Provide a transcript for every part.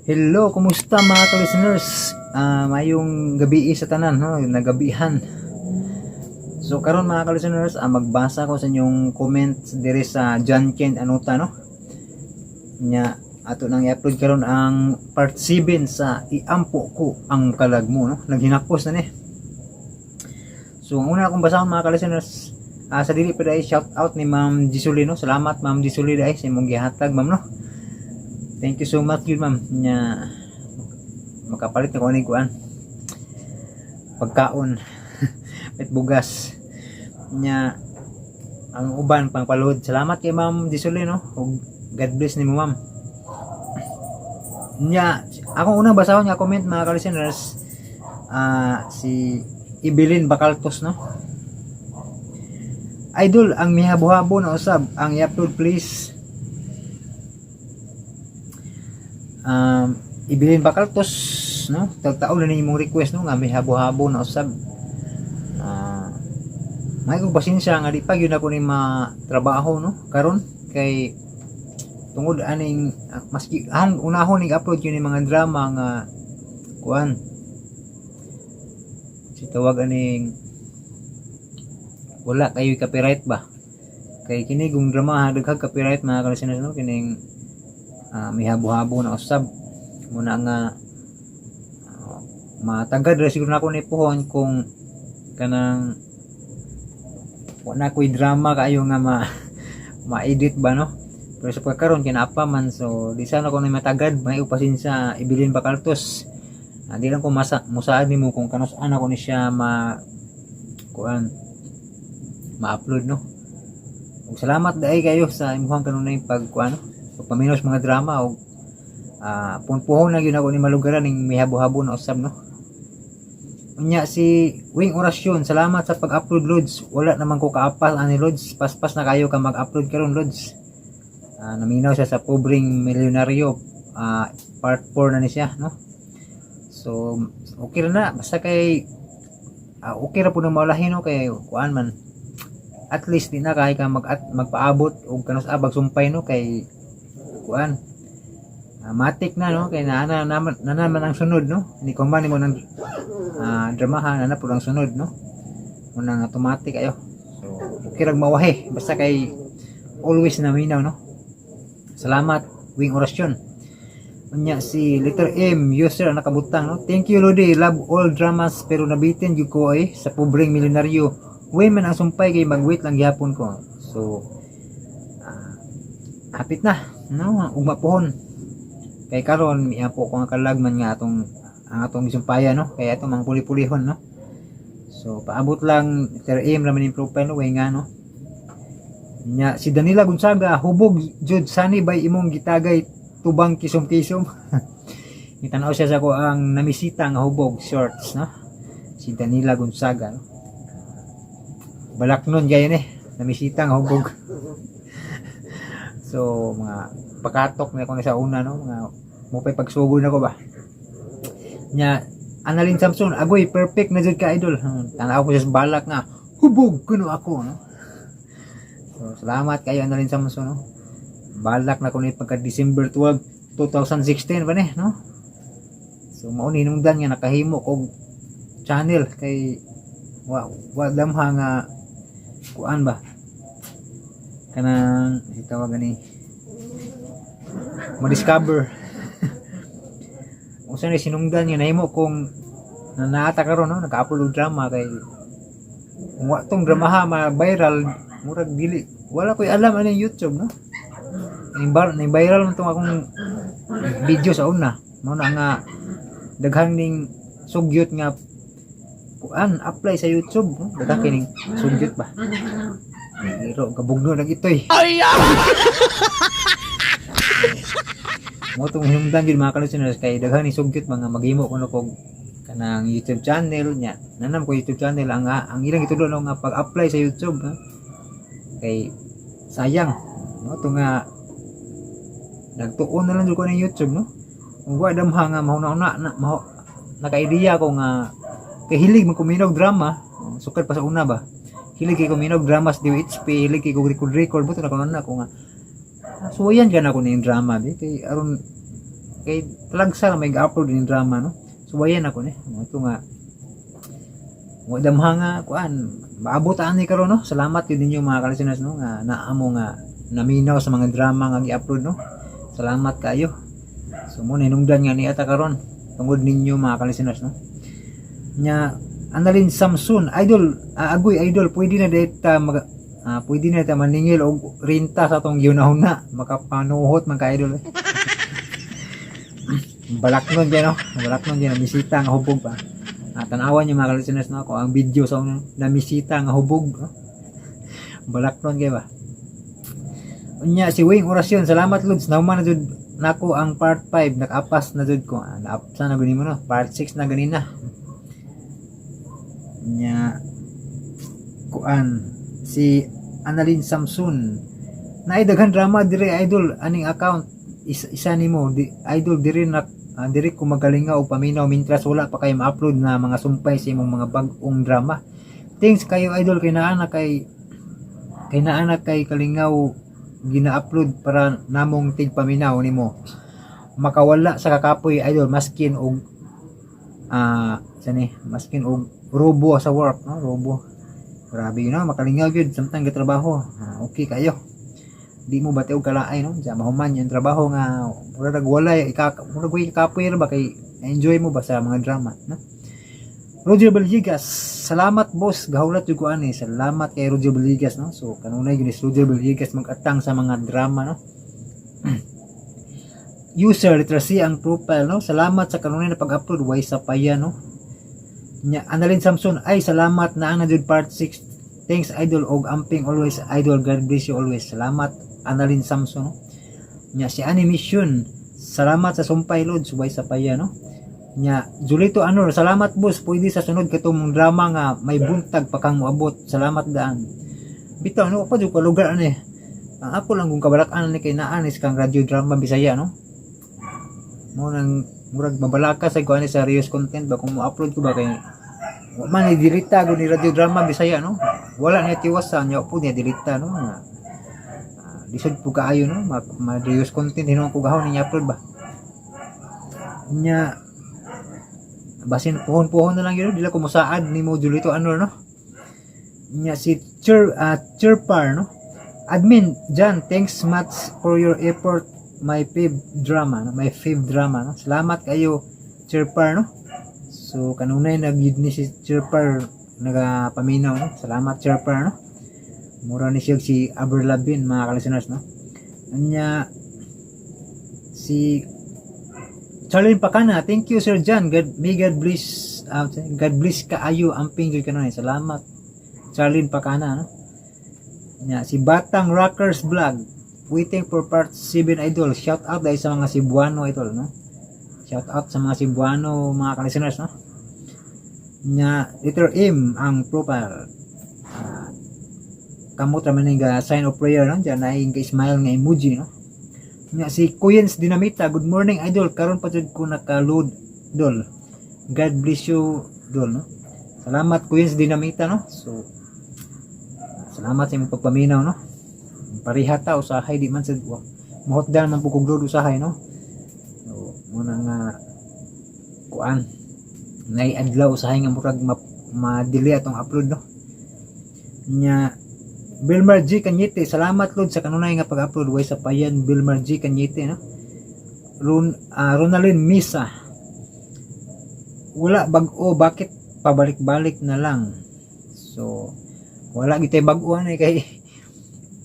Hello, kumusta mga ka-listeners? Mayong gabi sa tanan, no? Nagabihan. So karon, mga ka-listeners, magbasa ko sa inyong comments diri sa John Ken Anuta, no? Nya ato nang i-upload karon ang part 7 sa Iampo Ko ang Kalag Mo, no? Naghinakos na ni. So ang una akong basahon, mga ka-listeners, sa dili pa dai, shout out ni Ma'am Jisuli, no? Salamat, Ma'am Jisuli, dai sa imong gihatag, ma'am, no? Thank you so much yun, ma'am. Nya makapalit na ko ani kuan. Pagkaon. At bugas. Nya ang uban pang paluhod. Salamat kay Ma'am Jisuli, no. Ug God bless nimo, ma'am. Nya akong unang basahon nga comment, mga ka-listeners, si Ibelin Bacaltos, no. "Idol, ang mihabo-habo na usab ang i-upload, please." Ibilin Bacaltos, no, tagtaon na imong request, no, nga may habo-habo na usab. May kong pasensya nga di pa gyud ako ni matrabaho, no, karon kay tungod aning maski ang unahon ning upload yun yung mga drama nga kuan si tawag aning wala kayo copyright ba, kay kini kung drama daghang copyright, mga ka-listeners, no, kining may habo-habo na usab muna nga matagad ra siguro nako ni puhon kung kanang wala ko'y drama kaayo nga ma ma-edit ba, no. Pero sa pagkaron kinapa man, so di sana ko na matagad. May pasensya, Ibilin Bacaltos. Di lang ko masa musaad nimo kung kanus-an ako ni siya ma kuan ma-upload, no. Ug salamat dai kayo sa imuhang kanunay pag kuan, no, pagpaminos mga drama og punpuhon na gyud ako ni malugaran ning may habo-habo na usab, no. Unya si Wing Orasyon, "Salamat sa pag-upload, Lods. Wala naman ko kaapas ani, Lods. Paspas na kayo ka mag-upload karon, Lods." Naminaw siya sa Pobreng Milyonaryo. Part 4 na ni siya, no. So okay ra na basta kay okay ra pud nang maulahin, no, kay kuan man, at least di na kay ka mag at, magpaabot og kanus abag sumpay, no, kay kuan matik na, no, kay naana naman na naman ang sunod, no, ni kung man nimo ng dramahan na pud ang sunod, no, unang automatic ayo. So okay rag mawahi basta kay always na minaw, no. Salamat, Wing Orasyon. Unya si letter M user ang nakabutang, no, "Thank you, Lodi. Love all dramas pero nabitin gyud ko eh sa Pobreng Milyonaryo. Way man ang sumpay kay mag-wait lang gihapon ko." So hapit na, no, ugma pohon kay karon miampo ko nga kalag man nga atong ang atong gisumpayan, no, kay atong mga puli-pulihon, no. So paabot lang, letter M raman yung profile, no, way nga, no. Nya si Danila Gonzaga, "Hubog jud sani bay imong gitagay tubang kisom-kisom." Itanaw siya sa ko ang namisita nga hubog shorts, no, si Danila Gonzaga, no. Balak nun gaya ni namisita nga hubog. So mga pakatok na ako ni sa una, no, mga mupay pagsugod na ko ba. Nya Annalyn Samson, "Agoy, perfect na jud ka, idol." Tanaw ko siya sa balak nga hubog kuno ako, no. So salamat kayo, Annalyn Samson, no. Balak na ko ni pagka December 12 2016 ba ni, no. So mao ni hinungdan nga nakahimo kog channel kay wa damha nga kuan ba, kanang tawag gani, ma-discover unsa ni sinungdan nga nahimo kong nanaata karon, no, naka-upload og drama, kay kung wa tong dramaha ma-viral, murag dili wala ko'y alam ano yung YouTube, no. Ning viral man tong akong video sa una, mao na nga daghan ning sugyot nga kuan apply sa YouTube, no? Daghan kining sugyot ba. Pero kabugno nag itoy. Mo tong hinungdan gyud, mga ka-listeners, kay daghan ni sugyot mga maghimo kuno kog kanang YouTube channel nya. Nanam ko YouTube channel ang ilang gitudlo, no, nga pag-apply sa YouTube, no? Kay sayang mo to nga nagtuon na lang jud ko ng YouTube, no. Kung wa damha nga mahuna-huna na maho, naka-idea ko nga kay hilig man ko minog drama, sukad pa sa una ba. Hilig kay ko minog drama sa DOHP, hilig kay ko record record buto na ko na ko nga suwayan ka na ko ning drama di kay aron Kay talagsa ra may ga-upload ning drama, no? Suwayan ako ni. Ito nga wa damha nga kuan maabot ani karon, no? Salamat yun ninyo, mga ka-listeners, no, nga naamo nga naminaw sa mga drama nga gi-upload, no? Salamat kayo. So mo hinungdan nga niya ta karon tungod ninyo, mga ka-listeners, no? Nya Annalyn Samson, idol, agoy idol, pwede na dita mag pwede na ta maningil og renta sa atong giunahuna, makapanuhot man ka, idol. Balak nun dyan, no? Balak nun dyan, namisita nga hubog pa. Tanawan niyo, mga listeners, no, kung ang video sa namisita nga hubog, no? Balak nun kay ba. Unya si Wing Orasyon, salamat Lods, nauman na jud nako ang part 5, nakapas na jud ko. Naapsa na gani mo, no? Part 6 na ganina. Nya kuan si Annalyn Samson, naay daghan drama dire, idol, aning account isa nimo di, idol, diri na diri ko magalingaw og paminaw mintras wala pa kay ma-upload na mga sumpay sa imong mga bag-ong drama. Thanks kayo, idol, kay naa na kay kalingaw gina-upload para namong tigpaminaw nimo, makawala sa kakapoy, idol, maskin og sani maskin og robo sa work, no? Robo, grabe yun, no? Makalingaw gyud samtang gatrabaho. Okay kayo, di mo bati og kalaay, no? Sa mahuman yung trabaho nga murag walay ika, murag way kapoy ra ba, kay enjoy mo ba sa mga drama, no? Roger Villegas, salamat boss, gahulat jud ko ani. Salamat kay Roger Villegas, no? So kanunay gyud ni Roger Villegas magatang sa mga drama, no? User literacy ang profile, no? Salamat sa kanunay na pag-upload, way sa paya, no? Nya Annalyn Samson, ay salamat na na jud part 6. Thanks idol og amping always, idol. God bless you always. Salamat, Annalyn Samson, no? Nya si Animation, salamat sa sumpay, Lods, way sa paya, no? Nya Julito Anor, salamat boss, pwede sa sunod katong drama nga may buntag pa kang moabot. Salamat daan. Bitaw no pa jud ko lugar ani. Ang ako lang kung kabalak-an ni kay naa ni kang Radyo Drama Bisaya, no? Mo nang murag mabalaka sa kuan sa reuse content ba kung mo-upload ko ba, kay wa man ni dilita gud ni Radyo Drama Bisaya, no? Wala niya tiwasan niya po niya dilita, no? Nga, lisod po kaayo, no? Ma reuse content hinuon ko gahon niya upload ba nya. Basin puhon-puhon na lang yun, dili ko mosaad nimo, Julito Anor, no? Nya si Chirpar, no? Admin John, thanks much for your effort, my fav drama, no? My fav drama, no? Salamat kayo, Chirpar, no? So kanunay nagyud ni si Chirpar nagapaminaw, no? Salamat, Chirpar, no? Mura ni siya si Aber Labin, mga ka-listeners, no? Anya si Charlene Pacana, thank you Sir John. God, may God bless, God bless kaayo, amping jud kanunay. Salamat, Charlene Pacana, no? Nya si Batang Rockers Vlog, waiting for part 7, idol. Shout out dahil sa mga Cebuano, idol, no? Shout out sa mga Cebuano, mga ka-listeners, no? Nya letter M ang profile. Kamot ra man nga sign of prayer, no? Diyan ay smile nga emoji, no? Nya si Kuyens Dinamita, good morning idol, karon pa jud ko naka-load dol. God bless you dol, no? Salamat, Kuyens Dinamita, no? So salamat sa imong pagpaminaw, no? Pareha ta usahay, di man sa mahotdan man pud kog load usahay, no? So muna nga kuan nay adlaw usahay nga murag ma-delay atong upload, no? Nya Bilmar G Cañete, salamat Lord sa kanunay nga pag-upload, way sa payan, Bilmar G Cañete, no? Ronalyn Misa, wala bag-o, bakit pabalik-balik na lang? So wala gitay bag-o ani kay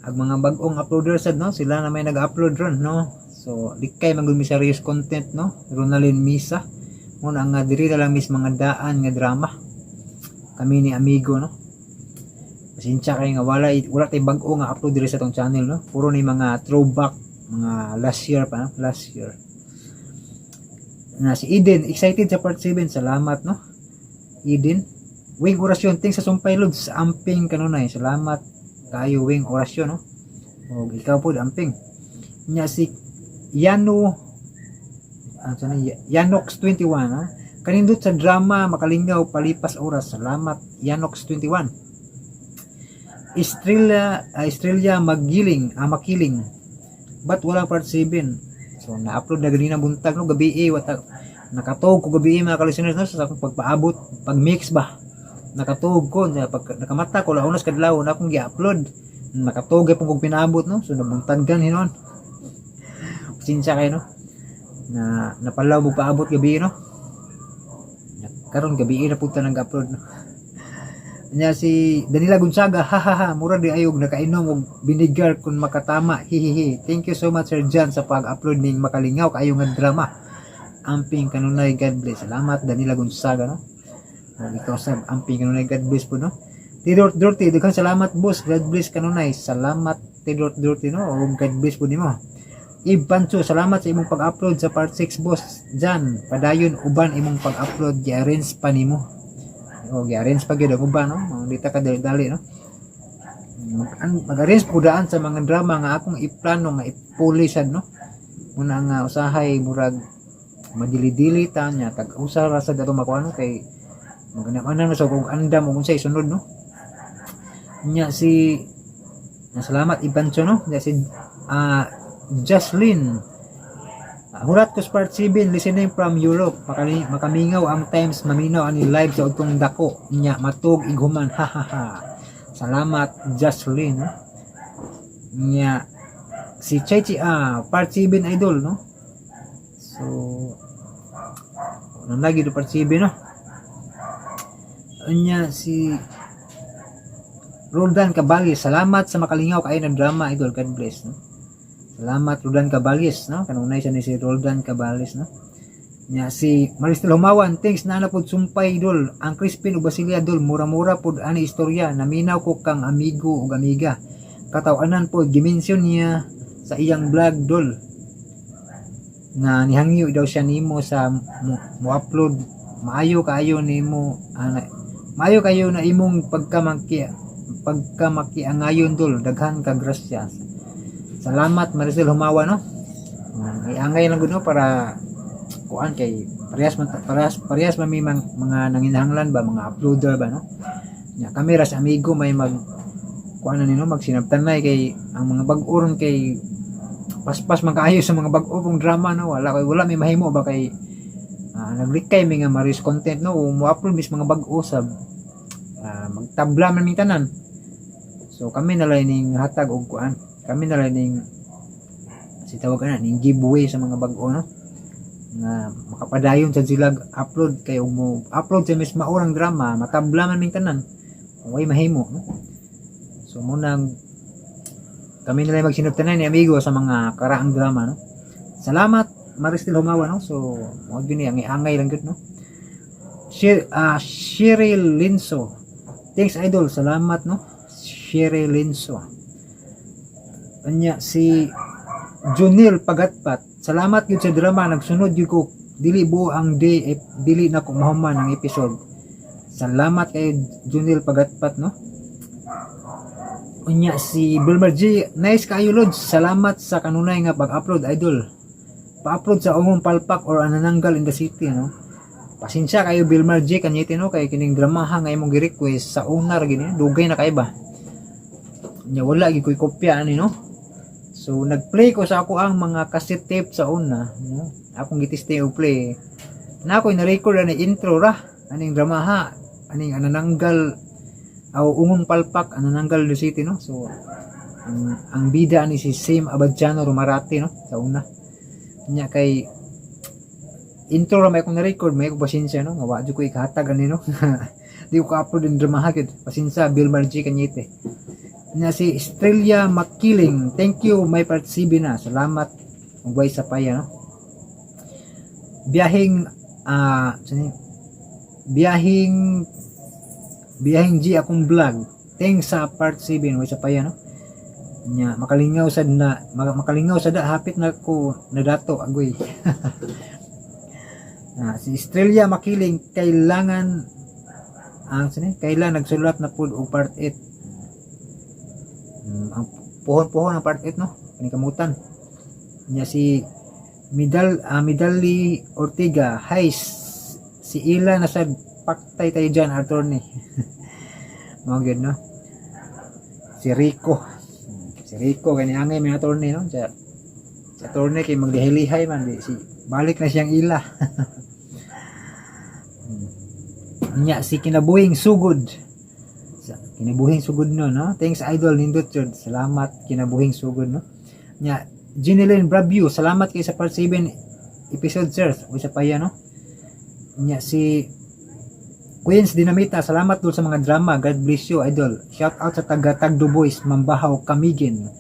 ang mga bag-ong uploader sad, no? Sila na may nag-upload ron, no? So likay man gud mi sa reuse content, no? Ronalyn Misa, muna nga diri na lang mis mga daan nga drama kami ni amigo, no? Pasensya kay nga wala wala tay bag-o nga upload diri sa atong channel, no? Puro ni mga throwback, mga last year pa, no? Last year na. Si Eden, excited sa part 7. Salamat, no, Eden. Wing Orasyon, thanks sa sumpay Lods, amping kanunay. Salamat kayo, Wing Orasyon, no? Og ikaw po, amping. Nya si Yano, sana Yanox 21, no? Kanindot sa drama, makalingaw palipas oras. Salamat, Yanox 21. Estrella, Estrella Magiling, makiling. Ba't wala part 7? So na-upload na ganina buntag, no, gabi eh, wata nakatuog ko gabi eh, mga ka-listeners, no, sa akong pagpaabot, pag-mix ba. Nakatuog ko nya pag nakamata ko laonas kadlaw na akong gi-upload. Nakatuog gyud kog pinaabot, no. So nabuntagan hinuon. Pasensya kayo, no. Na napalaw mo paabot gabi, no. Karon gabi na pud ta nag-upload, no. Nya si Danila Gonzaga, "Hahaha, mura di ayog nakainom og vinegar kung makatama, hihihi. Thank you so much, Sir John, sa pag-upload ning makalingaw kaayo nga drama. Amping kanunay, God bless." Salamat, Danila Gonzaga, no. Og ikaw sab, amping kanunay, God bless po, no. Tidor Dorty, "Daghang salamat, boss. God bless kanunay." Salamat, Tidor Dorty, no. Og God bless po nimo. Ib Pancho, "Salamat sa imong pag-upload sa part 6, boss Jan. Padayon uban imong pag-upload, gi-arrange pa nimo." O gi-arrange pa gyud ang uban, no. Mga dita ka dali-dali, no. Mag-arrange po daan sa mga drama nga akong iplano nga ipuli sad, no. Muna nga usahay murag madili-dili ta nya tag usa ra sad ato makuha, no, kay maganam na sa kog andam ug unsay sunod, no. Nya si na salamat, Ibancho, no. Nya si Jocelyn, "Hurat ko sa part 7, listening from Europe. Makamingaw ang times maminaw ani live sa utong dako. Nya matug ighuman, ha ha ha." Salamat, Jocelyn, no? Nya si Chechi, part 7, idol, no. So ano lagi do part 7, no. Nya si Roldan Caballes, "Salamat sa makalingaw kaayo ng drama, idol. God bless," no. Salamat, Roldan Caballes, no. Kanunay siya ni si Roldan Caballes, no. Nya si Maristel Humawan, "Thanks na na pod sumpay, idol. Ang Crispin ug Basilia, idol, mura-mura pod ani istorya. Naminaw ko kang amigo ug amiga. Kataw-anan pod gi-mention niya sa iyang vlog, dol. Nga nihangyo daw siya nimo sa mo upload. Maayo kaayo nimo ana, maayo kayo na imong pagkamakiangayon, dol. Daghan ka grasya." Salamat, Maricel Humawa, no. Iangay lang gud, no, para kuan kay parehas man parehas parehas man mi mga nanginahanglan ba, mga uploader ba, no. Nya kami ra sa amigo may mag kuan na nino magsinabtanay kay ang mga bag-o ron kay paspas man kaayo sa mga bag-o pong drama, no. Wala kay wala may mahimo ba kay naglikay mi nga maris content, no, mo upload mis mga bag-o sa magtabla man ming tanan. So kami na lang ning hatag og kuan, kami na lang ning si tawag ana ning giveaway sa mga bag-o, no, nga makapadayon sa sila upload kay ug mo upload sa mis maurang drama, matabla man ming tanan kung way mahimo, no. So munang kami na lang magsinubtanan ni amigo sa mga karaang drama, no. Salamat, Maristel Humawa, no. So mo gyud ni ang iangay lang gyud, no. Cheryl Linso, "Thanks, idol." Salamat, no, Cheryl Linso. Anya si Junil Pagatpat, "Salamat gyud sa drama, nagsunod gyud ko, dili buo ang day eh, dili na ko mahuman ang episode." Salamat kay Junil Pagatpat, no. Unya si Wilmer G, "Nice kaayo, Lods. Salamat sa kanunay nga pag-upload, idol. Pa-upload sa Ungong Palpak or Anananggal in the City," no. Pasensya kayo, Wilmer G kanyete, no, kay kining dramaha nga imong gi-request sa una ra gini, dugay na kay ba. Nya wala gyud ko'y kopya ani, no. So nagplay ko sa ako ang mga cassette tape sa una, no. Akong gitesting og play. Na ako na-record ani intro ra aning dramaha, aning Anananggal aw Ungong Palpak, Anananggal the City, no. So ang bida ani si Same Abadjano Romarate, no, sa una. Nya kay intro ra may akong na-record, may ko pasensya, no, nga wa jud ko ikahatag ani, no. Di ko ka-upload ang dramaha gyud. Pasensya, Bill G Cañete. Nya si Estrella Makiling, "Thank you, may part CB na." Salamat ug way sa paya, no. Biyahing sani? Biyahing G akong vlog. "Thanks sa part 7, way sa paya," no. Nya makalingaw sad na makalingaw sad da, hapit na ko nadato agoy. Si Estrella Makiling, kailangan ang sini kailan nagsulat na pud og part 8. Ang puhon-puhon ang part 8, no, panikamutan. Nya si Midali Ortega, "Hi, si Ila na sad paktay tayo dyan, attorney." Mao gyud, no, si Rico, si Rico kani angay may attorney, no. Sa Si attorney kay maglihay-lihay man di si balik na siyang ila. Nya si Kinabuhing Sugod. Sa Kinabuhing Sugod, no? Thanks, idol, nindot jud. Salamat, Kinabuhing Sugod, no. Nya Jeneline Bravio, salamat kay sa part 7 episode, sir. Uy, sa pa no. Nya si Queens Dinamita, salamat dul sa mga drama. God bless you, idol. Shout out sa taga Tagdo Boys, Mambahaw, Camiguin.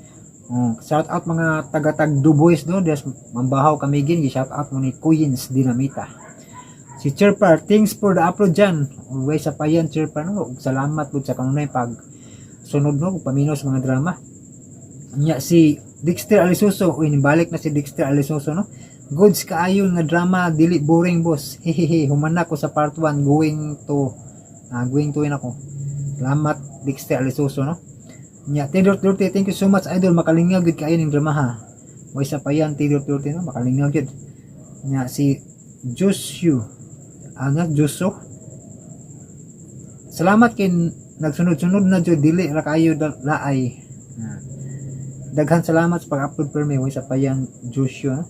Oh, shout out mga taga Tagdo Boys, no, des Mambahaw, Camiguin, shout out mo ni Queens Dinamita. Si Chirpar, thanks for the upload dyan. Always sa payan, Chirpar, no. Ug salamat pud sa kanunay pag sunod, no, ug paminaw sa mga drama. Nya si Dexter Alisuso, uy, nibalik na si Dexter Alisuso, no. Goods kaayo nga drama, dili boring, boss. Hehehe, human na ko sa part 1, going to yun ako. Salamat, Dexter Alisuso, no. Nya Tidor Durte, thank you so much, idol, makalingaw gud kaayo ning drama ha. Way sa payan, Tidor Durte, no, makalingaw gud. Nya si Joshua, ano, Joso. Salamat kay nagsunod-sunod na jud, dili ra kayo laay. Ah. Daghan salamat sa pag-upload per me, way sa payan, Joshua, no?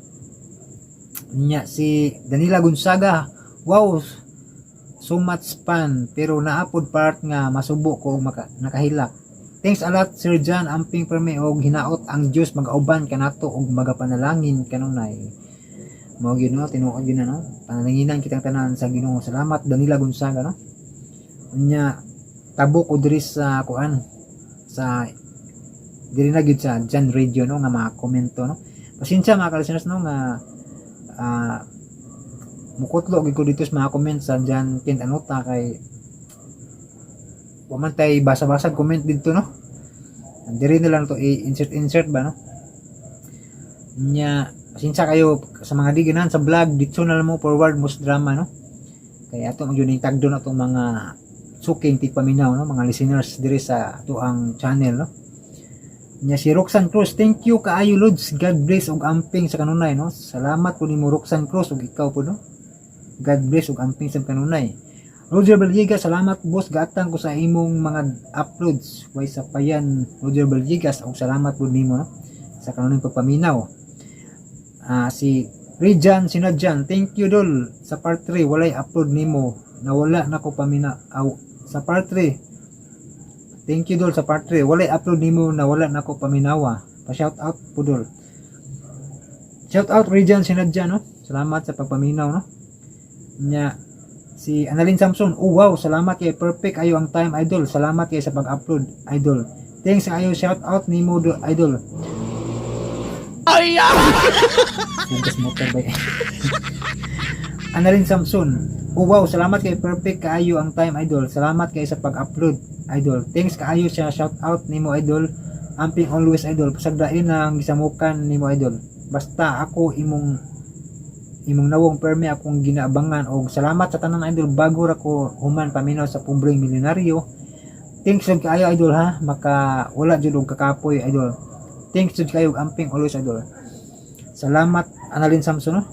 Nya si Danila Gonzaga, wow, so much fun, pero naapod part nga masubo ko og maka, nakahilak. Thanks a lot, Sir John, amping permi og hinaot ang Dios magauban kanato og magapanalangin kanunay. Mao gyud, no, tinuod gyud na, no. Panalanginan kitang tanan sa Ginoo. Salamat, Danila Gonzaga, no. Nya tabok ko diri sa kuan sa diri na gyud sa John Radio, no, nga mga komento, no. Pasensya, mga ka-listeners, no, nga mukutlo gyud ko dito sa mga comment sa John Kent Anuta kay wa man tay basa-basa comment dito, no. Diri na lang to i-insert insert ba, no. Nya pasensya kayo sa mga di ganahan sa vlog dito na lang mo forward most drama, no, kaya ato magyud ning tagdo na atong mga suking tigpaminaw, no, mga listeners diri sa ato ang channel, no. Nya si Roxanne Cruz, thank you kaayo, Lods. God bless ug amping sa kanunay, no. Salamat po nimo, Roxanne Cruz, ug ikaw po, no. God bless ug amping sa kanunay. Roger Villegas, salamat boss, gaatang ko sa imong mga uploads. Way sa payan, Roger Villegas, ug salamat po nimo, no, sa kanunay pagpaminaw. Ah, si Rejan Sinadjan, thank you dol sa part 3, walay upload nimo. Nawala na ko pamina aw sa part 3. Thank you dol sa part 3. Walay upload nimo, nawala na ko paminawa. Pa shout out po dol. Shout out, Rejan Sinadjan, no. Salamat sa pagpaminaw, no. Nya si Annalyn Samson, oh wow, salamat kay perfect ayo ang time, idol. Salamat kay sa pag-upload, idol. Thanks ayo, shout out nimo do, idol. Ay! Hugas motor ba? Annalyn Samson. Oh wow, salamat kay perfect kaayo ang time, idol. Salamat kay sa pag-upload, idol. Thanks kaayo sa shout out nimo, idol. Amping always, idol. Pasagdain na ang gisamukan nimo, idol. Basta ako imong imong nawong permi akong ginaabangan og salamat sa tanan, idol. Bago ra ko human paminaw sa Pobreng Milyonaryo. Thanks jud kaayo, idol, ha. Maka wala jud og kakapoy, idol. Thanks jud kayo, amping always, idol. Salamat, Annalyn Samson, no,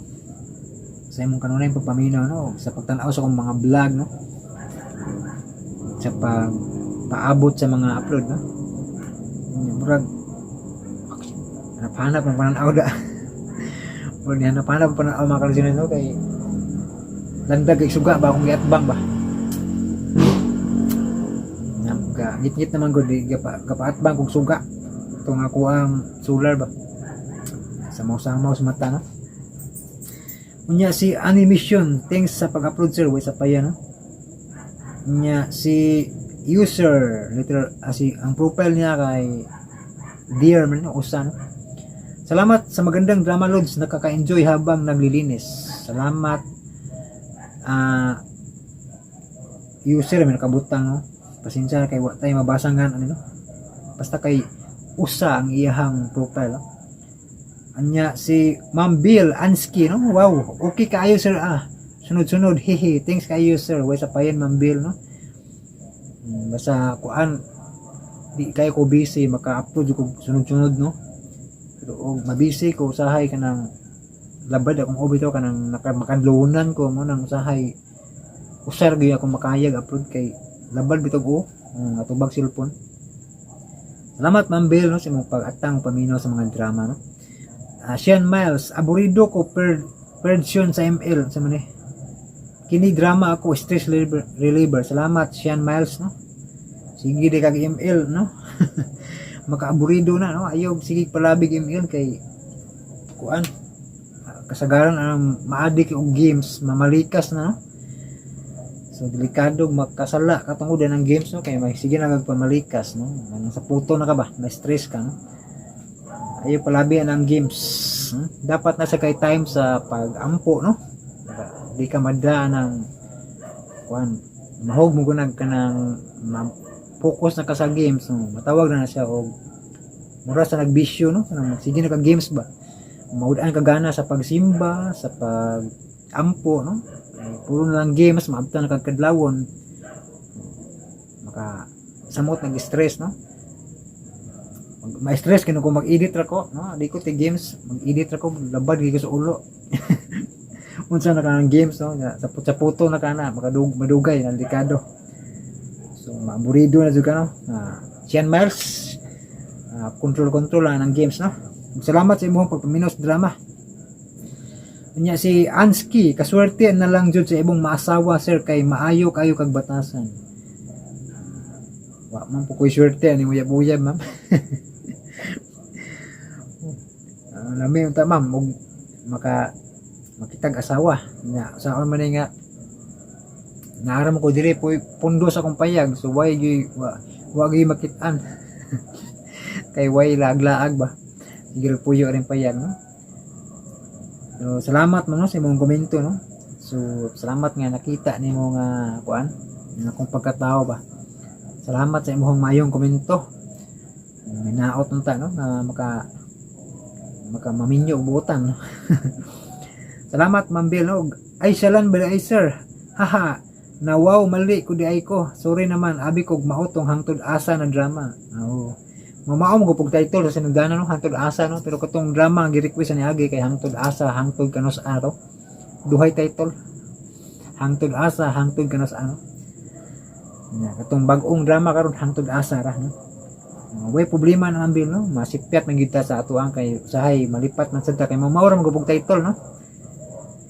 sa imong kanunay pagpaminaw, no, sa pagtan-aw sa akong mga vlog, no, sa pag paabot sa mga upload, no. Nya, murag hanap-hanap ang pananaw da, murag hanap-hanap ang pananaw, mga kalisunod, no, kay landag kay suga ba akong giatbang ba. Nya, ga ngit-ngit naman gud di gapa gapaatbang kog suga itong ako ang solar ba, samaw-samaw sa mata, no. Unya si Animation, thanks sa pag-upload, sir, way sa paya, no. Unya si user literal si ang profile niya kay Dear man, no, usa, no. Salamat sa magandang drama, Lods, nakaka-enjoy habang naglilinis. Salamat, user may nakabutang, no. Pasensya na kay wa tay mabasa nga ano, no. Basta kay usa ang iyahang profile, no. Anya si Ma'am Bill Ansky, no? Wow, okay kaayo, sir, ah. Sunod-sunod, hehe. Thanks kaayo, sir. Way sa payan, Ma'am Bill, no. Basta kuan di kayo ko busy maka-upload ko sunod-sunod, no. Pero og mabisi ko usahay kanang labad akong obi to kanang naka makadlunan ko mo nang usahay usar gyud ako makayag upload kay labad bitog o atubag cellphone. Salamat, Ma'am Bill, no, sa imong pag-atang paminaw sa mga drama, no. Sean Miles, aburido ko per version sa ML sa man eh. Kini drama ako stress reliever. Salamat, Sean Miles, no. Sige di kag ML, no. Makaaburido na, no. Ayaw sige palabig ML kay kuan kasagaran ang maadik og games, mamalikas na, no. So delikado makasala katungod ng games, no, kay may sige na magpamalikas, no. Anong sa puto na ka ba, may stress ka, no. Ayaw palabi ang games. Dapat nasa kay time sa pag-ampo, no. Para di ka madala ng kuan, mahog mo gunag ka ng focus na ka sa games, no. Matawag na na siya og mura sa nagbisyo, no. Kanang sige na ka games ba, maud-an ka gana sa pagsimba, sa pag-ampo, no. Ay, puro na lang games, maabtan na kag kadlawon, maka samot nag-stress, no. Ma-stress kino kung mag-edit ra ko, no. Di ko ti games, mag-edit ra ko, labad gyud ko sa ulo. Unsa na ka ang games, no. Sa puto na ka na makadug madugay na, delikado. So maaburido na jud ka, no. Sean Miles, control control lang ang games, no. Salamat sa imong pagpaminaw sa drama. Unya si Ansky, kaswerte na lang jud sa imong maasawa, sir, kay maayo kayo kag batasan. Wa man po ko'y swerte ani uyab-uyab, ma'am. Lami unta, ma'am, og maka makitag asawa nya sa man ni nga naara mo ko diri po pundo sa akong payag, so why gyud wa gyud makit-an kay way laag-laag ba, sige ra puyo rin payag, no. So salamat, ma'am, no, sa imong komento, no. So salamat nga nakita nimo nga kuan nga akong pagkatao ba. Salamat sa imong maayong komento. May naot unta, no, nga maka maka maminyo og buotan, no. Salamat, Ma'am Bill, no. Ay salan ba ay, sir? Haha. Nawaw mali ko di ay ko. Sorry naman, abi kog mautong Hangtod Asa na drama. Oo. Mamao mo pug title sa sinugdanan, no, Hangtod Asa, no, pero katong drama ang gi-request ni agi kay Hangtod Asa, Hangtod Kanus Aro. Duhay title. Hangtod Asa, Hangtod Kanus Aro. Nya katong bag-ong drama karon Hangtod Asa ra, no. Way problema na ang bill, no. Masipyat man gyud ta sa atuang kay usahay malipat man sad ta kay mamao ra man gud title, no.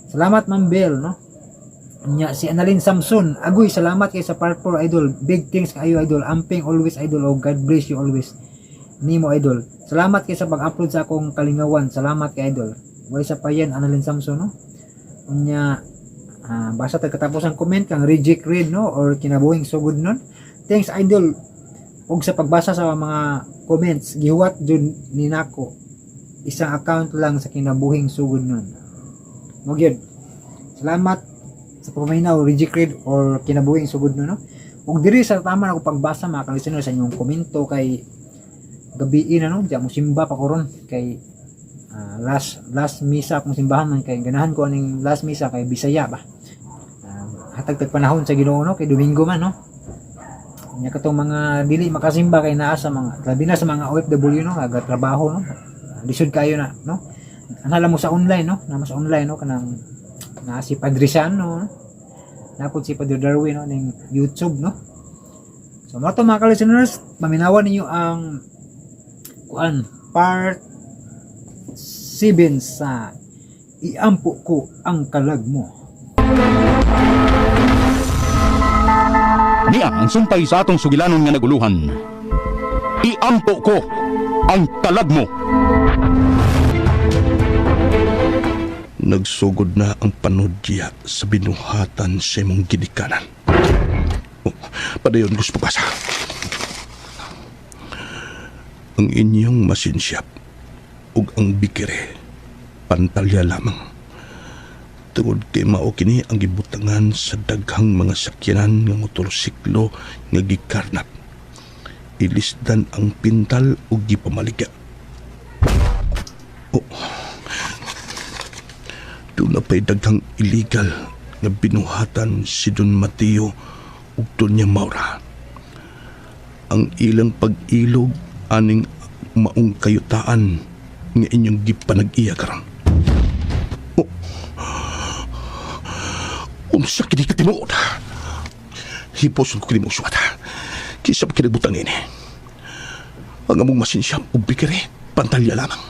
Salamat, Ma'am Bell, no. Nya si Annalyn Samson, agoy salamat kay sa part 4, idol. Big things kayo, idol. Amping always, idol. Oh, God bless you always. Nimo, idol. Salamat kay sa pag-upload sa akong kalingawan. Salamat kay idol. Way sa payan, Annalyn Samson, no. Unya basta tag katapos ang comment kang Reject Read, no, or Kinabuhing Sugod nun. Thanks, idol, ug sa pagbasa sa mga comments, gihuwat jud ni nako isang account lang sa Kinabuhing Sugod nun. Mo gyud. Salamat sa pamaminaw, Reject Read or Kinabuhing Sugod nun, no. Ug diri sa tama na ko pagbasa, mga ka-listener, sa inyong komento kay gabi na, no, di mo simba pa ko ron kay last last misa akong simbahan man kay ganahan ko aning last misa kay Bisaya ba. Hatag tag panahon sa Ginoo, no, kay Domingo man, no. Nya katong mga dili makasimba kay naa sa mga labi na sa mga OFW, no, aga trabaho, no. Lisod kayo na, no. Anhala mo sa online, no, na sa online, no, kanang na si Padre Sano, no? Napod si Padre Darwin, no, ning YouTube, no. So mo to, mga ka-listeners, paminawan ninyo ang kuan part 7 sa Iampo Ko ang Kalag Mo. Niya ang sumpay sa atong sugilanon nga naguluhan. Iampo Ko ang Kalag Mo. Nagsugod na ang panudya sa binuhatan sa imong ginikanan. Oh, padayon gusto pagkasa. Ang inyong masinsyap ug ang bikire pantalya lamang. Tungod kay mao kini ang gibutangan sa daghang mga sakyanan nga motorsiklo nga gikarnap. Ilisdan ang pintal ug gipamaligya. Oh, doon na pa'y daghang illegal nga binuhatan si Don Mateo ug Doña Maura. Ang ilang pag-ilog aning maong kayutaan nga inyong gipanag-iya karon. Oh. Unsa kini katinuod? Hiposon ko kini mo suwat. Kisa pa kinagbutang ini. Ang among masinsyam ug bikiri, pantalya lamang.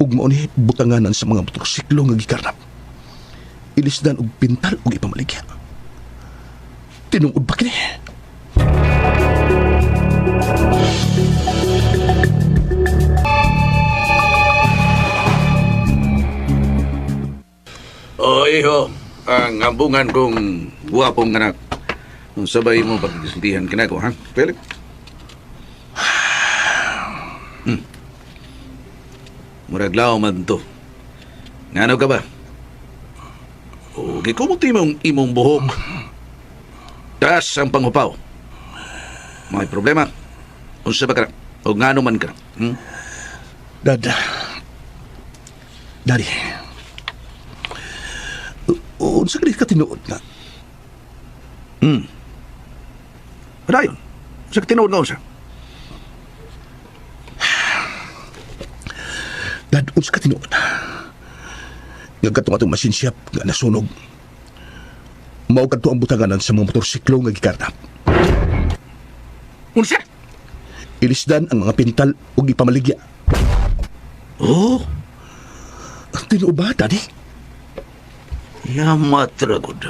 Ug mao ni butanganan sa mga motorsiklo nga gikarnap. Ilisdan og pintal ug ipamaligya. Tinuod ba kini? O iho, ang ambungan kong guwapong anak. Sabay mo pagsultihan ka na ko, ha? Philip? Murag lao man to. Ngano ka ba? O, gikumuti mong imong buhok. Taas ang panghupaw. May problema. Unsa ba ka na? O ngano man ka na? Hmm? Dad. Daddy. Unsa ka ka tinuod nga? Padayon. Unsa ka tinuod nga unsa? Dad, unsa ka tinuod? Nga katong atong machine shop nga nasunog. Mao kadto ang butanganan sa mga motorsiklo nga gikarnap. Unsa? Ilisdan ang mga pintal ug ipamaligya. Oh, Tinuod ba, Daddy? Yamatragod.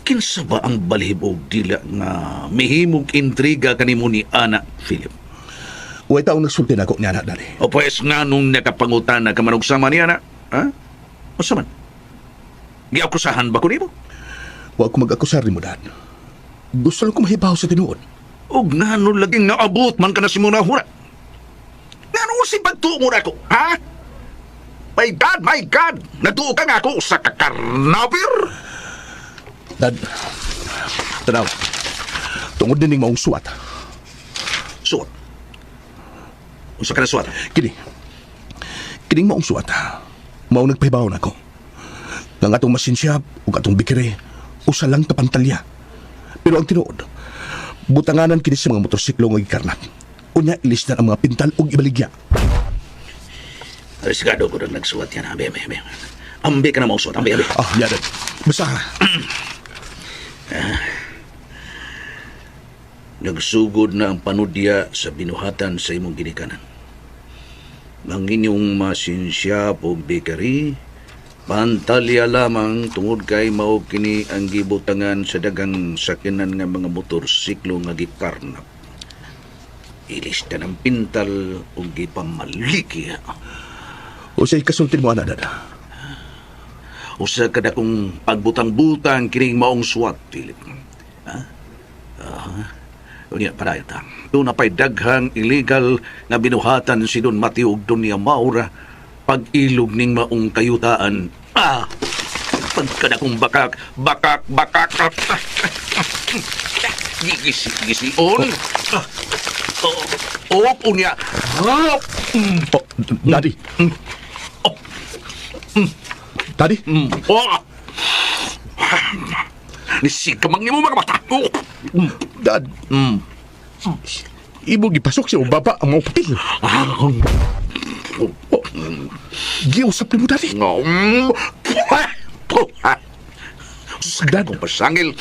Kinsa ba ang balhibo og dila nga mihimog intriga kanimo ni Ana Philip? Way taong nagsulti nako niya na, Daddy. O pwes nga nung nakapangutana ka manugsama ni Ana, ha? Unsa man? Giakusahan ba ko nimo? Wa ko mag-akusar nimo, Dad. Gusto lang ko mahibaw sa tinuod. Og ngano laging naabot man ka na si muna hura? Ngano si pagtuo mo na ako, ha? My God, my God! Natuo ka nga ako sa kakarnapir? Dad, tanaw. Tungod din ning maong suwat. Suwat. Unsa ka na suwat? Kini. Kining maong suwat. Mao nagpahibaw nako. Nga ang atong machine shop ug atong bikere usa lang ka pantalya. Pero ang tinuod, butanganan kini sa mga motorsiklo nga gikarnap. Unya ilisdan ang mga pintal ug ibaligya. Arrisgado ko rin nagsuwat yan. Ambi, ambi, ambi. Ambi ka na mausuwat. Ambi, ambi. Ah, yeah, Dad. Basta. Nagsugod na ang panudya sa binuhatan sa imong ginikanan. Ang inyong masinsya o bakery, pantalya lamang tungod kay mao kini ang gibutangan sa daghang sakyanan nga mga motorsiklo nga gikarnap. Ilista ng pintal ug gipamaliki. Usay kasultin mo ana, Dad. Usa kada kong pagbutang-butang kining maong suwat, Philip. Ha? Unya, padayon ta. Doon na pa'y daghang illegal nga binuhatan si Don Mateo ug Doña Maura pag-ilog ning maong kayutaan. Ah! Pagkada kong bakak, bakak, bakak. Gigisi, gisi-on. Oh, oh, unya. Oh, Daddy. Daddy? Oh! Nisig ka mang imo mga mata. Oh. Dad. Imo gipasok sa baba ang mga papel. Ah. Oh, giusap nimo, Daddy. No. Dad. Kung pasangil,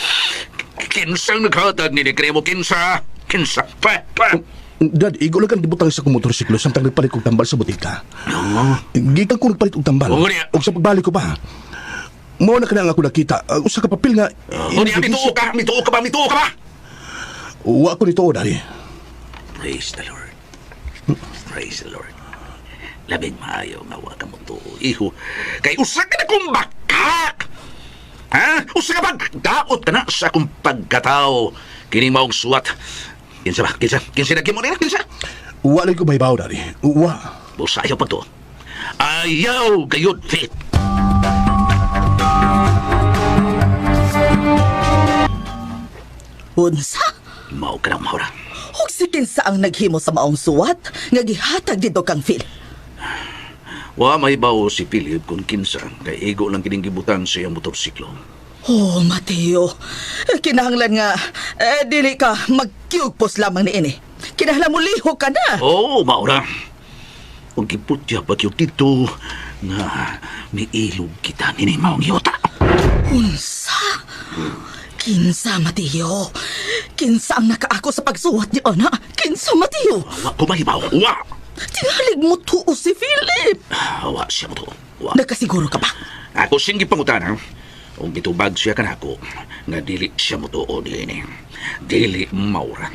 kinsang naghatag ni Kremo, kinsa, kinsa, pa, pa. Dad, igo lang kang gibutang sa akong motorsiklo samtang nagpalit kog tambal sa botika. No. Gikan ko nagpalit og tambal. Oo, niya. Og sa pagbalik ko pa, mao na kana nga ako nakita, usa ka papel nga. O niya, mituo ka, mituo ka ba, mituo ka ba? Wa ko nito, Daddy. Praise the Lord. Praise the Lord. Labing maayo nga wa ka mo tuo, iho. Kay usa ka na kong bakak! Ha? Usa ka bang daot ka na sa akong pagkatao? Kini maong suwat. Kinsa ba? Kinsa? Kinsa nagkimo nila? Kinsa? Wa lang ko mahibaw, Daddy. Wa. Busa ayaw pagtuo. Ayaw gayud, Fit. Unsa? Mao ka na, Maura. Ug si kinsa ang naghimo sa maong suwat nga gihatag didto kang Phil? Wa may bawo si Philip kung kinsa kay igo lang kining gibutang sa iyang motorsiklo. Oh, Mateo. Kinahanglan nga dili ka magkyugpos lamang niini. Kinahanglan mo liho ka na. Oo, oh, Maura. Ug giputya pa gyud dito nga miilog kita nini maong yuta. Unsa? Kinsa, Mateo? Kinsa ang nakaako sa pagsuwat ni Ana? Kinsa, Mateo? Wa ko mahibaw. Wa! Tingalig mo tuo si Philip. Wa siya mo to. Wa. Nakasiguro ka ba? Ako sing gipangutana. Kung gitubag siya kanako, nga dili siya mo tuo niini. Dili maura.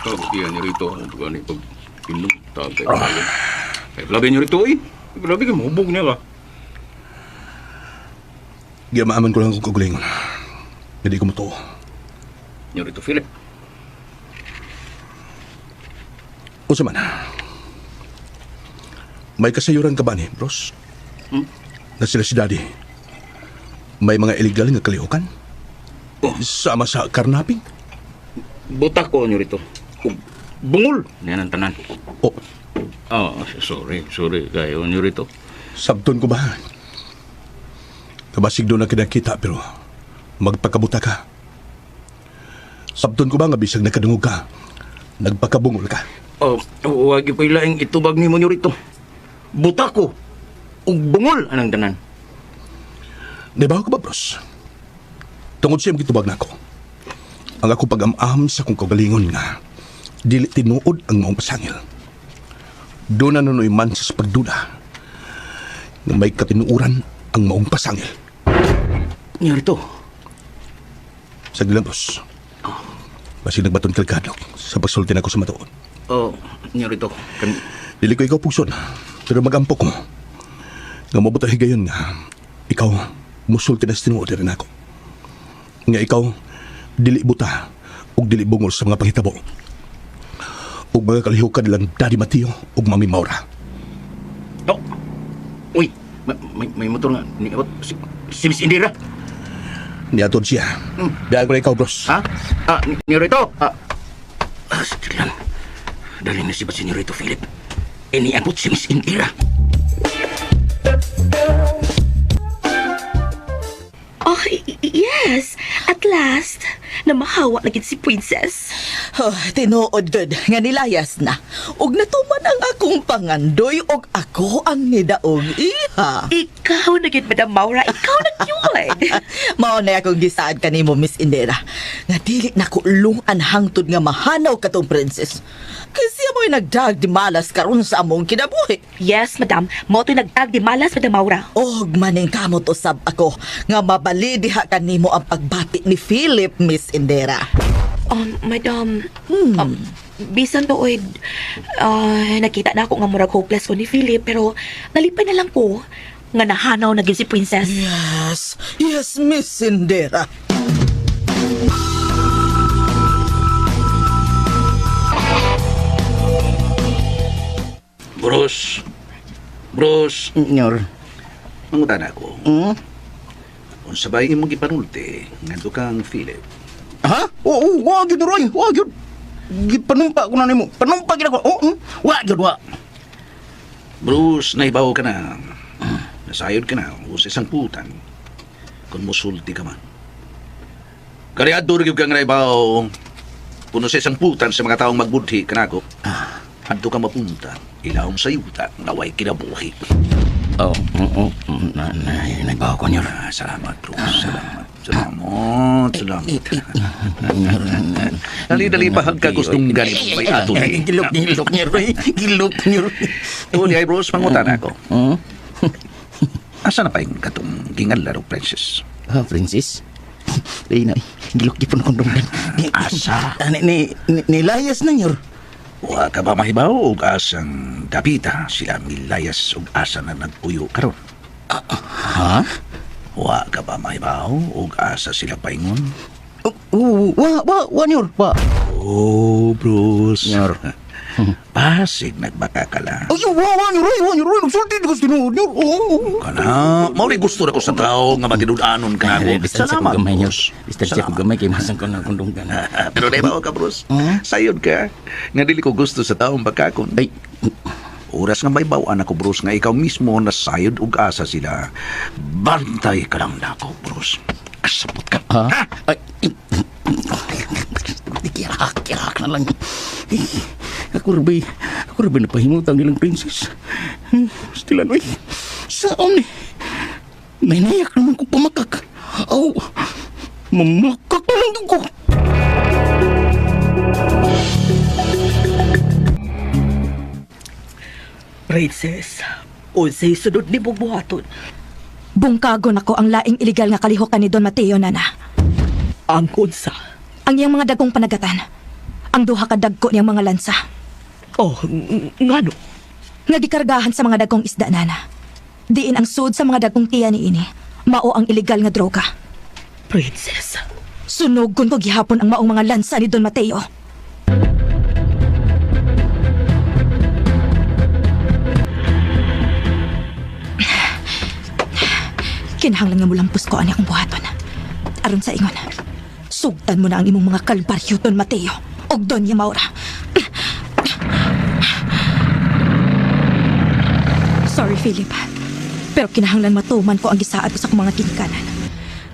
Kabukian niyo rito. Ang pagkani pag inom, tagay. Ay, grabe niyo rito eh. Grabe ka, mahubog niya ka. Giyamaaman ko lang akong kagalingon. Hindi ko motoo. Niyo rito, Philip. Unsa man? May kasayuran ka ba ni, bros? Na sila si Daddy. May mga illegal nga kalihukan? Oh. Sama sa karnaping? Buta ko niyo rito. Bungol. Yan ang tanan. O, Oh, sorry, sorry. Kayo niyo rito. sabton ko ba? Kabasig doon na kinakita pero magpakabuta ka. Sabton ko ba nga bisag nakadungog ka? Nagpakabungol ka. Oh, wag yung laing itubag nimo niyo rito. Buta ko. Ug bungol anang tanan. Nabaho ka ba, bros? Tungod sa iyong gitubag nako. Ang ako pag-am-am sa kong kaugalingon nga, dili tinuod ang maong pasangil. Doon na nunoy man sa pagduda nga may katinuuran ang maong pasangil. Niyo rito. Sagli lang, bros. Basig nagbaton kalkadlok sa pagsulti nako sa matuod. Oh, niyo rito. Kan Dili ko ikaw pugson, pero magampo ko. Nga mabot ang higayon nga, ikaw musulti na sa tinuod rin ako. Nga ikaw, dili buta ug dili bungol sa mga panghitabo. Ug mga kalihukan nilang Daddy Mateo ug Mami Maura. Oh. Uy, may motor nga. Ni si, si Miss Indira. Niatod siya. Biyahan ko na ikaw, bros. Ha? Ah, niyo rito. Ah, sige lang. Dali na si ba Senyorito Philip. Iniabot si Miss Indira. Oh, yes. At last, namahawa na gid si Princess. Oh, tinuod gud nga nilayas na. Ug natuman ang akong pangandoy og ako ang nidaog iha. Ikaw na gid, Madam Maura. Ikaw na gyud. Mao na akong gisaad kanimo Miss Indira. Nga dili na ko lungan hangtod nga mahanaw katong princess. Kasi siya mo'y nagdag di malas karon sa among kinabuhi. Yes, Madam. Mao to'y nagtag di malas, Madam Maura. Og maning kamot usab ako nga mabali diha kanimo ang pagbati ni Philip, Miss Indira. Madam, bisan tuod, nakita na ako nga murag hopeless ko ni Philip, pero nalipay na lang ko nga nahanaw na gyud si Princess. Yes, yes, Miss Indira. Bros, bros, Nyor. mangutana ko. Hmm? Unsa ba imong gipanulti ngadto kang Philip? Ha? Oo, wa gyud Roy, wa gyud. Gipanumpa ko na nimo. Panumpa gid ako. Oo, wa gyud wa. Bruce, naibaw ka na. Nasayod ka na o sa isang putan. Kung musulti ka man. Kariado rin kang naibaw. Puno sa isang putan sa mga taong magbudhi kanako. Adto ka mapunta, ilawom sa yuta, naway kinabuhi. Oh, oo. Na, na, naibaw ko nyor. Ah, salamat, Bruce. Salamat. Salamat. Salamat. Dali-dali pa hagka gustong ganit may ato ni. Gilok, gilok nyor, Roy. Gilok nyor. Uli ay Bruce, mangutan ako. Hmm? Asa na pa yung katong ginganlaro, princess? Ah, princess. Dili na, gilok gyud akong dunggan. Asa? Ani ni nilayas na nyor. Wa ka ba mahibaw og asang dapita sila milayas og asa na nagpuyo karon? Ha? Wa ka ba mahibaw og asa sila paingon? Oo, wa wa wa nyor, wa. Oh, Bruce. Nyor. Pasig nagbaka ka lang. Ay, wa wa nyor, wa nyor, nagsulti ko sa tinuod nyor. Oo. Kana, mao rin gusto na ko sa tao nga matinud-anon ka ako. Bisan sa Salamat, kong gamay nyor. Bruce. Bisan sa kong gamay kay masang ko na akong dunggan. Ah, pero di ba ka, Bruce? Sayod ka. Nga dili ko gusto sa taong bakakon. Ay, Oras nga may bawaan ako, Bruce, nga ikaw mismo nasayod og asa sila. Bantay ka lang nako, Bruce. Kasabot ka. ha? Ay, kirak, kirak na lang. Eh, ako rin ba napahimutang ilang princess? Stilan, uy. Saan ni? May nayak naman ko pumakak. Aw, mamakak na lang ko. Princess, unsay sunod ni bubuhaton? Bungkagon ako ang laing iligal nga kalihokan ni Don Mateo, Nana. Ang unsa? Ang iyang mga dagkong panagatan. Ang duha ka dagko niyang mga lansa. Oh, ngano? Nga gikargahan sa mga dagkong isda, Nana. Diin ang sud sa mga dagkong tiya ni ini. Mao ang iligal nga droga. Princess, Sunogon ko gihapon ang maong mga lansa ni Don Mateo. Kinahanglan nga mulampos ko ani akong buhaton. Aron sa ingon, sugtan mo na ang imong mga kalbaryo, Don Mateo, og Doña Maura. Sorry, Philip. Pero kinahanglan matuman ko ang gisaad ko sa akong mga ginikanan.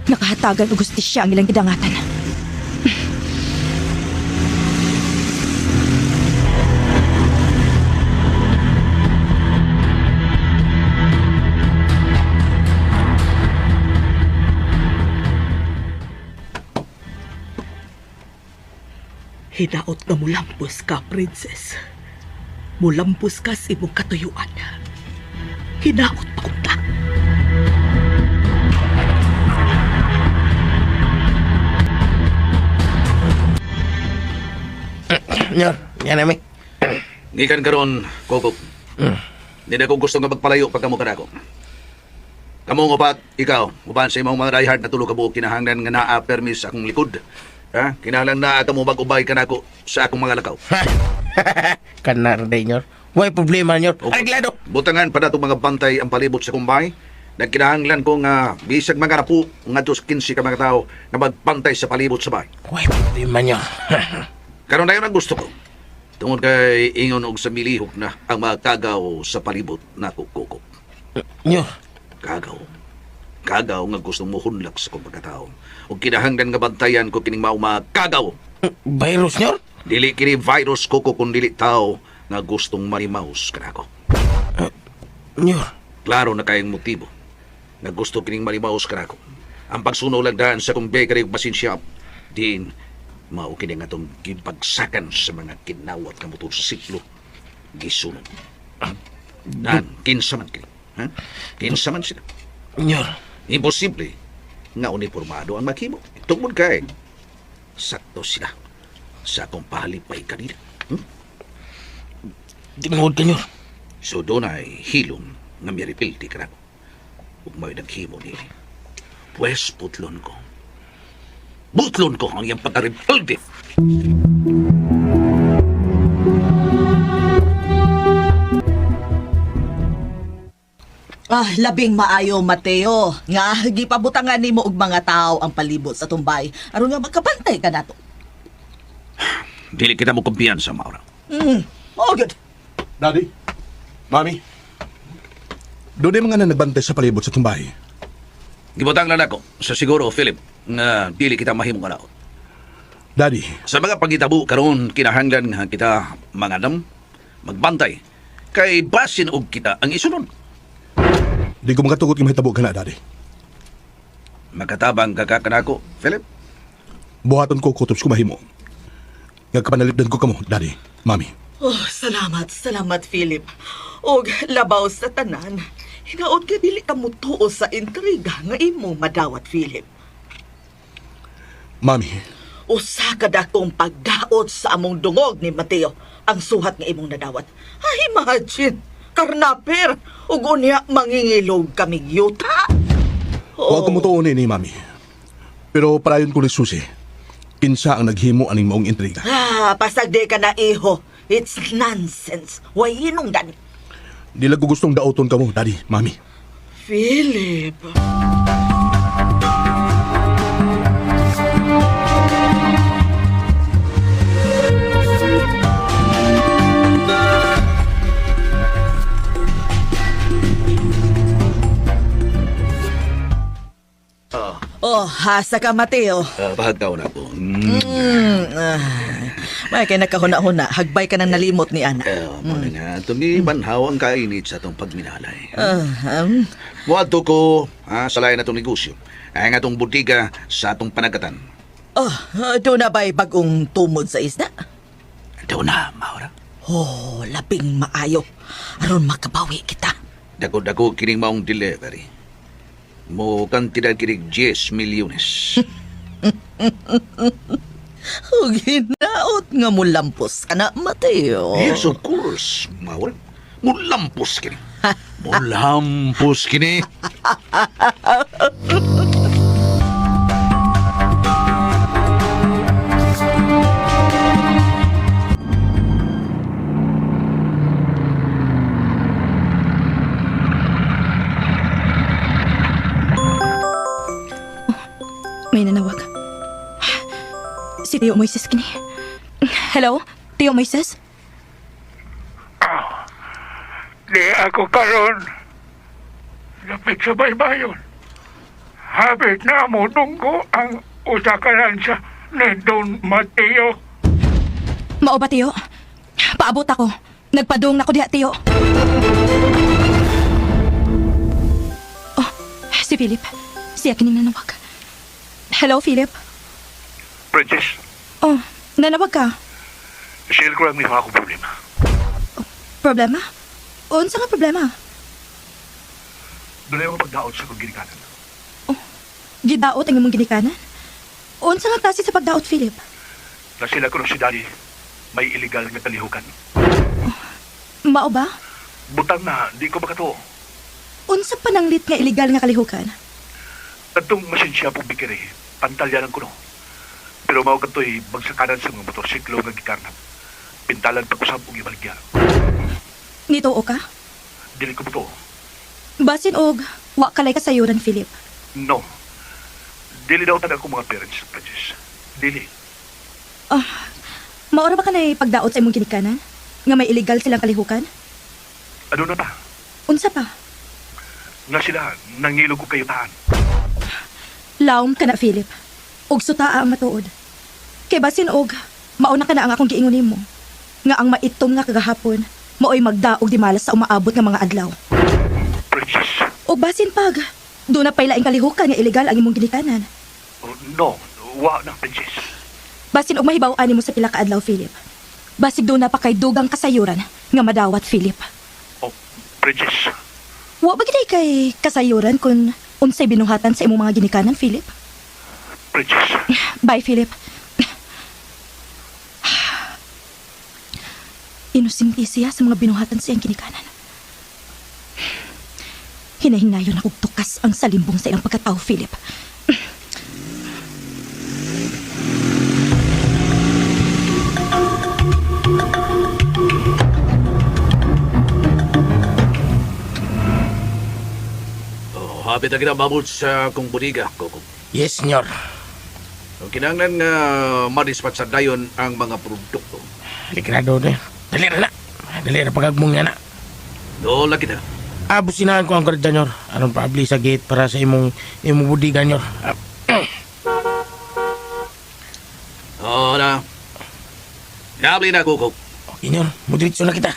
Nakahatagan og hustisya ang ilang gidangatan. Hinaot nga mulampos ka, princess. Mulampos ka sa imong katuyuan. Hinaot pa unta. Nyor, yan nami. Gikan karon, Kokok. Di na ko gusto nga magpalayo pagka mo kanako. Kamo nga upat, ikaw, uban sa imong mga diehard na tulo ka buok kinahanglan nga naa permis sa akong likod. Ha? Kinahanglan naa ka mo mag-ubay kanako sa akong mga lakaw. Kanar day, nyor. Way problema, nyor. Arreglado. Butangan pa natong mga bantay ang palibot sa kumbay. Nagkinahanglan ko nga bisag mga napu ngadto sa 15 ka mga tao nga magbantay sa palibot sa bahay. Way problema, nyor. Karon na yun ang gusto ko. Tungod kay ingon og sa milihok na ang mga kagaw sa palibot nako Kokok. Nyor, Kagaw. Kagaw nga gusto mo hunlak sa kong pagkatao. Ug kinahanglan nga bantayan ko kining mao mga kagaw. Virus, nyor? Dili kini virus ko ko kun dili tao nga gustong marimaus kanako. Nyor, Klaro na kayong motibo nga gusto kining marimaus kanako. Ang pagsuno lang daan sa kong bakery ug machine shop diin mao kini nga atong gibagsakan sa mga kinawat nga motorsiklo gisunog. Dan kinsa man kini? Ha? Kinsa man sila? Nyor. Imposible nga uniformado ang maghimo. Tungod kay sakto sila sa akong pahalipay kanila. Hmm? Tinuod ka, nyor. So doon ay hilom nga miripilti ka na. Ug may naghimo nini. Pwes putlon ko. Butlon ko ang iyang pagkaripilti. Ah, labing maayo, Mateo. Nga, gipabutangan nimo og mga tao ang palibot sa tumbay. Aron nga makabantay ka nato. Dili kita mo kumpiyansa, Maura. Oh, good. Daddy? Mami? Doon yung mga na nagbantay sa palibot sa tumbay. Gibutang lang ako sa siguro, Philip, nga dili kita mahimong kanaot. Daddy, Sa mga pagitabo karon kinahanglan nga kita mangadam, magbantay kay basin og kita ang isunod. di ko makatugot nga mahitabo ka na, Daddy. Makatabang ka kanako, Philip. Buhaton ko kutob ko mahimo. Nga kapanalipdan ko kamo, Daddy, Mami. Oh, salamat, salamat, Philip. Og labaw sa tanan. Hinaot ka dili ka mutuo sa intriga nga imo madawat, Philip. Mami, Usa ka dakong pagdaot sa among dungog ni Mateo ang suhat nga imong nadawat. Ay, imagine, karnaper, ug unya mangingilog kami yuta. oh. Wa ko mutuo ni Mami. Pero parayon ko ni Susi. Kinsa ang naghimo aning maong intriga. Ah, pasagdi ka na, iho. It's nonsense. Way hinungdan. Di lang ko gustong daoton kamo, Daddy, Mami. Philip. Oh, Bahasa ka, Mateo. Bahagaw na ako. May kay nakahuna-huna, hagbay ka nang nalimot ni Ana. Mo na nga, tumibanhaw ang kainit sa atong pagminalay. Ah, um, Muadto ko sa lain atong negosyo. Ay nga atong butika sa atong panagatan. Oh, doon na ba'y bagong tumod sa isda? Daw na, Maura. Oh, labing maayo. Aron makabawi kita. Dako-dako kining maong delivery. Mo kantidad kinig 10 milyones. Ug hinaot nga mulampos ka na, Mateo. Yes, of course, Maura. Mulampos kini. Mulampos kini. May nanawag. Si Tio Moises kini. Hello? Tio Moises? Di ako karon. Lapit sa baybayon. Habit na mo dunggo ang usa ka lansa ni Don Mateo. Mao ba, Tio? Paabot ako. Nagpadung na ko diha, Tio. Oh, si Philip. Siya kining nanawag. Hello, Philip. Princess, Oh, nanawag ka. share ko lang niyo akong problema. Problema? Unsa nga problema? Doon ako pagdaot sa kong ginikanan. Gidaot ang imong ginikanan? Unsa nga klase sa pagdaot, Philip? Nasila ko si Daddy may illegal nga kalihukan. Mao ba? Butang na, di ko makatuo. Unsa pananglit nga illegal nga kalihukan? Katong masensya po bikiri, pantalya lang ko no. Pero mao kadto'y bagsakanan sa mga motorsiklo nga gikarnap. Pintalan pag-usab og ibaligya. Nituo ka? Dili ko motuo. Basin og wa kalay kasayuran, Philip. No. Dili daw taga akong mga parents, Princess. Dili. Maura ba ka na pagdaot sa imong ginikanan? Nga may illegal silang kalihukan? Ano na pa? Unsa pa? Nga sila, nangilog ko kayo taan. Lawom ka na, Philip. Og sutaa ang matuod. Kay basin og, mauna ka na ang akong giingon nimo. Nga ang maitom nga kagahapon, maoy magdaog di malas sa umaabot nga mga adlaw. Princess. Og basin pag, doon na pa'y laing kalihukan nga ilegal ang imong ginikanan. Oh, no, wa na, Princess. Basin og mahibaw-an nimo sa pila ka adlaw, Philip. Basig doon na pa kay dugang kasayuran nga madawat, Philip. Oh, Princess. Wa ba gid kay kasayuran kung unsay binuhatan sa imong mga ginikanan, Philip? Princess. Bye, Philip. Inusinti siya sa mga binuhatan sa iyang ginikanan. Hinahinayon akong tukas ang salimbong sa ilang pagkatao, Philip. Oh, hapit na kita mabot sa akong budiga, Coco. Yes, senyor. So, kinahanglan nga madispatch sa dayon ang mga produkto. Likrado na. Dali na na. Dali na pagagmong niya na. Dola kita. Ah, businahan ko ang gwardiya, nyor. Aron paabli sa gate para sa imong imong budiga, nyor. Ah, Oo na. Nabli na, Coco. okay, nyor. Mudiretso na kita.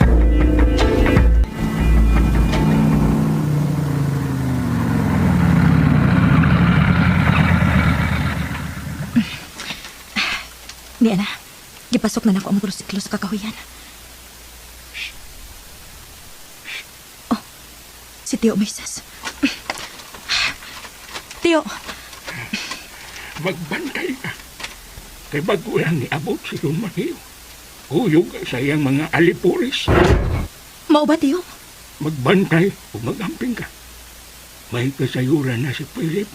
Ni ana, gipasok na nako ang motorsiklo sa kakahuyan. Oh, si Tio Moises. Tio, Magbantay ka. Kay bago lang niabot si Don Mateo. Uyog sa iyang mga alipuris. mao ba Tio? Magbantay o magamping ka. May kasayuran na si Philip.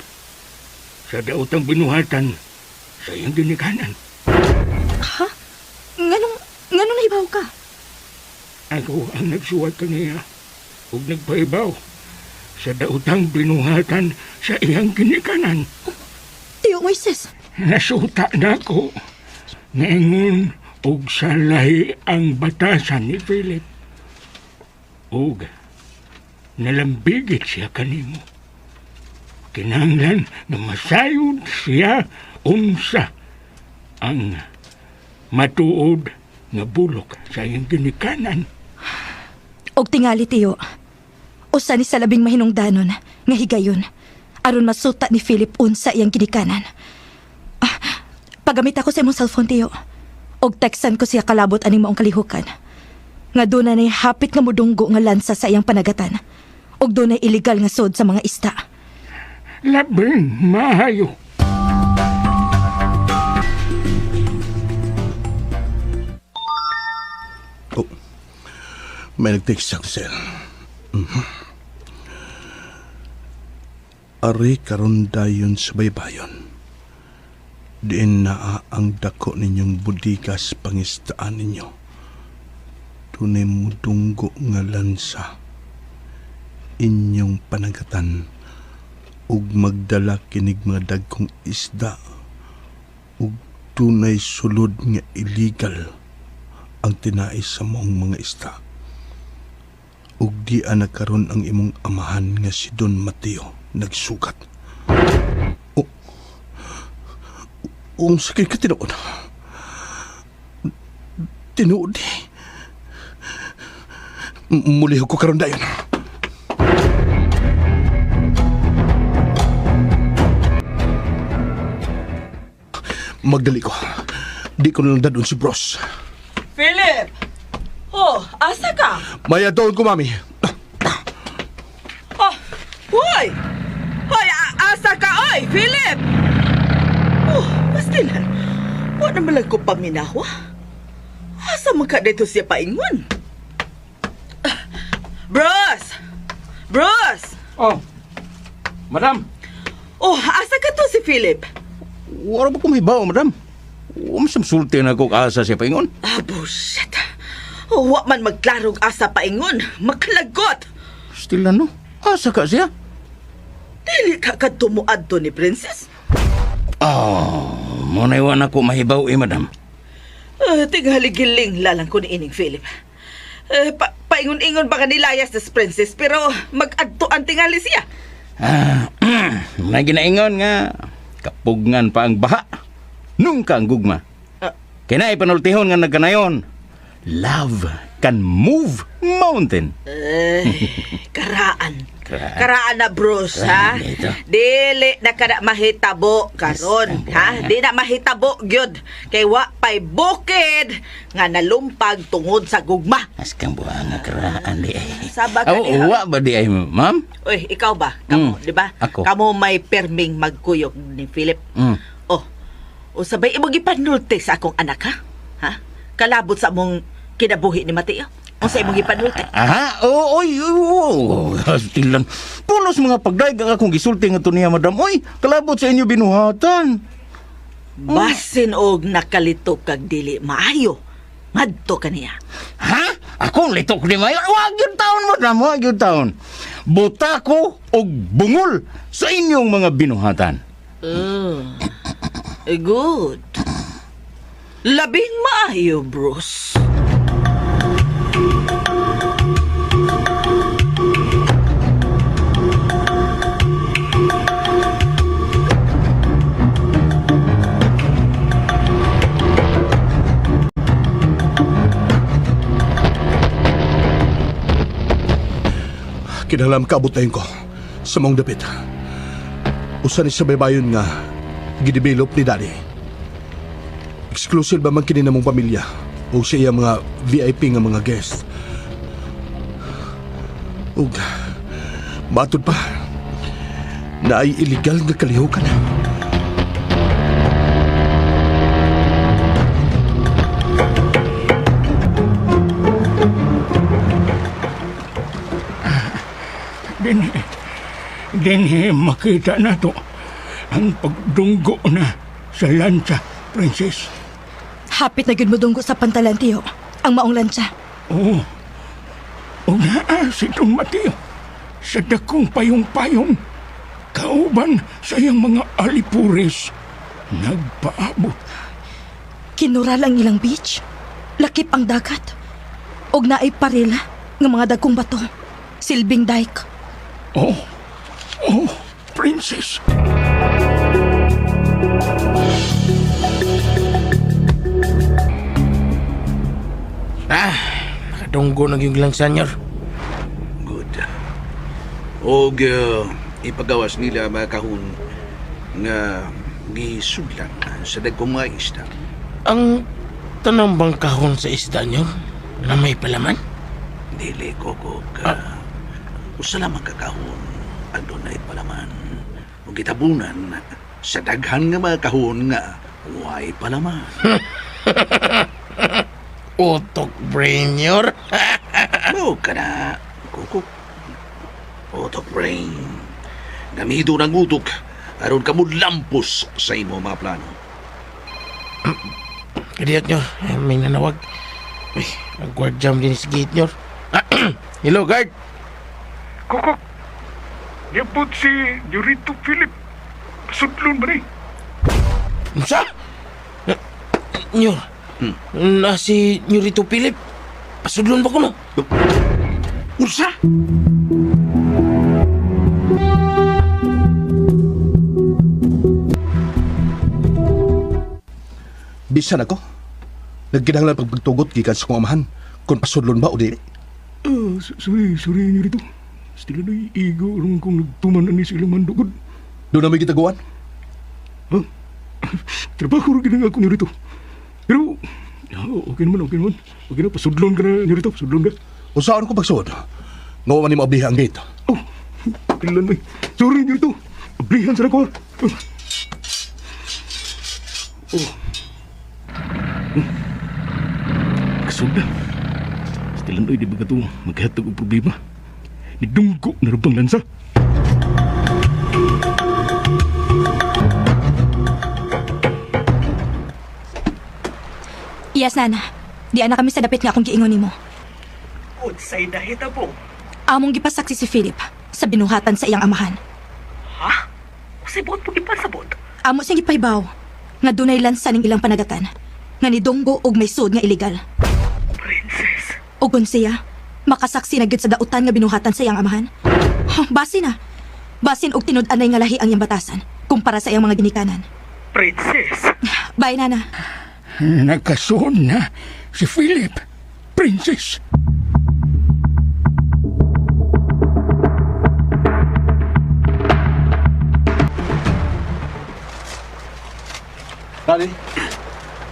Sa daotang binuhatan sa iyang ginikanan. Ha? Nganong, nganong nahibaw ka? Ako ang nagsuwat kaniya ug nagpaibaw sa daotang binuhatan sa iyang ginikanan. Tio Moises, Nasuta na ko. Ngayon, og salahi ang batasan ni Philip. Og nalambigit siya kanimo. Kinahanglan nga masayod siya unsa ang matuod nga bulok sa iyang ginikanan. Og tingali, tiyo. Usa ni sa labing mahinungdanon nga higayon aron masuta ni Philip unsa iyang ginikanan. Ah, pagamit ako sa imong cellphone, tiyo. Og textan ko siya kalabot aning maong kalihukan. Nga doon na hapit nga mudunggo nga lansa sa iyang panagatan. Og doon na illegal nga sod sa mga ista. Labing maayo. Oh, may nag-text sa sir. Mhm. Ari karon dayon sa baybayon. Diin naa ang dako ninyong budikas pangistaan ninyo. Dunay mudunggo nga lansa. Inyong panagatan ug magdala kinig mga dagkong isda ug dunay sulod nga illegal ang tinais sa mong mga isda. Ug di ana karon ang imong amahan nga si Don Mateo nagsugat. O, unsa kay ka tinuod? Tinuod eh. Mulihog ko karon dayon. Magdali ko. Di ko nalang dadon si Bros. Philip! Oh, asa ka? Maya doon ko, mami. Oh, hoy! Hoy, asa ka, oy, Philip! Oh, pastilan. Wa naman lang ko paminawa. Asa man ka dito siya paingon? Ah, Bros! Bros! Oh, madam. Oh, asa ka to si Philip? Wala ba kumibaw, madam? Umasam sulti na ko asa siya paingon. Ah, bullshit. Oh, wa man magklarong asa paingon. Makalagot! Still na, no? Asa ka siya? Dili ka ka tumuad to ni Princess. Oh, muna'y wa na ko mahibaw eh, madam. Tingali giling lalang ko ni ining Philip. Paingon-ingon ba ka nilayas na si Princess pero mag-adto ang tingali siya. Ah, may ginaingon nga kapugngan pa ang baha. Nung ka ang gugma. Ah. Kaya na ipanultihon nga nagkanayon. Love can move mountain. Eh, karaan. Karaan. Karaan na, Bruce, ha? Karaan ito. Dili na kada mahitabo karon, Yes, ha? Di na mahitabo gyud kay wa pay bukid nga nalumpag tungod sa gugma. Askang buha nga karaan di ay. Saba ka Oh, diha. wa ba di ay, ma'am? Uy, ikaw ba? Kamo, di ba? Ako. Kamo may perming magkuyog ni Philip. Oh, o sabay imong gipanulti sa akong anak, ha? Ha? Kalabot sa among kinabuhi ni Mateo. Unsa imong gipanulti? Aha, oo, oy, oo, Stilan. Pulos mga pagdaig ang akong gisulti nga to niya, madam. Oy, kalabot sa inyo binuhatan. Basin og nakalito kag dili maayo. Ngadto kaniya. Ha? Akong litok ni Mayor? Wag yun taon, madam. Wag yun taon. Buta ko og bungol sa inyong mga binuhatan. Good. Labing maayo, Bruce. Kinahanglan kaabot tayo ko sa mong dapit. Usa ni sa baybayon nga gidevelop ni Daddy. Exclusive ba man kini namong pamilya o sa iya mga VIP nga mga guest. Ug matud pa na ay illegal nga kalihukan. Dinhi, dinhi makita na to ang pagdunggo na sa lansa, Princess. Hapit na gyud modunggo sa pantalan, tiyo. Ang maong lantsa. Oo. O naa si Don Mateo sa dakong payong-payong kauban sa iyang mga alipures nagpaabot. Kinural ang ilang beach. Lakip ang dagat. Og naay paril nga mga dagkong bato. Silbing dike. Oh, oh, Princess. Ah, nakadunggo na yung lang, senyor. Good. Og ipagawas nila mga kahon nga gisudlan sa dagkong mga isda. Ang tanang bang kahon sa isda nyo na may palaman? Dili ko ko ka. Usa lamang ka kahon ang dunay palaman. Ug gitabunan sa daghan nga mga kahon nga way palaman. Utok brain, nyor. Mao ka na, kukok. Utok brain. Gamido ng utok aron ka mo lampos sa imo mga plano. Kadiyot, nyor. Eh, may nanawag. Uy, nag-guard jam din sa gate, nyor. Ah, hello, guard. Kukok, niabot si Nurito Philip. Sudlon ba ni? Unsa? Nyor. Na si Nyorito Philip. Pasudlon ba ko no? Unsa? Bisan ako. Nagkinahanglan pagpagtugot gikan sa kong amahan kung pasudlon ba o dili. Sorry, sorry Nurito. Stila na igo ron kong nagtuman ani sa ilang mandugod. Doon na may gitaguan. Ha? Trabaho rin ako Nurito. Pero, okay naman, okay naman. Okay na, pasudlon ka na Nurito, pasudlon ka. Unsaon ko pagsuod? Nga wa man nimo abliha ang gate. Oh, ilan may. Sorry Nurito. Ablihan sa ko. Oh. Kasunda. Stilan di ba ka maghatag og problema? Nidunggo na rubang lansa. Yes, Nana. Di ana kami sa dapit nga akong giingon nimo. Unsay nahitabo? Among gipasaksi si Philip sa binuhatan sa iyang amahan. Ha? Unsay buot mo gipasabot? Amo siyang gipahibaw nga dunay lansa ning ilang panagatan nga nidunggo og may sud nga illegal. Princess. Og kun siya makasaksi na gyud sa dautan nga binuhatan sa iyang amahan. Huh, basin na. Basin og tinud-anay nga lahi ang iyang batasan kumpara sa iyang mga ginikanan. Princess. Bye, Nana. Nagkasun na si Philip, Princess. Daddy,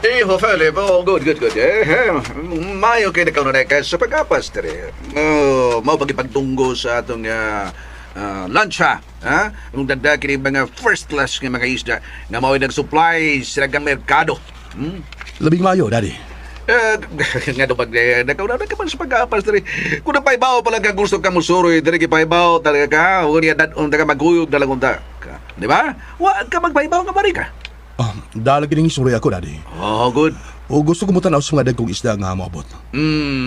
Iho, Philip. Oh, good, good, good. Eh, eh, mayo kay nakaw na ka sa pag-apas, tere. Oh, mao pagipagtunggo sa atong lunch, ha? Ha? Ang dagdag kini mga first class nga mga isda nga mao'y nag-supply sa daghang merkado. Hmm? labing mayo, Daddy. Eh, nga do pag nakaw na ka man sa pag-apas diri. Kung napaibaw pa lang ka gusto ka musuroy diri gipaibaw talaga ka. Unya dad-on ka maguyog na lang unta. Ka. Di ba? Wa ka magpaibaw nga bari ka. Ah, dalag kining istorya ko, Daddy. Oh, good. O gusto ko mo tanaw sa mga dagkong isda nga moabot.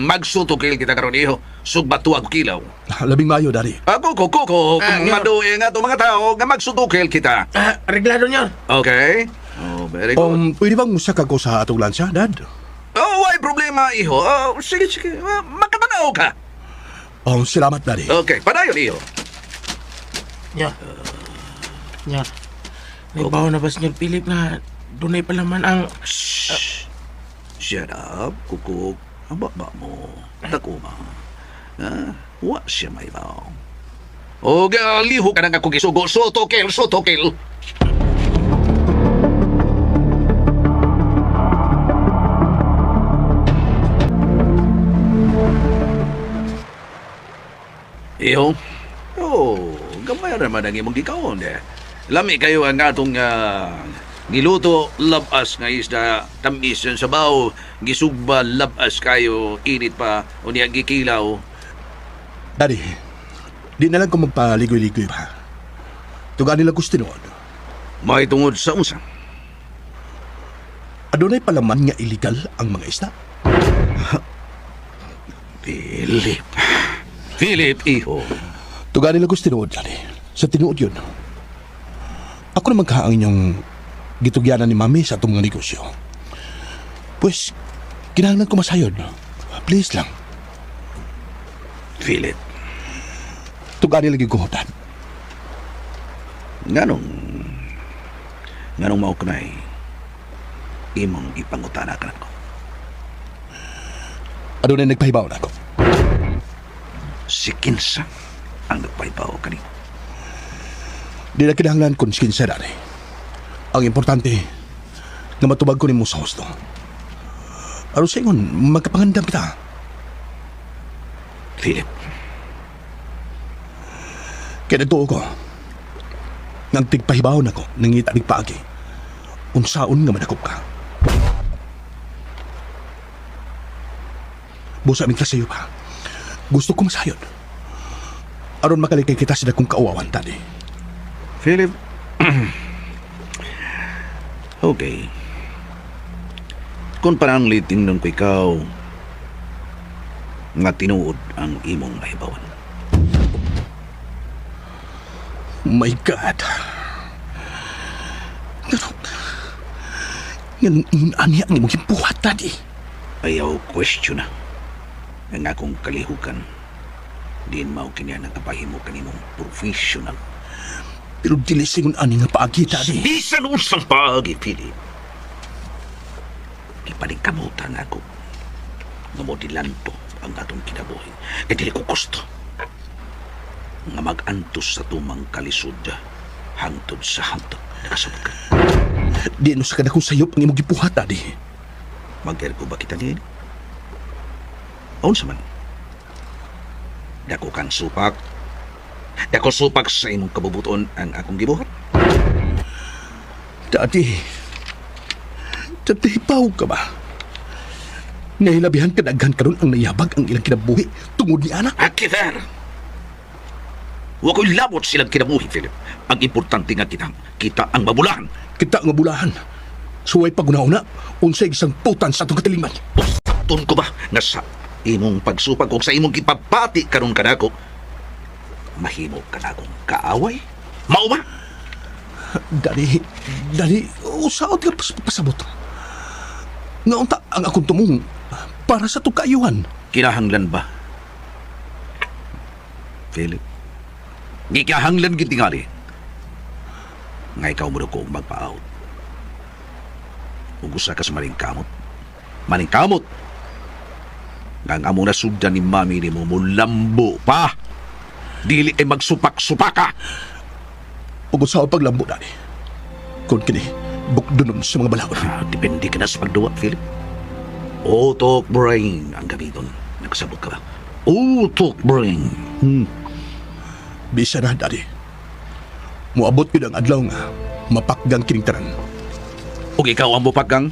Magsutukil kita karon iho. Sugbato ang kilaw. Labing mayo, Daddy. Ako ko ko ko Ah, Nyor. maduoy nga to mga tao nga magsutukil kita. Ah, reglado, nyor. Okay? Oh, very good. Pwede bang musaka ko sa atong lansya, Dad? Oh, way problema iho. Oh, sige sige. Makatanaw ka. Salamat, Daddy. Okay, padayon iho. Nyor. Nyor. May bawo na ba, Senyor Philip, na dunay palaman ang... Shh. Shut up, kukuk. Ang baba mo. Takuma. Ha? Wa siya may baw. O, liho ka na nga kung isugo. Sotokil, sotokil. Iyo. Oh, gamay ra man ang imong gikaon eh. Lami kayo ang atong giluto labas nga isda tamis ang sabaw gisugba labas kayo init pa unya gikilaw. Daddy, di na lang ko magpaligoy-ligoy pa. Tugaan nila gusto tinuod. May tungod sa unsa. Adunay palaman nga illegal ang mga isda. Philip. Philip iho. Tugaan nila gusto tinuod, Daddy. Sa tinuod yun. Ako naman ka ang inyong gitugyanan ni Mami sa atong mga negosyo. Pues, kinahanglan ko masayod. Please lang. Philip. Tugaan nila ko, Dad. Nganong nganong mao kanay imong gipangutana kanako. Adunay nagpahibaw na ako. Si kinsa ang nagpahibaw kanimo? Di na kinahanglan kung kinsa, Daddy. Ang importante, nga matubag ko nimo sa husto. Aron sa ingon, magkapangandam kita. Philip, Kaya nagtuo ko, nga ang tigpahibaw nako, nangita nig paagi. Unsaon nga manakop ka. Busa min sayo pa. Gusto ko masayon. Aron makalikay kita sa dakong kauwawan, Daddy. Philip. Okay. Kung parang tingnan ko ikaw nga tinuod ang imong nahibawan. My God. Nganong, nganong ingon ang imong gimpuhat, Daddy. Ayaw question na ang akong kalihukan. Diin mao kini ang nagpahimo kanimong professional. Pero dili singon ani nga paagi, Daddy. Bisan unsang paagi, Philip. Gipaningkamutan ako nga modilanto ang atong kinabuhi. Kay dili ko gusto nga mag-antos sa tumang kalisod hangtod sa hangtod. Nakasabot ka. Di no sa kadakong sayop ang imong gipuhat, Daddy. Mag-ergo ba kita niini? Unsa man? Dako kang supak. Dako supak sa imong kabubuton ang akong gibuhat. Daddy. Daddy, hibaw ka ba? Nahilabihan ka daghan karon ang nayabag ang ilang kinabuhi tungod ni ana. Akifer! Wa ko'y labot silang kinabuhi, Philip. Ang importante nga kita, kita ang mabulahan. Kita nga bulahan. Suway paguna-una, unsay isang putan sa atong katilingban. Usapton ko ba nga sa imong pagsupag o sa imong gipabati karon kanako, mahimo ka na akong kaaway? Mao ba? Daddy, Daddy, usaot ka pasabot. Nga unta ang akong tumong para sa itong kaayuhan. Kinahanglan ba? Philip, gikinahanglan gid tingali. Nga ikaw mo ko magpa-out. Ug usa ka sa maningkamot. Maningkamot! Nga ang among nasugdan ni mami nimo mulambo pa. Dili kay magsupak-supaka. Ug usaot paglambo, Daddy. Kung kini, bukdunon sa mga balaod. Ah, depende ka na sa pagduwa, Philip. Utok brain ang gamiton. Nagsabot ka ba? Utok brain. Bisa na, Daddy. Muabot yun ang adlaw nga mapakgang kining tanan. Ug ikaw ang mupaggang.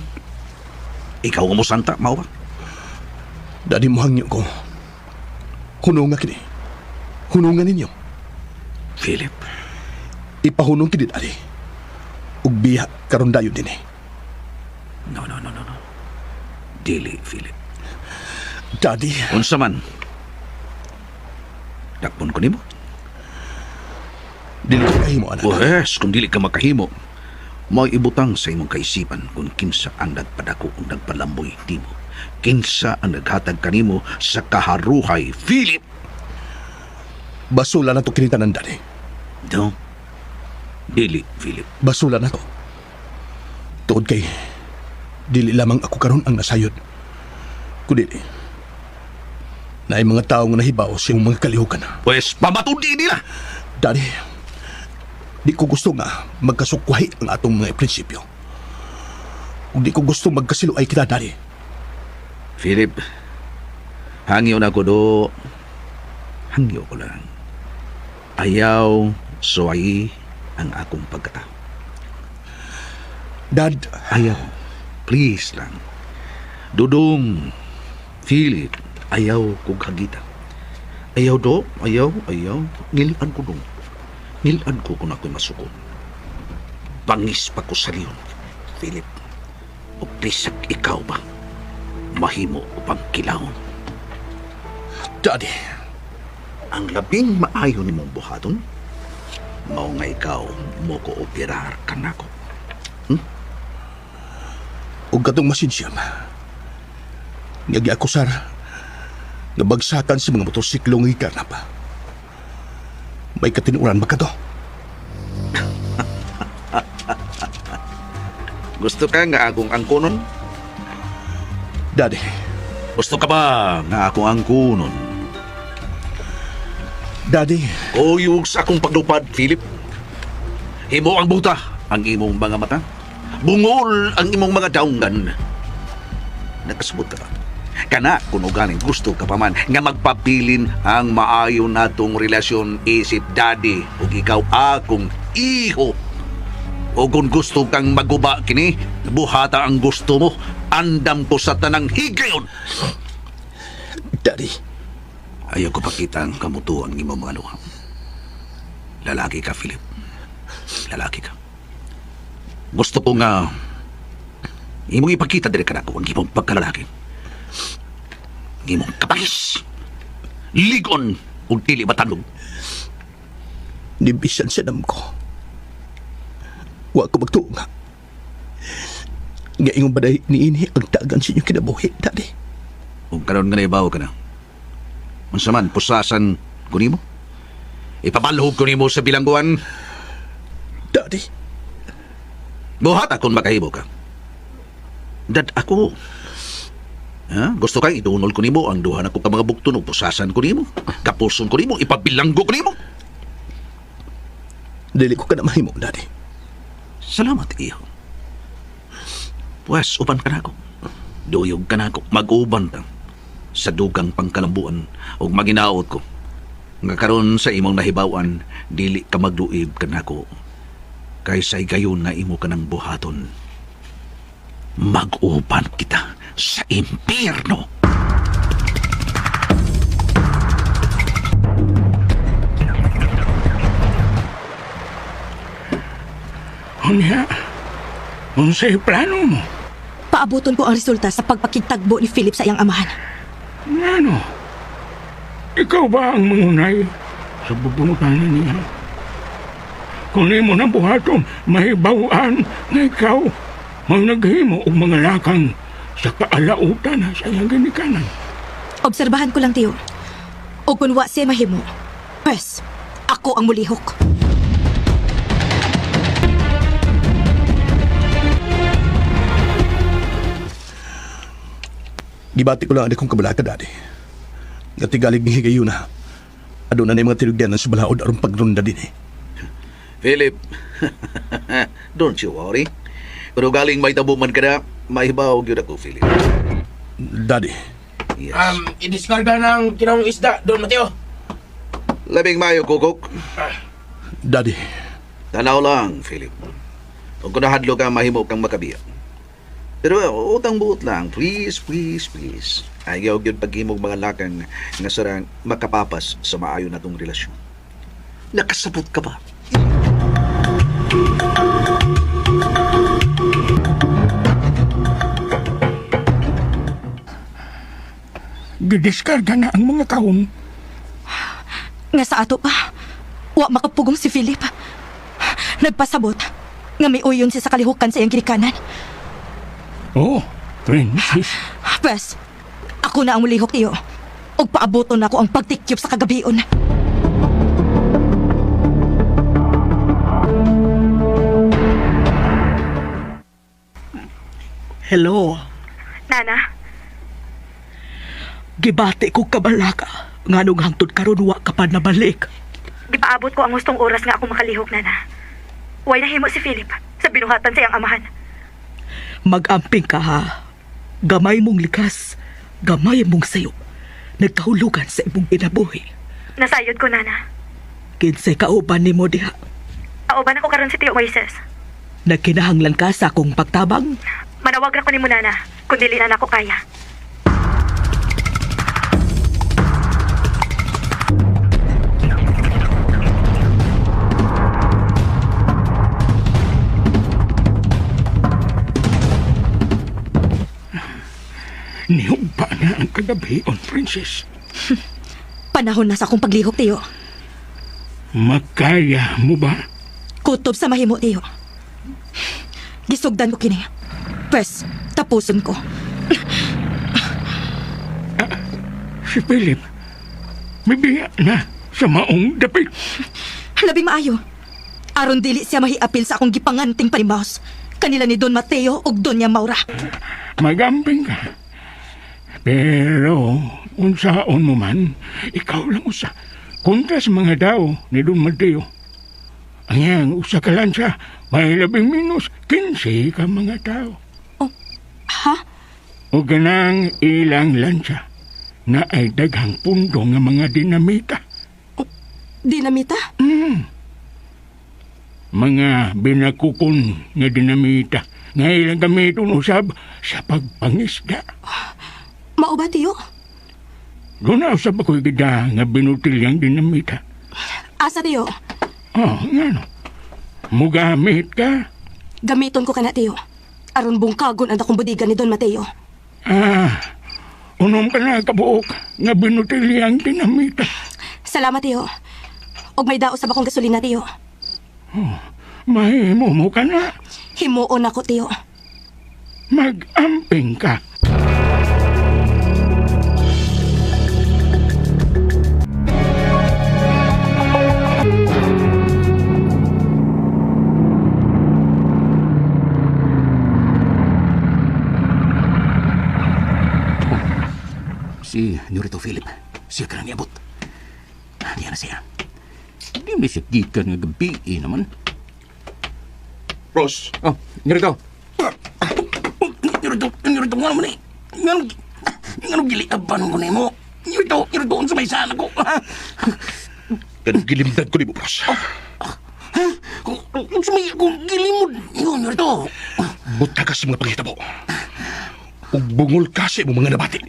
Ikaw ang musanta, mao ba? Daddy, muhangyo ko. Hunong nga kini. Hunungan ninyo. Philip, Ipahunong kini, Daddy. Ug biya karon dayon dinhi. no, no, no, no, no. Dili, Philip. Daddy, Unsa man? Dakpon ko nimo. dili ko kahimo anak. Pwes, kung dili ka makahimo, may ibutang sa imong kaisipan kung kinsa ang nagpadako o nagpalamboy nimo. Kinsa ang naghatag kanimo sa kaharuhay, Philip! Basula na to kini tanan, Daddy. No. Dili, Philip. Basula na to. Tuod kay dili lamang ako karon ang nasayod. Kundi naay mga tawo nga nahibaw sa imong mga kalihukan. Pwes, pamatudi nila! Daddy, di ko gusto nga magkasukwahi ang atong mga prinsipyo. Ug di ko gusto magkasiluay kita, Daddy. Philip, hangyo na ko do. Hangyo ko lang. Ayaw, suwayi ang akong pagkatao. Dad, Ayaw. Please lang. Dudong, Philip, ayaw kong hagita. Ayaw do, ayaw, ayaw. Ngilan ko dong. Ngilan ko kung ako'y masuko. Bangis pa ko sa leon, Philip. O bisag ikaw ba? Mahimo upang kilawon. Daddy, Ang labing maayo nimong buhaton, mao nga ikaw mo kooperar kanako. ug katong masinsyam. Nga giakusar nga bagsakan sa mga motorsiklo nga gikarnap. May katinuran ba ka to? Gusto ka nga akong angkonon? Daddy. Gusto ka ba nga akong angkonon? Daddy. Kuyog sa akong paglupad, Philip. Himo ang buta ang imong mga mata. Bungol ang imong mga daungan. Nakasabot ka ba? Kana kung ugaling gusto ka pa man nga magpabilin ang maayo natong relasyon isip daddy ug ikaw akong iho. O kung gusto kang maguba kini, buhata ang gusto mo. Andam ko sa tanang higayon. Daddy. Ayaw ko pakita ang kamutuan ng imong mga luha. Lalaki ka, Philip. Lalaki ka. Gusto ko nga imong ipakita diri kanako ang imong pagkalalaki. Ang imong kapagis. Ligon ug dili matalog. Nibisan sa dam ko. Wa ko magtuo nga. Nga ingon ba dahil niini ang tagan sa inyong kinabuhi, Daddy? Ug karon nga naibaw ka na. Unsa man pusasan ko nimo? Ipabalhog ko nimo sa bilangguan. Daddy. Buhat akong makahimo ka. Dad ako. Ha? Gusto kang idunol ko nimo ang duha nako ka mga bukton ug pusasan ko nimo. Kapuson ko nimo, ipabilanggo ko nimo. Dili ko ka na mahimo, Daddy. Salamat, iho. Pues, uban ka nako. Duyog ka nako, mag-uban ta sa dugang pangkalambuan ug maginaot ko. Nga karon sa imong nahibaw-an, dili ka magduib kanako. Kaysa gayon nga imo ka ng buhaton. Mag-uban kita sa impyerno. Unya, unsay plano mo? Paabuton ko ang resulta sa pagpakigtagbo ni Philip sa iyang amahan. Ngano? Ikaw ba ang mangunay sa bubunutan niya? Kung nimo na buhaton, mahibaw-an nga ikaw ang naghimo og mga lakang sa kaalautan sa iyang ginikanan. Obserbahan ko lang, Tiyo. O kung wa siya mahimo, pwes, ako ang mulihok. Gibati ko lang ang akong kabalaka, Daddy. Nga tigalig ni higayuna. Aduna na yung mga tinugdanan sa balaod aron pagrunda din eh. Philip, don't you worry. Pero galing may tabo man ka na, mahibaw gyud ako, Philip. Daddy. Yes. I-discarga ng kinahong isda, Don Mateo. Labing mayo, Kukok. Daddy. Tanaw lang, Philip. Kung kunahadlo ka, mahimo kang makabiya. Pero utang buot lang, please, please, please. Ayaw gyud paghimog mga lakang nga sarang makapapas sa maayo natong relasyon. Nakasabot ka ba? Gidiskarga na ang mga kahon. Nga sa ato pa, wa makapugong si Philip. Nagpasabot nga may uyon siya sa kalihukan sa iyang ginikanan. Oh, princess. Pwes, ako na ang mulihok, Tiyo. Ug paabuton nako ang pagtikyop sa kagabion. Hello. Nana? Gibati ko kabalaka. Nganong hangtod karon wa ka pa nabalik. Gipaabot ko ang gustong oras nga ako makalihok, Nana. Way nahimo si Philip sa binuhatan sa iyang amahan. Mag-amping ka ha. Gamay mong likas, gamay mong sayop. Nagkahulugan sa imong kinabuhi. Nasayod ko, Nana. Kinsay kauban nimo diha. Kauban ako karon si Tio Moises. Nagkinahanglan ka sa akong pagtabang? Manawag ra ko nimo, Nana, kung dili na nako kaya. Nihugpa na ang kagabion, princess. Panahon na sa akong paglihok, Tiyo. Makaya mo ba? Kutob sa mahimo, Tiyo. Gisugdan ko kini. Pwes, tapuson ko. Si Philip, mibiya na sa maong dapit. Labing maayo. Aron dili siya mahiapil sa akong gipanganting panimaos. Kanila ni Don Mateo ug Doña Maura. Magamping ka. Pero, unsaon mo man, ikaw lang usa. Kontra sa mga tao ni Don Mateo. Ang iyang usa ka lansa, may 15 ka mga tao. Oh, ha? O ganang ilang lansa na ay daghang pundo nga mga dinamita. Oh, dinamita? Mga binakukon nga dinamita nga ilang gamiton usab sa pagpangisda. Mao ba, tiyo? Doon na usab ako'y gida nga binutilyang dinamita. Asa, tiyo? Oh, nga no. Mugamit ka? Gamiton ko ka na, tiyo. Aron bungkagon ang dakong budigan ni Don Mateo. Ah, unom ka na kabuok nga binutilyang dinamita. Salamat, tiyo. Og may daos sa bakong gasolina, tiyo. Oh, mahimo mo ka na. Himuon ako, tiyo. Mag-amping ka. Si Nurito Philip, siya ka nang iabot. Diyan na siya. Hindi mo siya gikan nga gabi eh, naman. Ross. Oh, Nurito. Nurito, Nurito, nga naman eh. Nga giliaban ko na mo. Nurito, Nurito, unsa may saan ako. Ganun gilimdad ko ni mo, Ross. Unsa may akong gilimod. Nurito. Buta ka sa mga panghitabo. Ug bungol ka sa imong mga nabati.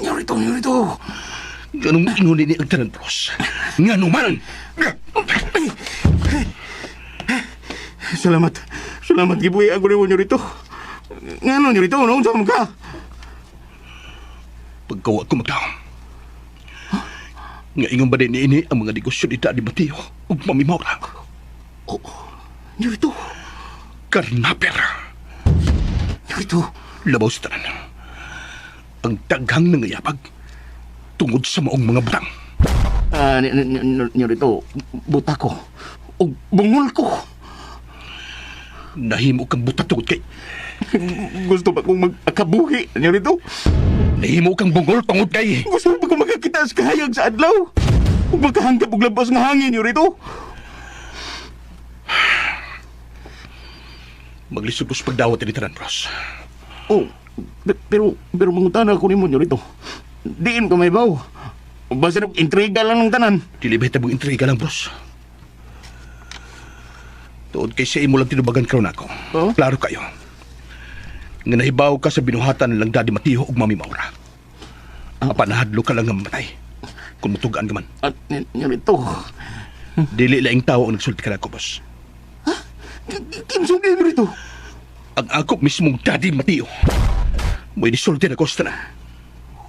Nurito, Nurito. Ganong ingon ni ang tanan, Bros. Nga naman! Salamat. Salamat, gibuhi ako ni mo, Nurito. Nga no, Nurito, no? Unsa man ka? Pagkawa ko magtaong. Nga ingon ba din ini ang mga negosyo ni Daddy Mateo ug Mami Maura? Oh, Nurito. Karnaper. Nurito. Labaw sa tanan. Ang daghang nangayabag tungod sa maong mga butang. Nurito, buta ko. Ug bungol ko. Nahimo kang buta tungod kay... Gusto ba kong magkabuhi, Nurito? Nahimo kang bungol tungod kay... Gusto ba kong magkakita sa kahayag sa adlaw? Ug makahanggap og labas nga hangin, Nurito? Maglisod ko sa pagdawat ni Taran, Bros. Oh, pero mangutana ako nimo, Nurito. Diin ka may baw. Basta na intriga lang ng tanan. Dili ba hitabong intriga lang, Bros? Tuod kay sa imo lang tinubagan karon ako. Oh? Klaro kayo. Nga nahibaw ka sa binuhatan lang Daddy Mateo ug Mami Maura. Apan nahadlo ka lang nga mamatay. Kung mutugaan ka man. At Nurito. Dili laing tao ang nagsulti ka na ako, boss. Ha? Kinsa ni Nurito? Ang ako mismong Daddy Mateo. Mo'y nisulti na kosta na.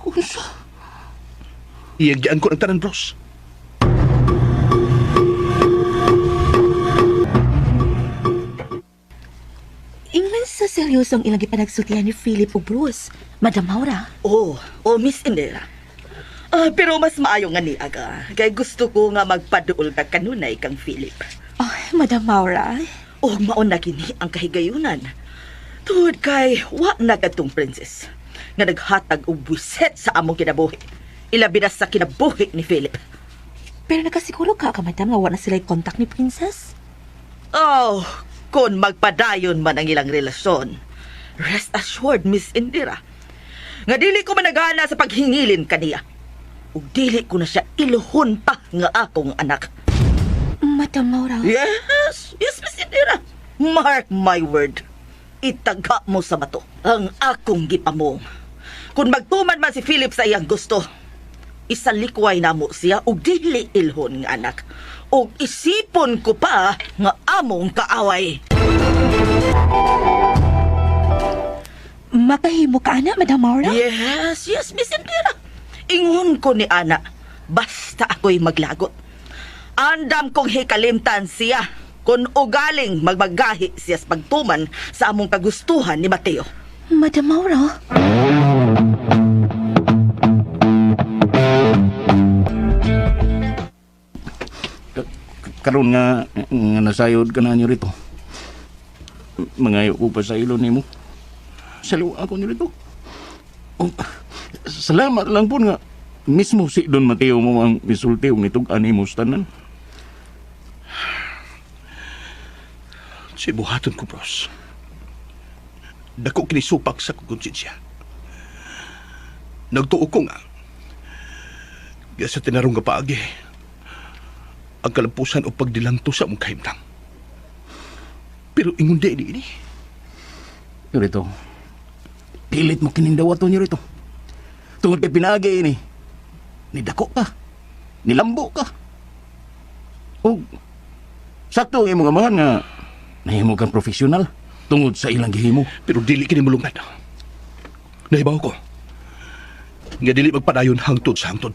Unsa? Iyagyaan ko ng tanan, bros. Ingon sa seryosong ilang gipanagsultihan ni Philip ug Bruce, Madam Maura. Oh, Miss Indira. Pero mas maayo nga ni aga. Kay gusto ko nga magpaduol ka kanunay kang Philip. Oh, Madam Maura. Oh, maon na kini ang kahigayunan. Tuhod kay wa na kadtong princess nga naghatag og buwiset sa among kinabuhi. Ilabi na sa kinabuhi ni Philip. Pero nakasiguro ka, Madam, nga wa na sila'y contact ni Princess? Oh, kung magpadayon man ang ilang relasyon. Rest assured, Miss Indira, nga dili ko managana sa paghingilin kaniya. Ug dili ko na siya iluhon pa nga akong anak. Madam Maura. Yes, yes, Miss Indira. Mark my word. Itaga mo sa bato ang akong gipamong. Kung magtuman man si Philip sa iyang gusto, isalikway na mo siya og dili ilhon nga anak. Og isipon ko pa nga among kaaway. Makahimo ka, ana, Madam Maura? Yes, yes, Miss Indira. Ingon ko ni ana, basta ako'y maglagot. Andam kong hikalimtan siya kung ugaling magbagahi siya sa pagtuman sa among kagustuhan ni Mateo. Madam Maura? Karon nga nasayod ka na niyo rito. Mangayo ko pa sa ilo nimo. Saliw ako nilito. Oh, salamat lang po nga mismo si Don Mateo mo ang misulti og nitug-an nimo sa tanan. Si buhaton ko, bros. Dako kini supak sa kong konsensya. Nagtuo ko nga. Gaya sa tinarong nga paagi, ang kalampusan o pagdilanto sa among kahimtang. Pero ingon di ini. Rito, pilit mo kinindawato niyo rito. Tungod kay pinaagi ini, nidako ka, nilambo ka. O, sakto ang imong amahan nga nahimo kang profesional tungod sa ilang gihimo. Pero dili kini mulungad. Nahibaw ko. Nga dili magpadayon hangtod sa hangtod.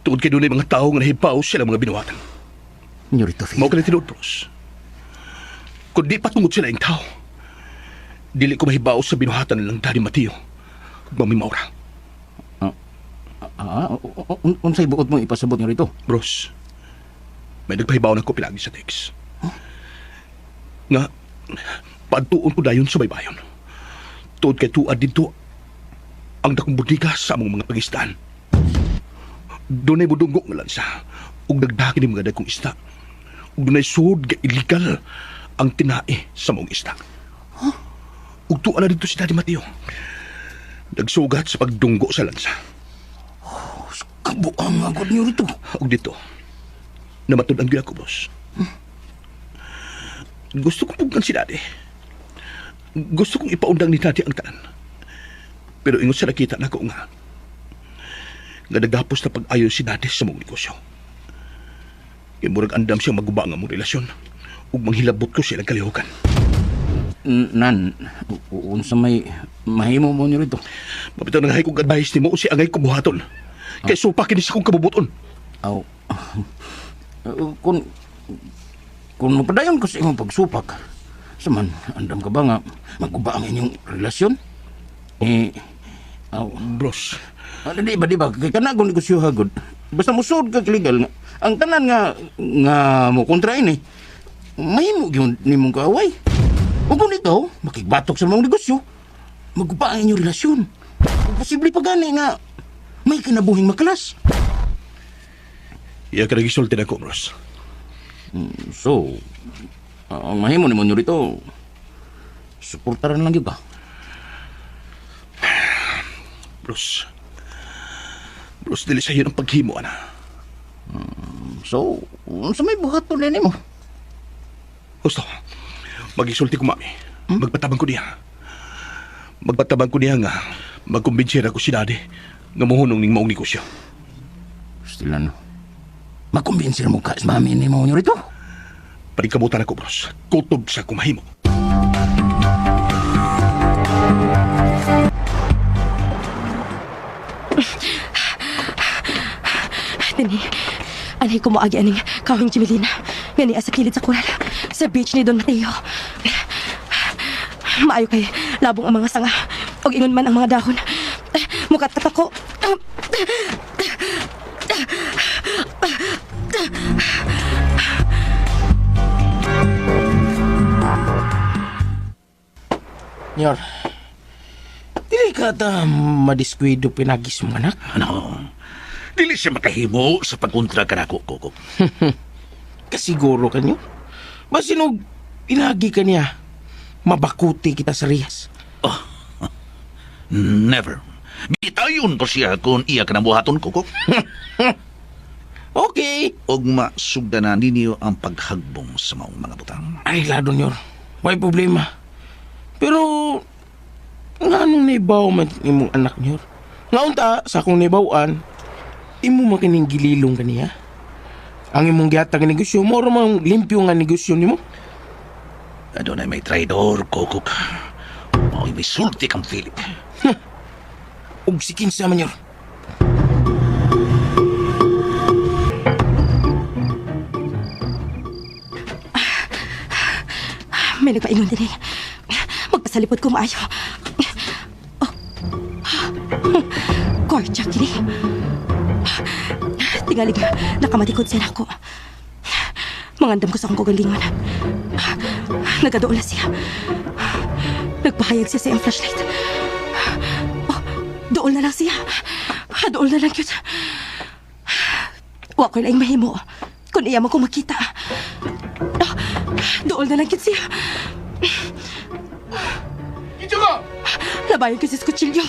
Tungod kay dunay mga tao nga nahibaw sila mga binuhatan. Niyo rito, Philip. Mao kani tinuod, bros. Kung di patungod sila ang tao, dili ko mahibaw sa binuhatan nilang Daddy Mateo ug Mami Maura. Unsay buot mo ipasabot niyo rito? Bros, may nagpahibaw na ko pinagi sa text. Nga, paadtuon ko dayon sa baybayon. Tuod kay tuad dito ang dakong bodega sa among mga pangisdaan. Dunay budunggo nga lansa ug nagdaki ni mga dagkong isda. Ug dunay sud ga illegal ang tinae sa mong isda. Huh? Ug tuwa na dito si Daddy Mateo. Nagsugat sa pagdunggo sa lansa. Oh, kabuang agad niyo rito. Ug dito, namatud ang gyud ako, boss. Gusto kong pugnan si Daddy. Gusto kong ipaundang ni Daddy ang tanan. Pero ingon sa nakita nako nga nagapos na pag-ayo si Daddy sa mong negosyo. Kay murag andam siya maguba nga mong relasyon ug manghilabot ko silang kalihukan. Nan, unsa may mahimo mo niyo rito? Mabitaw nang kong advice nimo si angay ko buhaton. Kay supa kini sa kong kabubuton. Aw. Kung mapadayon ko sa imong pagsupak, saman, andam ka ba nga maguba ang inyong relasyon? Eh, aw, Bros, di ba? Kay kana kung negosyo hagod. Basta musod ka legal nga. Ang tanan nga mo kontra ini, mahimo gyud nimong kaaway. Ug kung ikaw makigbatok sa mong negosyo, maguba ang inyong relasyon. Ug posible pa gani nga may kinabuhing makalas. iya ka nagisulti na ko, bros. So, ang mahimo nimo nyo rito, suportaran lang gyud ka. Bros. Bros, dili sa iyo ang paghimo, ana. So, unsa may buhaton nimo? Gusto, magisulti ko, mami. Magpatabang ko niya. Magpatabang ko niya nga magkumbinsiera ko si Daddy nga muhunong ning maong negosyo. Still ano, makumbinsiera mo ka sa mami nimo nyo rito. Paningkamutan ako, bros. Kutob sa kumahimo. Dini, anay ko moagi aning kawing Jimilina. Nga niya sa kilid sa kural, sa beach ni Don Mateo. Maayo kay labong ang mga sanga, og ingon man ang mga dahon. Mukat ko. Nyor, dili ka ta madiskwido pinagis mo, anak. Ano? Dili siya makahimo sa pagkontra kanako, Koko. Kasiguro ka niyo. Basinog, inagi ka niya. Mabakuti kita sa Rias. Oh, never. Bitayon ko siya kung iya ka ng buhaton, Koko. Okay. Og masugda na ninyo ang paghagbong sa maong mga butang. Ay, lado, Nyor. May problema. Pero, nga nung naibaw man imong anak, Nyor? Nga unta, sa akong naibawan, imo makining gililong kaniya. Ang imong gihatag nga negosyo, moro mang limpyo nga negosyo nimo. Adunay may traidor, Kokok. Mao'y may sulti kang Philip. Ug si kinsa man, Nyor. May nagpaingon din eh. Magpasalipod ko maayo. Oh. Korchak kini. Tingalig, nakamatikod sila ako. Mangandam ko sa akong kagalingon. Nagadool na siya. Nagpahayag siya sa iyang flashlight. Oh, dool na lang siya. Dool na lang yun. Wa ko'y laing mahimo. Kung iya man ko makita. Oh, dool na lang yun siya. Kinsa ka? Labayon ko si kutsilyo.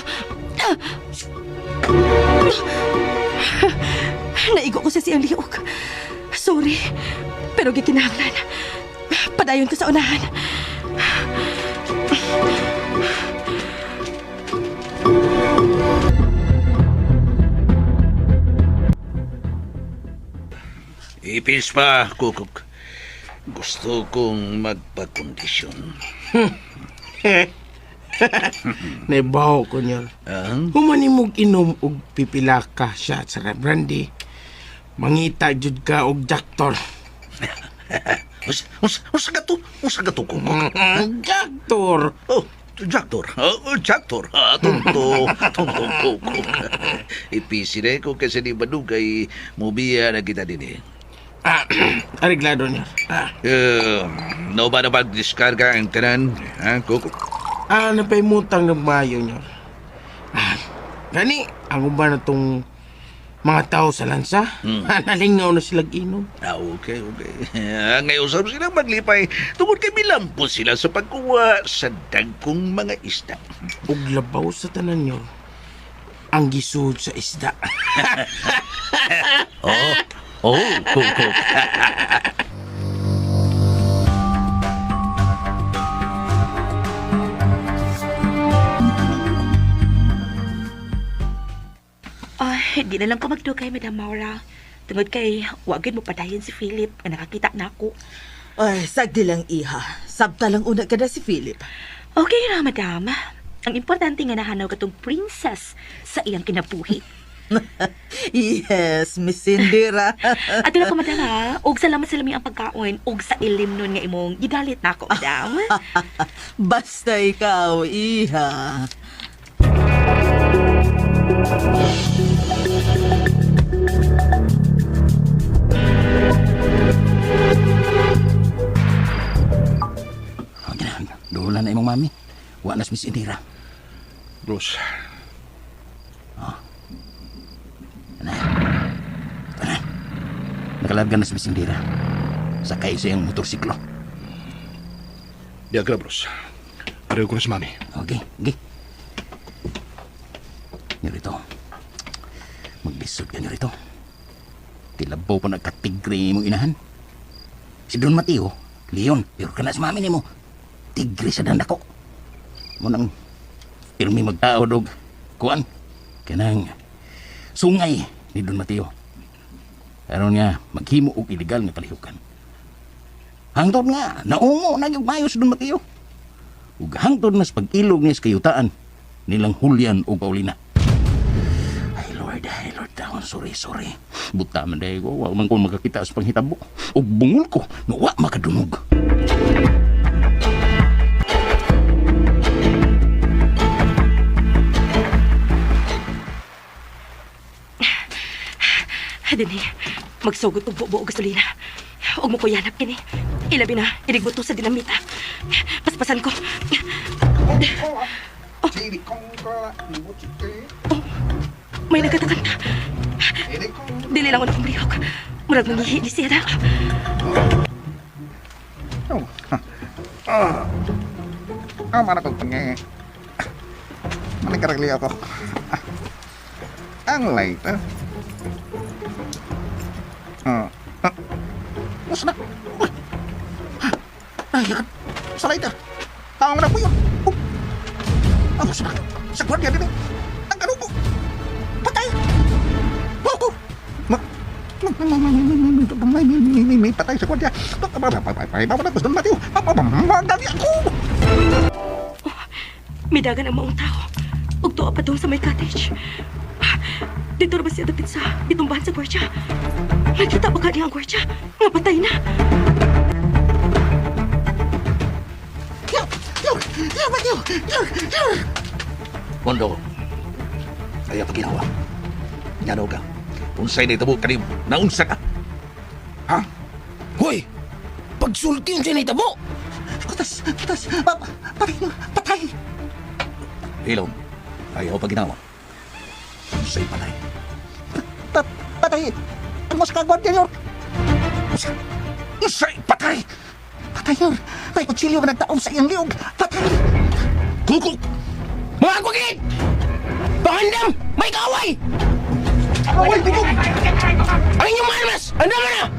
Naigo ko sa siyang liog. Sorry, pero gikinahanglan. Padayon ko sa unahan. Ipis pa, Kukuk. Gusto kong magpakondisyon. Naibaw ko niya. Ah? Humanimog inom og pipila ka siya sa brandy. Mangita jud ka og jaktor. Usa ka to? Usa ka to, Kukuk? Jaktor. Oh, Jaktor. Oh, Jaktor. Ah, tonto. Tonto, Kukuk. Ipisi na ko kasi ni Badugay mubiya na kita din eh. Ah, areglado niya. Ah, No ba na pagdiskarga ang tanan, ha, Kukuk? Napaimutang ng mayo niya. Ah, gani, ang uban na tong mga tao sa lansa. Nalingaw na sila inom. Ah, okay, okay. Ngayon usap silang maglipay tungod kay milampos sila sa pagkuha sa dagkong mga isda. Ug labaw sa tanan niyo, ang gisud sa isda. Oh, oh, Kukuk. Ay, di na lang ko magdugay, Madam Maura. Tungod kay, wagin mo padayon si Philip nga nakakita na ako. Ay, sagdi lang iha. Sabta lang una ka na si Philip. Okay ra, Madam. Ang importante nga nahanaw katong princess sa iyang kinabuhi. Yes, Miss Indira. Ato na ko, Madam, ha? Og salamat sa lami ang pagkaon, og sa ilim nun nga imong gidalit na ako, Madam. Basta ikaw, iha. Doon na imong mami. Wa na si Miss Indira. Bros, Ana. Tara. Nakalarga na si Miss Indira. Sakay sa iyang motorsiklo. diya ka na, bros. Pareho ko na si mami. Okay, okay. Nirito. Maglisod ka nirito. Tilabaw pa nagkatigre imong inahan. Si Don Mateo, Leon, pero ka na sa mami nimo. Tigre sa dandako. Munang pirmi magtao dog. Kuan, kanang sungay ni Don Mateo. Aron nga, maghimo og illegal nga palihukan. Hangtod nga, naungo na yung mayo si Don Mateo. Ug hangtod mas pag-ilog niya sa kayutaan nilang Julian ug Paulina. Ay Lord, taon, sorry, sorry. Buta man dahil ko, wa man ko makakita sa panghitabo. Ug bungol ko, nga wa makadungog. Dini, magsugod og bubo og gasolina. Og mo kuyanap kini. Ilabi na, inigbuto sa dinamita. Paspasan ko. Oh. Oh, may nagkatakanta. Dili lang ako nakumlihok. Murag mangihi ni siya na. Ah, mana kong pange. Mana karagli ako. Ang light. Ah. Ah. Musa na. Uy. Ay, sa lighter. Tawang na po yun. Oh. Ah, musa na. Sa gwardiya din. Ang kanubo. Patay. Boko. Ma may patay sa gwardiya. Patay. Patay. Patay. Ako. Midagan ang maong tao. Ug tuwa pa dong sa may cottage. Dito ra ba siya dapit sa itumbahan sa gwardiya? Nakita ba ka niya ang gwardiya? Nga patay na. Pondo, ayaw paginawa. Ngano ka? Unsay na itabo kanim? Naunsa ka? Hoy! Pagsulti yung sinitabo! Kutas, Patas, patay, patay. Ilong, ayaw paginawa. Sa'y patay. Patay. Ang mas kagwardiya, Yor. Unsay patay? Patay, Yor. May kutsilyo nga nagtaom sa iyang liog. Patay. Kukuk! Mga kwakit! Pangandam! May kaaway! Away, kukuk! Ang inyong mga armas! Andam na!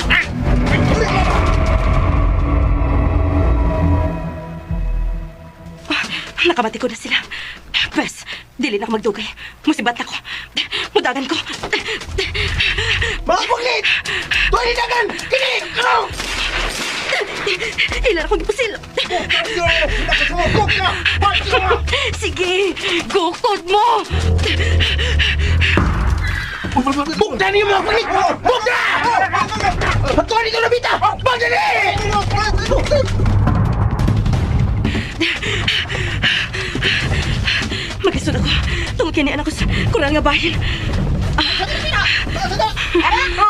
Nakamati ko na sila. Pwes, dili na ako magdugay. Musibat na ko. Mudagan ko. Mga kwakit! Tuwan dagan! Kini! Ano? Ilan akong gipusil. Sige, gukod mo! Bugda niyo mga kwakit! Bugda! Patuan dito na bita! Pagdali! Magisod ako. Tungod kini anak ko sa kural nga bahin.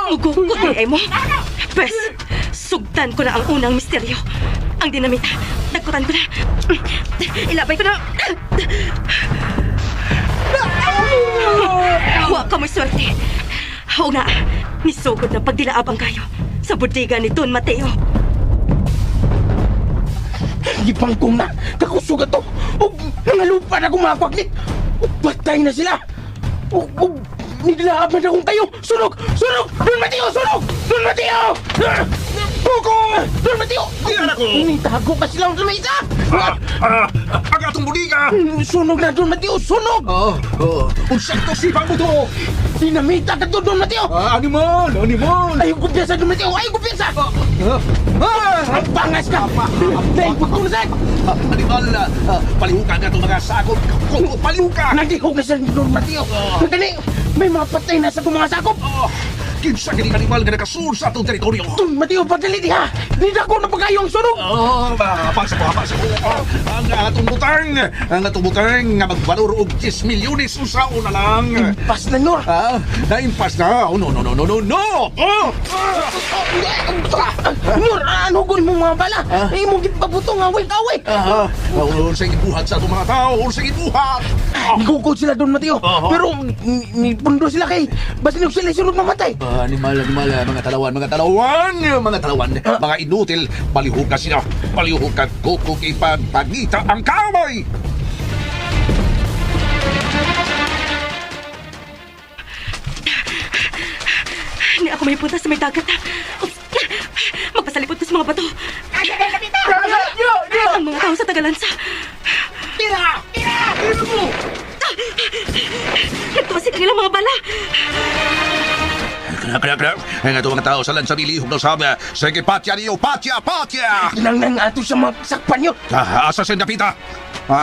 Mugukod ni ay mo. Pwes, sugtan ko na ang unang misteryo. Ang dinamita. Dagkutan ko na. Ilabay ko na. Wa ka mo'y swerte. Oo nga, nisugod na pagdilaab ang kayo sa bodega ni Don Mateo. Gipangkong na! Kakusog ato! Ug nangalupa na akong mga kwaklit! Ug patay na sila! Ug nilaab na akong kayo! Sunog! Sunog! Don Mateo! Sunog! Don Mateo! Kuko! Don Mateo! Nitago pa sila sa may isa! Ang atong buliga! Sunog na, Don Mateo! Sunog! Oh, unsa to sipang mo to? Dinamita ka to, Don Mateo! Animal! Animal! Ayaw kumpiyansa, Don Mateo! Ayaw kumpiyansa! Ang bangas ka! Dahil pagkunasan! Animal! Palihuka ka itong mga sakop! Kuko, palihuka! Nagdihog na sila ni Don Mateo! Nagdali! May mga patay na sa itong mga sakop! Kinsa kini animal nga nakasud sa atong teritoryo? Don Mateo, pagdali diha! Nidako na pagkayong sunog! Oh, pasa ko, pasa ko. Ang atong butang, ang atong butang nga magbalor og 10 milyones usaon na lang. Impas na, Nor! Ah, naimpas na. Oh, no, no, no, no, no, no! Oh! Nor, ano gud mong mga bala? Eh, mong gipabutong nga, away-away! Ah, unsay gibuhat sa atong mga tao, unsay gibuhat. Gugod sila, Don Mateo! Pero, nipundo sila kay... Basin sila sunod mamatay! Animal, animal, mga talawan, mga talawan, mga talawan, mga inutil, palihuka sila, palihuka kuko ipagpagita ang kamay! Hindi ako may punta sa may dagat. Oops. Magpasalipot ko sa mga bato. Ang mga tao sa Tagalansa. Tira! Tira! Nagtuwasik ang ilang mga bala. Kaya, kaya, kaya, ang atong mga tao sa lansa nilihog na sabi, sige, patya niyo, patya, patya! Kinangnan nga ato sa mga sakpan nyo! Asa sa dapita? Ha?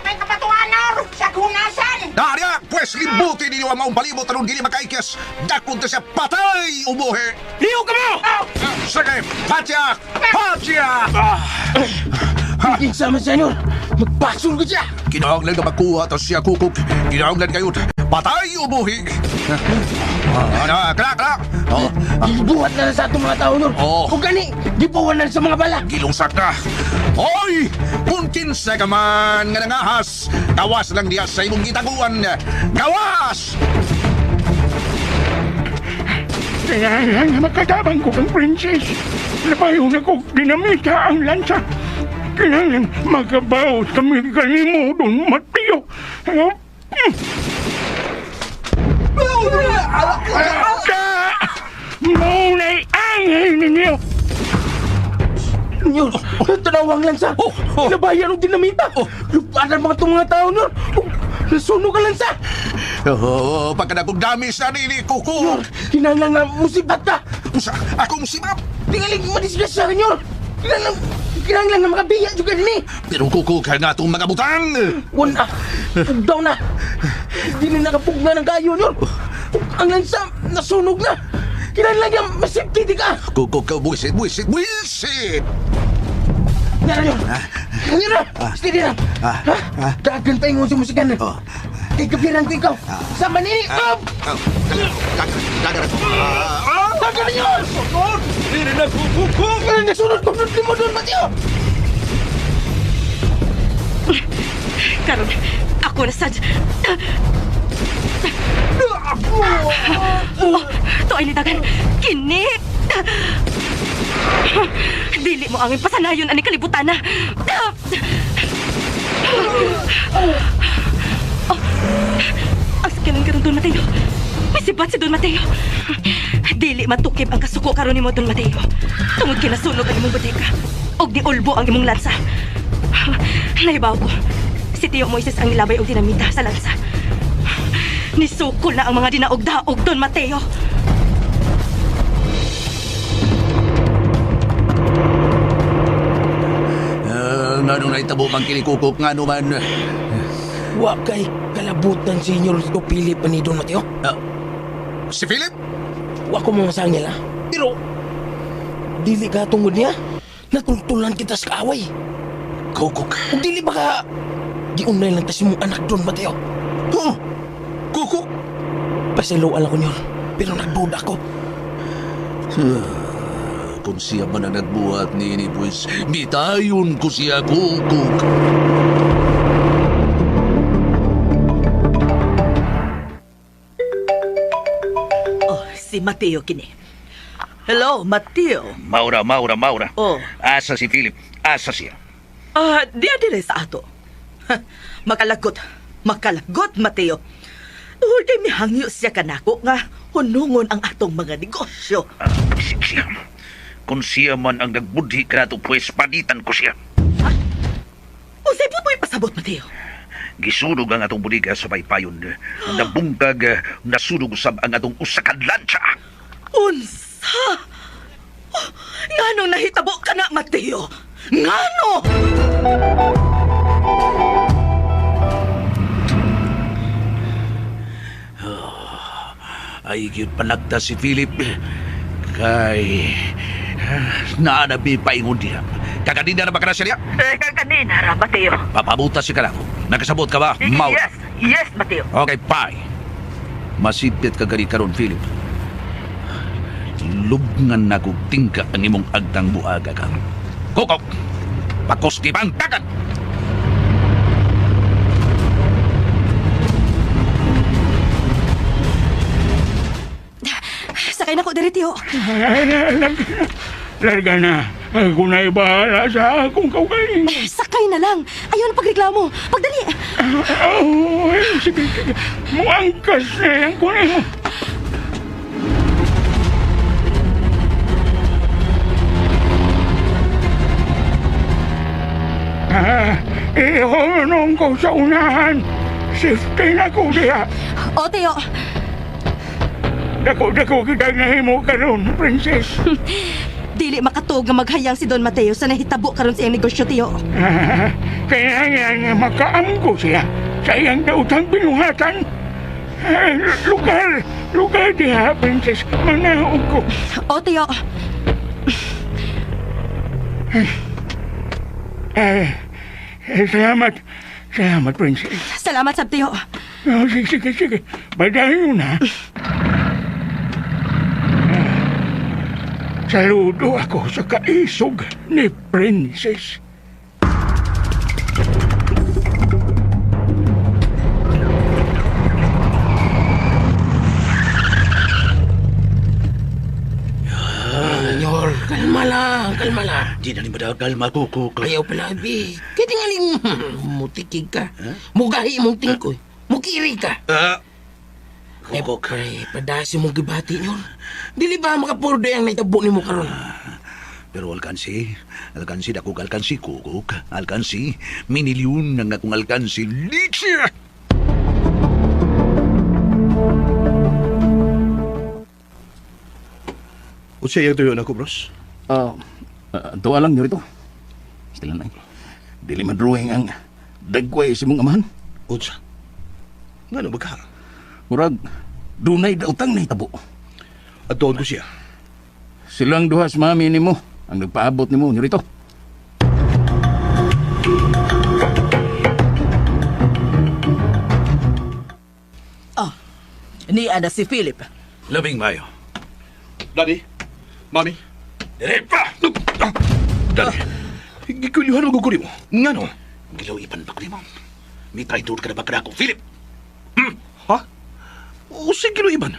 May kapatuan, Nor! Sa kunasan! Darya, pwes libutin ninyo ang maong palibot aron dili makaikis. Dakon ta siya patay umuhi. Liho ka mo! Sige, patya! Patya! Kinsa man siya, Nor! Magpasol ko siya! Kinahanglan na makuha ta siya kukuk. Kinahanglan kayo patay umuhi. Ano, kala, kala. Oh, Gibuhat na lang sa atong mga tao, Nor! Oh. Kung gani, gibuhat na lang sa mga bala! Gilungsak na. Hoy! Kung kinsa ka man nga nangahas, gawas lang diya sa imong gitaguan. Gawas! Kaya nga makatabang ko kang princess. Napayo na ko dinamita ang lansa. Kailangan magabaw kami kanimo Don Mateo. Ka! Maunay angay ninyo! Nyor, tanawang lansa! Oh, oh. Nabayan og dinamita! Oh. Luparan mga itong mga tao, Nor! Nasunog ang lansa! Oh, pagkadagong damis na nini, kuko. Nyor, kinahanglan nga musibat ka! Usa, akong simap. Tingaling madisgrasya ka, Nyor! Kinahanglan nga makabiya juga din eh! Pero kuko ka nga itong mga butang. Wala! Pugdaw na! Hindi na nakapugna ng kayo, Nyor! Ang lansa, nasunog na! Kinahanglan nga masipti di ka! Kuko ka, buwisit, buwisit, buwisit! Nara, Nyor! Nara! Steady lang! Ah. Ha? Dagan pa ingon sa musikan. Oh. Kay kabiran ko ikaw! Sama nini! Ah. Up! Oh, gagara, gagara. Dagan na, Nyor! Sunod! Dili na kuko! Nagsunod ko mo doon, Mateo! Karon, ako na sad. Oh, to ay nitagan. Kini! Dili mo ang pasanayon ani kalibutan na. Oh, ang sakyanan karon Don Mateo. May sibat si Don Mateo. Dili matukib ang kasuko karon nimo Don Mateo. Tungod kay nasunog ang imong bodega. Og diulbo ang imong lansa. Nahibaw ko. Si Tio Moises ang nilabay og dinamita sa lansa. Nisukol na ang mga dinaog-daog, Don Mateo. Ngano na itabo man kinikukok, ngano man. Wa kay kalabutan, Senyor Tito Philip ni Don Mateo. Si Philip? Wa ko mga sangil, ha? Pero, dili ka tungod niya. Natultulan kita sa kaaway. Kukok. Kung dili ba ka, giunay lang tas imong anak Don Mateo. Oo. Kukok. Pasiluan ako niyon, pero nagduda ko. Kung siya man ang nagbuhat ni pues, bitayon ko siya, kukok. Oh, si Mateo kini. Hello, Mateo. Maura, Maura, Maura. Oh. Asa si Philip, asa siya. Ah, diya dire sa ato. Ha, makalagot. Makalagot, Mateo. Tuhod kay mihangyo siya kanako nga hunungon ang atong mga negosyo. Isip siya. Kung siya man ang nagbudhi kanato, pues panitan ko siya. Unsay po mo'y pasabot, Mateo? Gisunog ang atong buliga sa baypayon. Nabungkag, nasunog usab ang atong usa ka lancha. Unsa? Oh, nganong nahitabo ka na, Mateo? Ngano? Ay, gyud panagta si Philip. Kay naanabi paingon diha. Kakanina na ba ka na siya niya? Kakanina ra, Mateo. Papabuta si kanako. Nakasabot ka ba? Maura. Yes, yes, Mateo. Okay, bye. Masipit ka gani karon, Philip. Lubngan na kog tingka ang imong agtang buaga ka. Kukok! Pakos di bangkakan! Sakay na ko diri, Tio. Larga na. Ako na'y bahala sa akong kaugaling. Sakay na lang. Ayaw na pagreklamo. Pagdali. Oh, sige, sige. Muangkas na yan ko na. Ihonong ko sa unahan. Safety na ko diha. O, Tio. Dako-dako kita nahimo karon, princess. Dili makatuog nga maghayang si Don Mateo sa nahitabo karon sa iyang negosyo, Tio. Kaya nga makaamgo siya sa iyang dautang binuhatan. Lugar diha, princess. Manaog ko. O, Tio. Salamat. Salamat, princess. Salamat, sab, Tio. Oh, sige, sige, sige. Badayon na. Saludo ako sa kaisog ni Princess. Senyor, kalma lang, kalma lang. Di na ni madal kalma, kukok. Ayaw pala, bi. Kaya tingaling mutikig ka. Mugahi mong tingkoy. Mukiri ka. Kukok. Pre, padasi mong gibati nyor. Dili ba makapurdo ang naitabo ni mo karon? Pero alkansi, alkansi, dakog alkansi, kukok. Alkansi, minilyon ang akong alkansi. Litsi! Unsa iyang tuyo nako, bros? Tuwa lang nyo rito. Stila na. Dili man drawing ang dagway sa mong amahan. Unsa? Ngano ba ka? Murag, dunay dautang nahitabo. At doon ko siya. Silang duha sa mami nimo ang nagpaabot nimo nyo rito. Oh, niya na si Philip. Labing mayo. Daddy? Mami? Repa! Daddy, gikulyuhan mo guguri mo. Ngano? Gilaw ipan pa ko nimo. May traitor ka na ba kanako, Philip? Ha? O sige, Iban.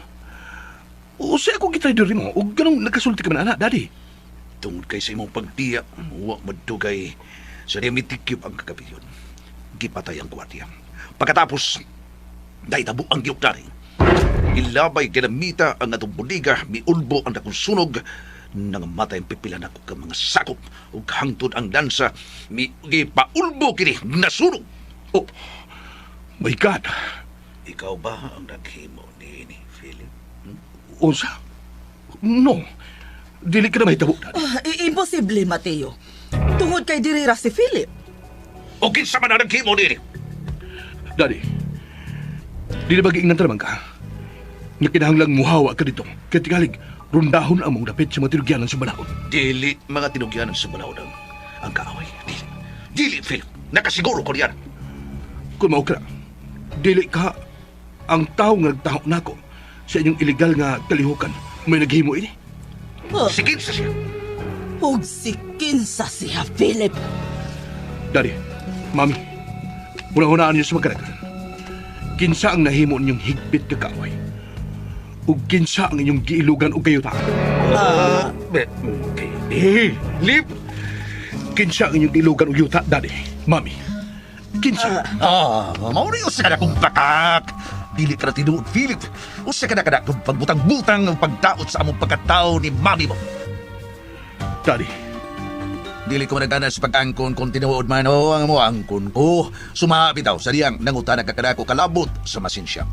O siya ako gitraidor nimo. O ganong nagkasulti ka man, ana, Daddy. Tungod kay sa imong pagbiya, wa madugay sa demitikip ang kagabiyon. Gipatay ang gwardiya. Pagkatapos, naitabo ang giyok. Ilabay dinamita ang atong buliga, miulbo ang dakong sunog, nangamatay ang pipila nako ka mga sakop ug hangtod ang dansa mi gipaulbo kini nasunog. Oh, my God. Ikaw ba ang naghimo niini, Philip? Unsa? No. Dili ka na mahitabo, Daddy. Ah, imposible, Mateo. Tungod kay diri ra si Philip. O kinsa man ang naghimo niini? Daddy, dili ba giingnan ta naman ka? Nga kinahanglang muhawa ka dito. Kaya tingalig, rundahon ang mong dapit sa mga tinugyanan sa balaod. Dili mga tinugyanan sa balaod ang kaaway. Dili. Dili, Philip. Nakasiguro ko niyan. Kung mao ka, dili ka ang tao nga nagtaho nako sa inyong illegal nga kalihukan may naghimo ini. Oh. Si kinsa siya. Ug si kinsa siya, Philip. Daddy, Mami, una-hunaan niyo sa magkaragan. Kinsa ang nahimo ninyong higpit ka kaaway? Ug kinsa ang inyong giilugan og kayutaan? Philip! Kinsa ang inyong giilugan og yuta, Daddy, Mami? Kinsa? Mauri usa ka na kong bakak. Dili ka na tinuod, Philip. Usa ka na kada kung pagbutang-butang ang pagdaot sa among pagkatao ni mami mo. Daddy, Dili ko managana sa pag-angkon kung tinuod man o ang mo angkon ko. Sumabi daw sa diyang nangutana ka kanako kalabot sa masinsya.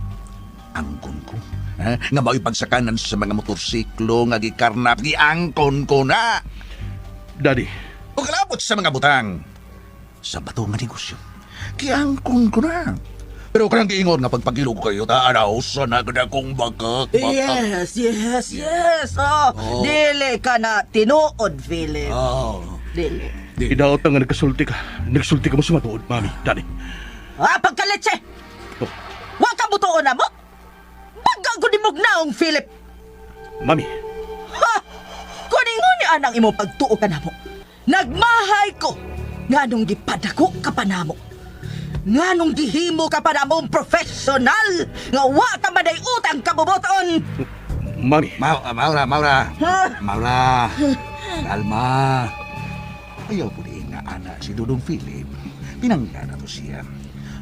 Angkon ko. Ha? Nga mao'y pagsakanan sa mga motorsiklo nga gikarnap giangkon ko na. Daddy, O kalabot sa mga butang. Sa bato nga negosyo. Giangkon ko na. Pero kanang giingon nga pagpagilog kayo, taanaw sa nagda kong bakak, bakak. Yes, yes, yes. Oh, Oh. dili ka na tinuod, Philip. Oh. Dili. Idaot nga nagkasulti ka. Nagsulti ka mo sa matuod, Mami, Daddy. Ah, pagkalitse! Oh. Wa ka butuon na mo? Baga ko ni naong, Philip. Mami, Ha! Kuningon ni anang imong pagtuo ka namo. Nagmahay ko. Nganong gipadako ka pa namo. Nganong gihimo ka pa namong professional nga wa ka maday utang kabuboton. Mami, Maura, Maura. Ha? Maura. Kalma. Ayaw po di nga anak si Dudong Philip. Pinangga na to siya.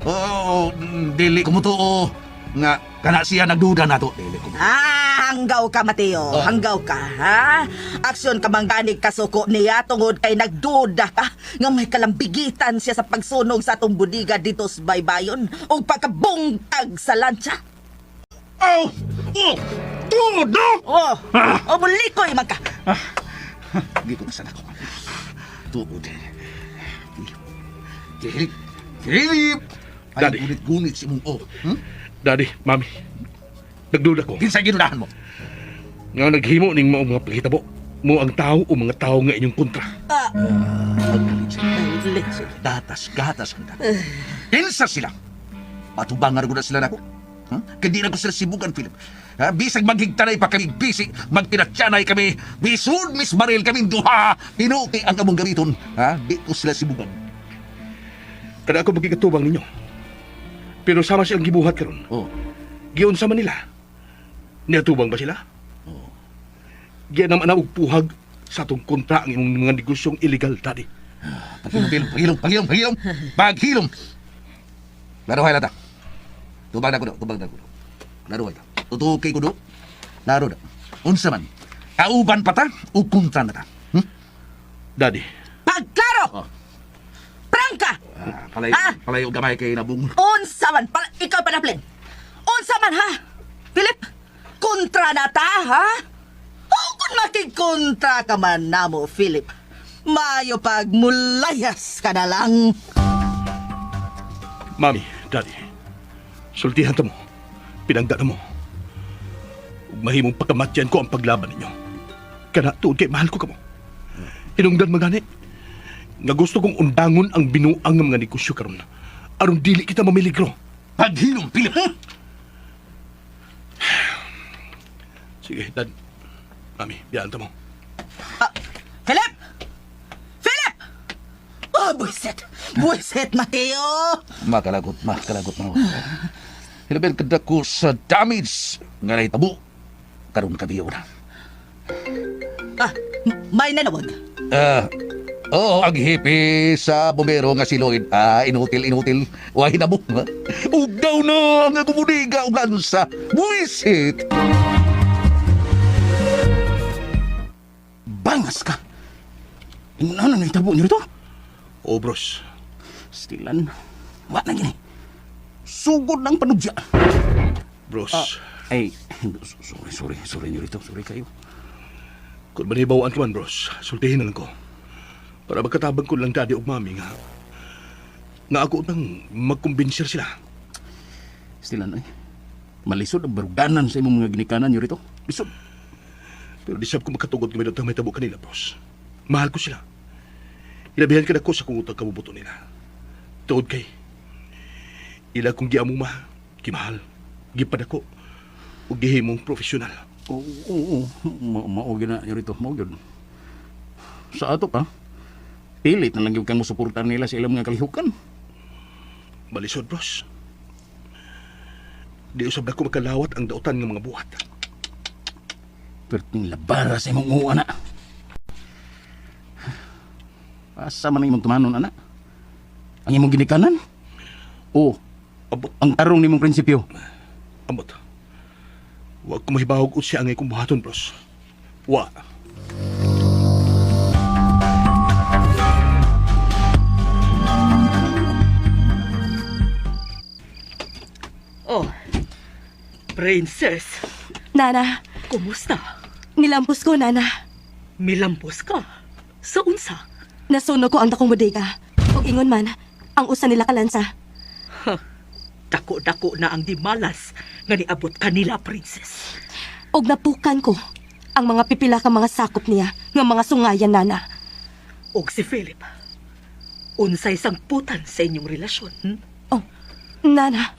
Oo, dili ko mutuo. Nga, kana siya nagduda na to. Dili ko. Ah, hanggaw ka, Mateo. Oh. Hanggaw ka, ha? Aksyon ka mangganig kasuko niya tungod kay nagduda ka nga may kalambigitan siya sa pagsunog sa atong budiga dito sa baybayon ug pagkabungtag sa lancha. Oh! Oh! Tuod, no? Oh, oh mulikoy man ka. Hindi ko nasan ako. Tuod. Philip! Philip! Ay, Daddy. gunit-gunit si mong o. Daddy, Mami, nagduda ko. Kinsa ginudahan mo? Nga naghimo ning mao mga paghitabo mo ang tao o mga tao nga inyong kontra. Ah, Pagkalitse. leche. Gatas, gatas ang gatas. Kinsa sila? Patubangan ko na sila nako. Huh? Kaya di na ko sila sibugan, Philip. Ha? Bisag maghigtanay pa kami, bisi, magtinatyanay kami, bisud mis baril kami duha, pinuti ang among gamiton. Ha? Di ko sila sibugan. Kada ako magkikatubang ninyo. Pero sama silang gibuhat karon. Oh. Giunsa man nila. Niatubang ba sila? Oh. Giyan naman og puhag sa atong kontra ang imong mga negosyong illegal, Daddy. Paghilom, Philip, paghilom, paghilom, paghilom, paghilom. Laro hay lata. Tubag na ko do, tubag na ko do. Laro hay ta. Tutukay ko do. Laro da. Unsa man. Kauban pa ta o kontra na ta? Hmm? Daddy, Pagklaro! Oh. Prangka! Ah, palay, Ah! palay og gamay kay nabung. Unsa man, pala, ikaw pa na, Plin. Unsa man, ha? Philip, kontra na ta, ha? O kung makikontra ka man namo, Philip, mayo pag mulayas ka na lang. Mami, Daddy, sultihan ta mo. Pinangga na mo. Ug mahimong pagkamatyan ko ang paglaban ninyo. Kana tuod kay mahal ko kamo. Hinungdan magani. Nga gusto kong undangon ang binuang ng mga negosyo karon. Aron dili kita mamiligro. Paghilom, Philip. Sige, Dad. Mami, biyaan ta mo. Ah, Philip! Philip! Oh! Oh, buisit. Buisit, Mateo. Makalagot, makalagot mo. Hilabel kadako sa damage nga nahitabo karon kabiyo na. Ah, may nanawag. Ah, oo, ang hippie sa bombero nga si Lloyd. Ah, inutil, inutil. Why na mo? Ugdaw na ang akong budiga og lansa. Buisit! Bangas ka! Ingon na nahitabo niyo rito? Oh, bros. Stilan, wa na gini. Sugod ng panudya. Bros, Ay, sorry, sorry, sorry niyo rito. Sorry kayo. kung manibawaan ka man, bros, sultihin na lang ko. Para magkatabang ko lang daddy og mami nga. Nga ako nang magkumbinser sila. Stilan, ay. Malisod ang baruganan sa imong mga ginikanan niyo rito. Lisod. Pero di sab ko makatugod kami datang may tabo kanila, bros. Mahal ko sila. Ilabihan ka na ko sa kung utang kabubuto nila. Tuod kay, ila kong giamuma, gimahal, gipadako, ug gihimong profesional. Oo, oo, oo. Mao gyud na niyo rito. Mao gyud. Sa ato pa, pilit na lang gyud kang mosuportar nila sa ilang mga kalihukan. Malisod, bros. Di usab na ko makalawat ang dautan ng mga buhat. Perting labara sa imong uwa na. Asa man ang imong tumanon, ana? Ang imong ginikanan? O, Ambot, ang tarong nimong prinsipyo? ambot. Wa ko mahibawog unsya ang akong buhaton, bros. Wa. Oh, princess, Nana, kumusta? nilampos ko, Nana. Milampos ka. Sa unsa? Nasunog ko ang dakong bodega. Ug ingon man, ang usa nila kalansa. Dako-dako na ang dimalas nga niabot kanila, princess. Ug napukan ko ang mga pipila ka mga sakop niya nga mga sungayan, Nana. Og si Philip. Unsay sangputan sa inyong relasyon, hmm? Oh, Nana,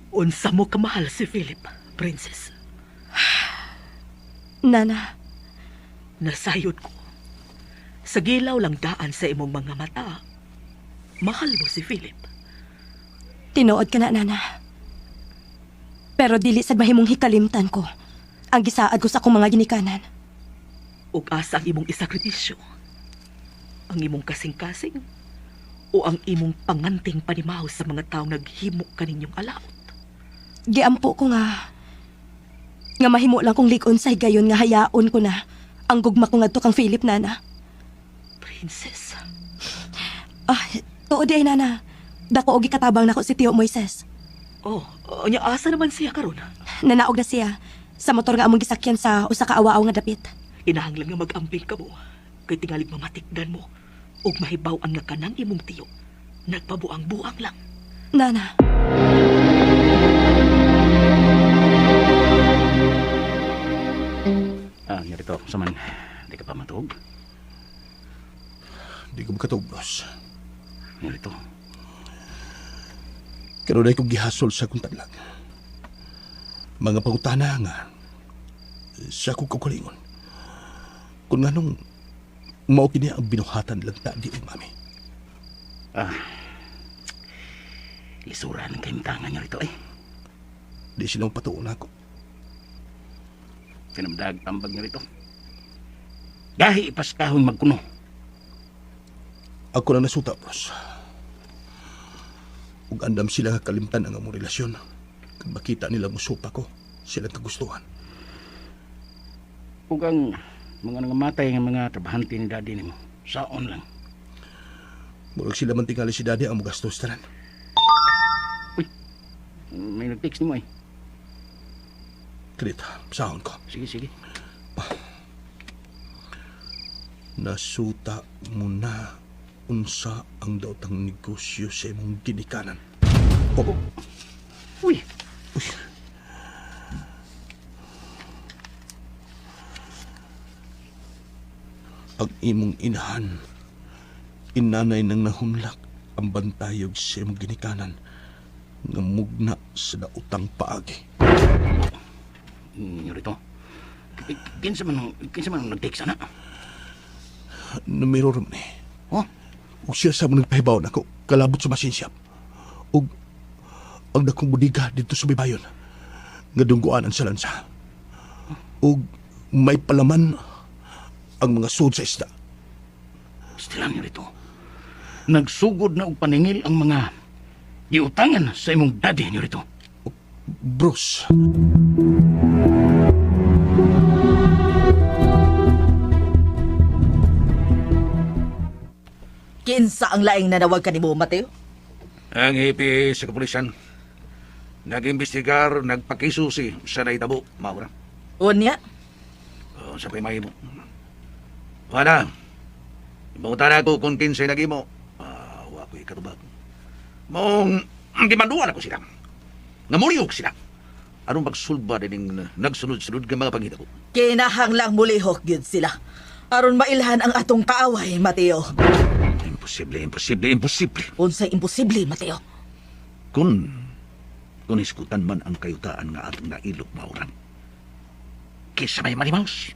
Unsa mo kamahal si Philip, princess? Nana, Nasayod ko. Sa gilaw lang daan sa imong mga mata. Mahal mo si Philip. tinuod ka na, Nana. Pero dili sad mahimong hikalimtan ko ang gisaad ko sa akong mga ginikanan. Ug asa ang imong isakripisyo? Ang imong kasing-kasing? O ang imong panganting panimaw sa mga taong naghimo kaninyong alaot? Giampo ko nga nga mahimo lang kong lig-on sa higayon nga hayaon ko na ang gugma ko ngadto kang Philip, Nana. Princess, Ah, tuod ay, Nana. Dako og gikatabang nako si Tio Moises. oh, nya asa naman siya karon? Nanaog na siya sa motor nga among gisakyan sa usa ka awaaw nga dapit. Kinahanglan nga mag-amping ka mo. Kay tingalig mamatikdan mo. Ug mahibaw-an nga kanang imong tiyo. Nagpabuang-buang lang. Nana, Ah, niyo rito. Saman, di ka pa matuog. Di ko makatug, bros. Niyo rito. Kanunay kong gihasol sa akong taglag. Mga pangutana nga sa akong kaugalingon. Kung nganong mao kini ang binuhatan lang daddy ug mami. Ah, lisura ng kahimtangan niyo rito eh. Di sila mapatuon ako. Tinamdag tambag niyo rito. Gahi ipaskahon magkuno. Ako na nasuta, bros. Ug andam sila nga kalimtan ang among relasyon. Kag makita nila musupa ko, silang kagustuhan. Ug ang mga nangamatay nga mga trabahante ni daddy nimo, saon lang. Murag sila man tingali si daddy ang mugastos tanan. Uy, may nag-text nimo eh. Kredit, sahon ko. Sige, sige. Nasuta mo na unsa ang daotang negosyo sa imong ginikanan. Oh. Uy. Uy. Ang imong inahan, inanay nang nahunlak ang bantayog sa imong ginikanan nga mugna sa daotang paagi. Nyorito, kinsa man ang nag-text ana? Numero rin ni. Oh? Ug siya sa mga nagpahibaw nako kalabot sa machine shop. Ug ang dakong budiga dito sa Baybayon nga dungguan ang salansa. Ug may palaman ang mga sud sa isda. Stilan niyo rito. Nagsugod na og paningil ang mga giutangan sa imong daddy niyo rito. Bruce. Kinsa ang laing nanawag kanimo, Mateo? Ang hepe sa kapulisan, nag-imbestigar, nagpakisusi sa naitabo, Maura. Unya? Oh, sa pa'y mo. Wala. Ibangutan ako kung kinsay nagimo. Ah, wa ko'y katubag. Mong gimanduan ako sila. Ngamuriyog sila. Anong magsulba din nagsunod-sunod ng mga panghitabo? Kinahanglang mulihok gyud sila. Aron mailhan ang atong kaaway, Mateo. Imposible, imposible, imposible. Unsay imposible, Mateo? Kung iskutan man ang kayutaan nga atong nailog mauran. Kisa may manimaus.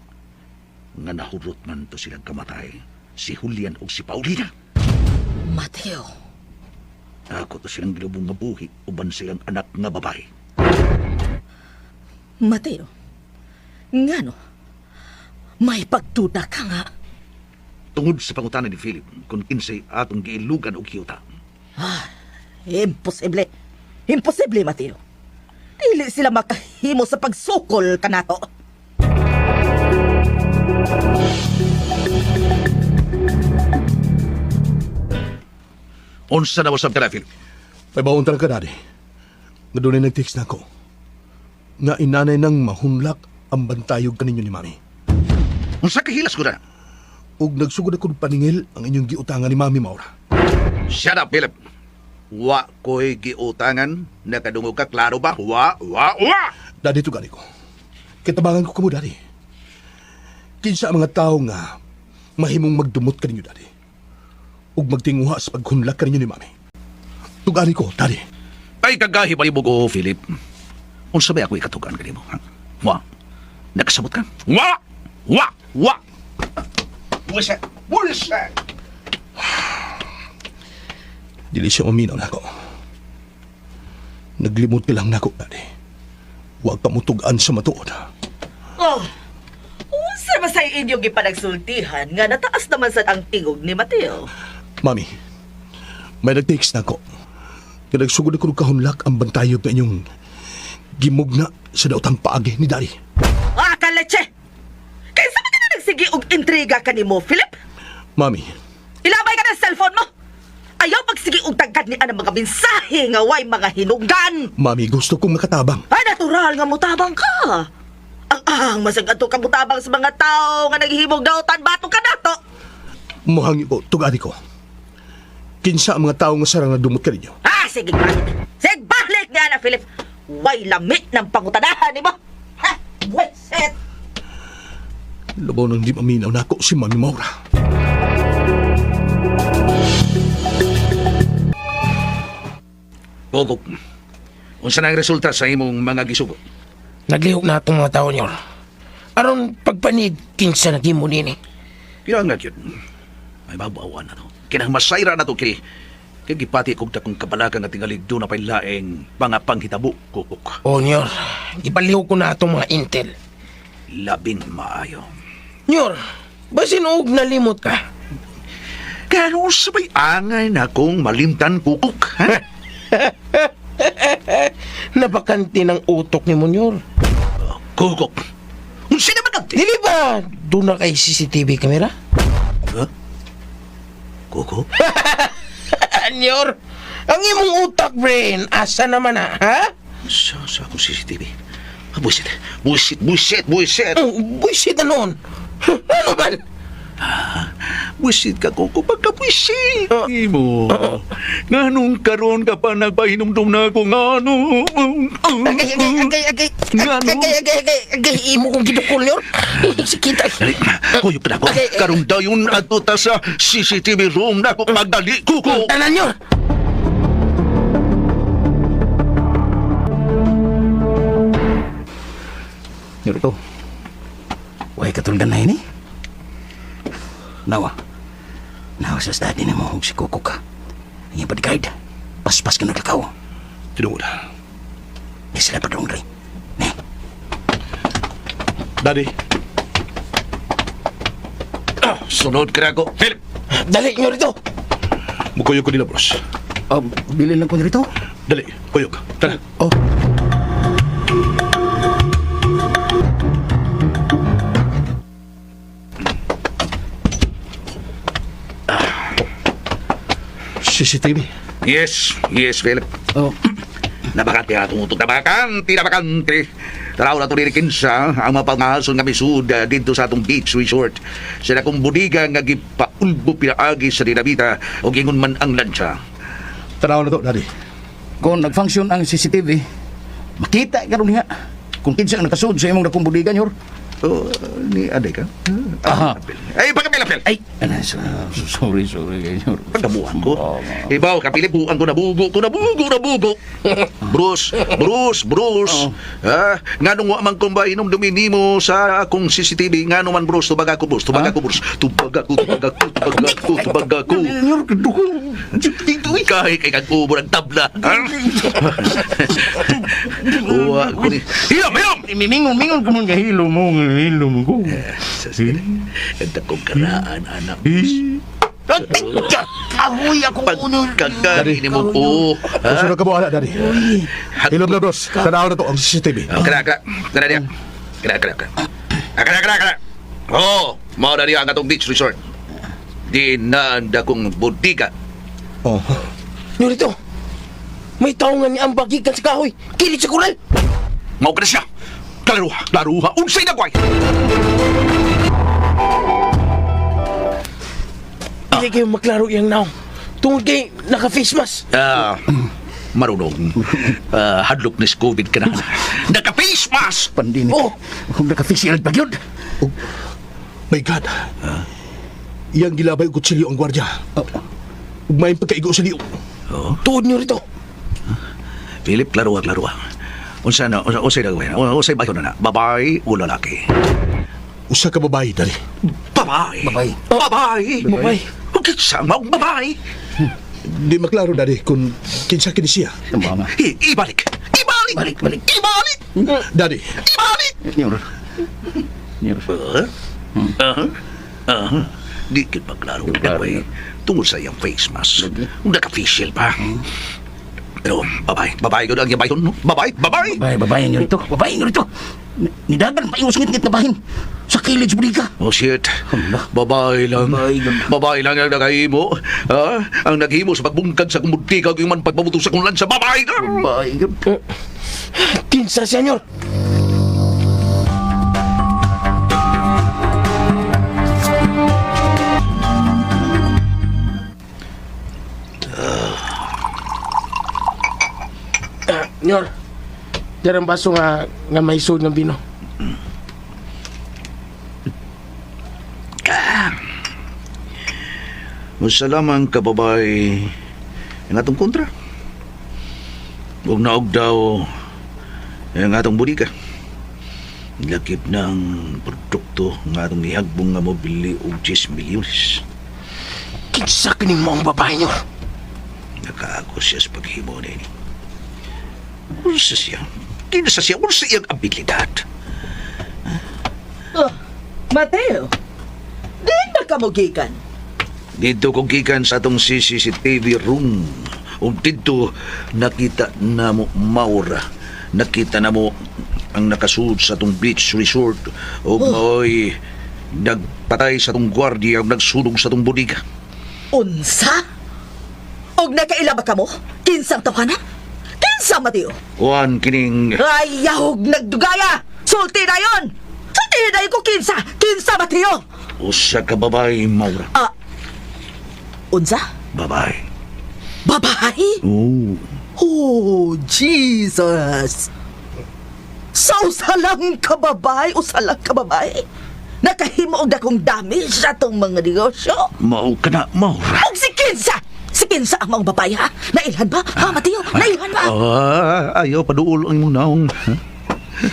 Nga nahurot man to silang kamatay, si Julian o si Paulina. Mateo. Ako to silang gilubong nga buhi uban silang anak nga babae. Mateo. Ngano? May pagduda ka nga. Tungod sa pangutana ni Philip, kung kinsay atong giilugan og kiyuta. Ah, imposible. Imposible, Mateo. Dili sila makahimo sa pagsukol kanato. Unsa na wasab ka na, Philip? Paibawon talaga, daddy. Nga doon ay nag-text na ako. Nga inanay nang mahunlak ang bantayog kaninyo ni Mami. Unsa kahilas ko na? Ug nagsugod ako og paningil ang inyong giutangan ni Mami Maura. Shut up, Philip. Wa ko'y giutangan. Nakadungog ka, klaro ba? Wa, wa, wa! Daddy, tugani ko. Kitabangan ko kamo, Daddy. Kinsa ang mga tao nga mahimong magdumot kaninyo, Daddy. Ug magtinguha sa paghunlak kaninyo ni Mami. Tugani ko, Daddy. Ay, kagahi pa ko, Philip. Unsa ba ako ikatugan kanimo? Ha? Wa. Nakasabot ka? Wa! Wa! Wa! Bullshit! Bullshit! Dili siya uminaw nako. Naglimot ka lang nako, Daddy. Huwag ka mutugan sa matuod. Oh, unsa ba sa inyong gipanagsultihan nga nataas naman sad ang tingog ni Mateo? Mami, may nag-text na ako. Nga nagsugod ako ng kahunlak ang bantayog na inyong gimugna sa daotang paagi ni Daddy. Ah, kaleche! Kinsa man ka na nagsige og intriga kanimo, Philip? Mami, Ilabay ka ng cellphone mo! Ayaw pagsige og tagkad ni anang mga mensahe nga way mga hinungdan! Mami, gusto kong makatabang. Ay, natural nga mutabang ka! Ang masag ato ka mutabang sa mga tao nga naghihimog dautan bato ka nato! Muhangyo ko, tugadi ko. Kinsa ang mga tao nga sarang nadumot ka ninyo. Ah, sige, balik! Sige, balik nga na, Philip! Way lamit ng pangutanahan ni mo! Ha? Buwisit! Labaw nang di maminaw nako si Mami Maura. Gogok, unsa na ang resulta sa imong mga gisugo? Naglihok na atong mga tao, Nyor. Aron pagpanig, kinsa naghimo nini. Kaya nga yun. Ay mabawan na to. Kinang masayra na to kini. Kaya gipati kog dakong kabalaka nga tingalig doon na pa'y laing mga panghitabo, Kukok. O, Nyor, gipalihok ko na atong mga intel. Labing maayo. Nyor, basin og nalimot ka. Kano sa may angay na kong malimtan, Kukok, ha? Nabakante ng utok ni Munyor. Kukok. Unsa na bakante? Dili ba doon na kay CCTV camera? Huh? Kukok? Nyor, ang imong utak, brain, asa naman ha? Ha? Sa akong CCTV. Ah, buisit. Buisit, buisit, buisit. Oh, buisit na noon. Ano man? Buisit ka, Kukok. Pagka-buisit. Imo. Nganong karon ka pa nagpahinumdum na ako ngano. Agay, agay, agay, agay. Ngano? Agay, agay, agay, agay. Imo kong gidukol, Nyor. Sikita. Dali, kuyog ka na ako. Karong dayon adto ta sa CCTV room na ako pagdali, Kukok. Tanan, Nyor. Nyor ito. Way katulgan na ini. Nawa. Nawa sa daddy nimo og si Coco ka. Ang iyang bodyguard. Paspas ka naglakaw. Tinuod. Di sila padung dre. Ne. Daddy. Sunod ka na ako. Philip! Dali, nyorito. Mukuyog ko nila, bros. Oh, bilin lang ko nito. Dali, kuyog. Tara. Oh. CCTV. Yes, yes, Philip. Oh. Nabakante atong utok. Nabakante, nabakante. Taraw na ito ni Kinsa, ang mapangahason nga misuda dito sa atong beach resort. Sa akong budiga nga gipaulbo pinaagi sa dinamita o gingon man ang lansya. Tanaw na to, Daddy. Kung nag-function ang CCTV, makita karon niya kung kinsa ang nakasud sa imong dakong budigan, Yor. Oh, ni Aday ka? Aha. Ay, pagkapil, apil. Ay, ano, sorry, sorry, Yor. Pagkabuhan ko. Ibaw, kapilibuan ko, nabugo ko, nabugo, nabugo. Bruce, Bruce, Bruce. Ha? Nga nung wa man kong ba inom nimo sa akong CCTV, nga man Bruce, tubag ako, Bruce, tubag ako, Bruce. Tubag ako, tubag ako, tubag ako, tubag ako. Yor, kadugo. Dito, eh. Kahit kay kag-ubo ng tabla. Ha? Uwa ko ni. Hilom, hilom! Mingon, mingon ko man kahilo mo, hilo mo ko. Ang dakong karaan, anak. Kahoy ako uno. Pagkagani ni mo ko. Ha? Sunod ka mo, anak, Daddy. Hilom na, bros. Tanaw na to ang CCTV. Oh, Kena, kena. Kena dia. Kena, kena, kena. Ah, kena, kena, kena. Oh, mao na niya ang atong beach resort. Di na ang dakong bodega. Oh. Nyorito. May tao nga niya ang bagikan sa kahoy. Kilit sa kural. Mao ka na siya. Klaruha, klaruha. Unsay nagway. Hindi kayo maklaro iyang naong. Tungod kay naka-face mask. Ah, marunong. Ah, hadlok ni COVID ka na. Naka-face mask! Pandemic. Oh. Kung naka-face shield pa yun. My God. Iyang gilabay og kutsilyo ang gwardya. Ug may pagkaigo sa liog. Tuod, nyorito. Philip, klaruha, klaruha. Unsa na, unsa, unsay nagway? Unsay bayon na na? Babae o lalaki? Usa ka babae, Daddy. Babae. Babae. Babae. Babae. Okay, sama og babae. Di maklaro, Daddy, kung kinsa kini siya. Tama nga. Ibalik. Ibalik. Balik, balik. Ibalik. Daddy, Ibalik. Yor. Yor. Uh-huh. Uh-huh. Uh-huh. Di kid maglaro Klaro dagway. yun. Tungod sa iyang face mask. Lagi. Naka-face shield pa. Pero, babae. Babae ko ang iyang bayon. No? Babae. Babae. Babae, babae nyo rito. Babae nyo rito. Nidagan pa yung singit-ngit na bahin. Sa kilid sa buliga. Oh shit. Hala. Babae lang. Babae lang. Babae lang ang naghimo. Ha? Ang naghimo sa pagbungkag sa kumudtika ug yung man pagpabuto sa kong lansa. Babae lang. Babae. Kinsa siya, nyor. Ah, nyor. Diyan ang baso nga, nga may sud ng bino. Usa lamang ka babae ang atong kontra. Huwag naog daw ang atong buliga. Lakip ng produkto nga atong ihagbong nga mobili og 10 milyones. Kinsa kining maong babae, nyor. Nakaako siya sa paghimo nini. Unsa siya? Kinsa siya? Unsa iyang abilidad? Oh, Mateo, di na ka mo gikan. Dito ko gikan sa atong CCTV room. Ug dito nakita na mo Maura. Nakita na mo ang nakasud sa atong beach resort ug maoy nagpatay sa atong gwardiya ug nagsunog sa atong bodega. Unsa? Og nakaila ba kamo? Kinsang tawhana? Kinsa, Mateo? Kuan kining Ay, yahog nagdugaya! Sulti na yon! Sulti na ko kinsa! Kinsa, Mateo! usa ka babae Maura. Ah, unsa? Babae. Babae? Oo. Oh, Jesus! Sa usa lang ka babae, usa lang ka babae. Nakahimo og dakong damage sa atong mga negosyo. Mao ka na Maura. Og si Kinsa! Si Kinsa ang maong babae, ha? Nailhan ba? Ha, Mateo? Nailhan ba? Ah, ayaw paduol ang imong naong.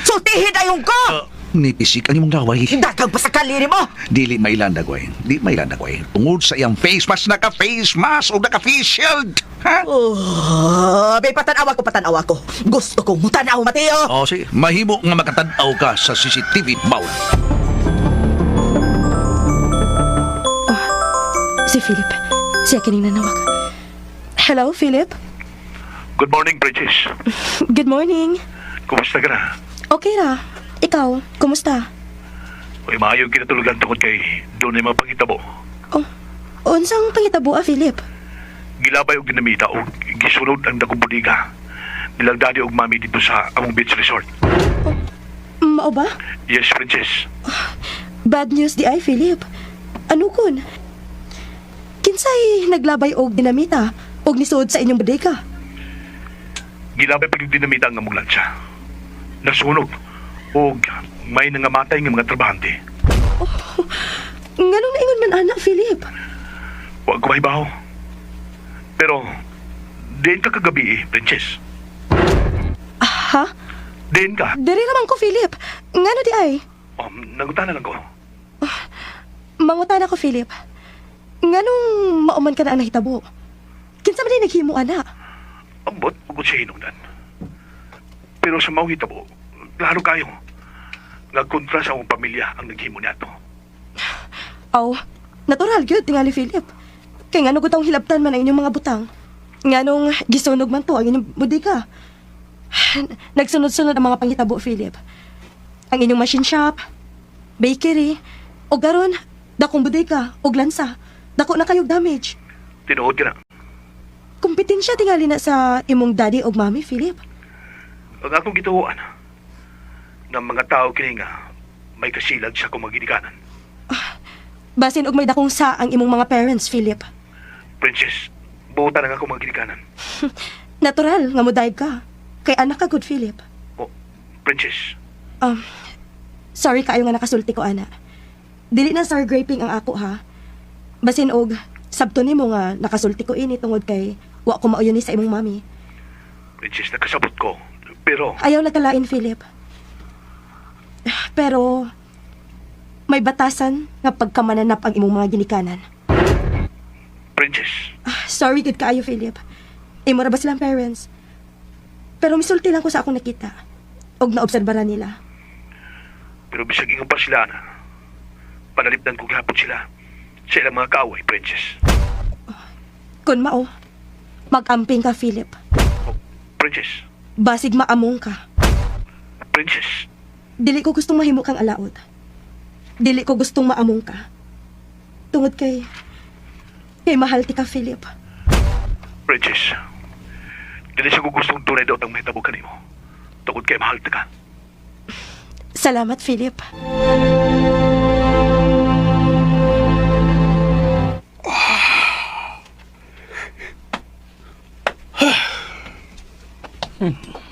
Sultihin ayon ko! Nipisik ang imong laway. Dagang pasakali nimo. Dili mailan dagway. Di mailan dagway. Tungod sa iyang face mask, naka-face mask o naka-face shield. Ha? Oh, be patanawa ko, patanawa ko. Gusto kong mutanaw, Mateo. Oh, sige. Mahimo nga makatanaw ka sa CCTV mao. Si Philip. Siya kining nanawag. Hello, Philip. Good morning, Princess. Good morning. Kumusta ka na? Okay ra. Ikaw, kumusta? Uy, maayong kinatulugan tungod kay doon ay mga pangitabo. Oh, unsang pangitabo ah, Philip? Gilabay og dinamita og gisunod ang dakong bodega. Nilang daddy og mami dito sa among beach resort. Mao ba? Yes, Princess. Bad news di ay, Philip. Ano kun? Kinsay naglabay og dinamita og nisuod sa inyong bodega? Gilabay pag yung dinamita ang among lansya. Nasunog og may nangamatay nga mga trabahante. Nganong naingon man ana, Philip? Huwag ko mahibaw. Pero, diin ka kagabi eh, Princess. Ah, ha? Diin ka. Diri naman ko, Philip. Ngano di ay? Nangutana lang ko. Mangutana ko, Philip. Nganong mauman ka na ang nahitabo? Kinsa man di naghimo ana? Ambot, ugod siya hinungdan. Pero sa maong hitabo, klaro kayo. Nga kontra sa akong pamilya ang naghimo niato. Aw, natural gyud tingali Philip. Kay ngano gutong hilabtan man ang inyong mga butang. Nganong gisunog man to ang inyong bodega. Nagsunod-sunod ang mga panghitabo, Philip. Ang inyong machine shop, bakery, o garon, dakong bodega, og lansa. Dako na kayog damage. Tinuod ka na. Kompetensya tingali na sa imong daddy og mami, Philip. Ang akong gituoan, ng mga tao kini nga may kasilag sa akong mga ginikanan. Basin og may dakong sa ang imong mga parents, Philip. Princess, buotan ang akong mga ginikanan. Natural nga mo dive ka. Kay anak ka good, Philip. Oh, Princess, Sorry kaayo nga nakasulti ko ana. Dili na sour graping ang ako ha. Basin og sabto nimo nga nakasulti ko ini tungod kay wa ko mauyon ni sa imong mami. Princess, nakasabot ko. Pero, Ayaw nagkalain, Philip. Pero may batasan nga pagkamananap ang imong mga ginikanan. Princess, Ah, sorry gud kaayo, Philip. Imo ra ba silang parents? Pero misulti lang ko sa akong nakita. Og naobserbara nila. pero bisag ingon pa sila na. Panalipdan ko gihapon sila sa ilang mga kaaway, Princess. Kun mao, mag-amping ka, Philip. Oh, Princess, Basig maamong ka. Princess, Dili ko gustong mahimo kang alaot. Dili ko gustong maamong ka. Tungod kay mahal ti ka, Philip. Princess. Dili sa ko gustong tunay daw ang mahitabo kanimo. Tungod kay mahal ta ka. Salamat, Philip.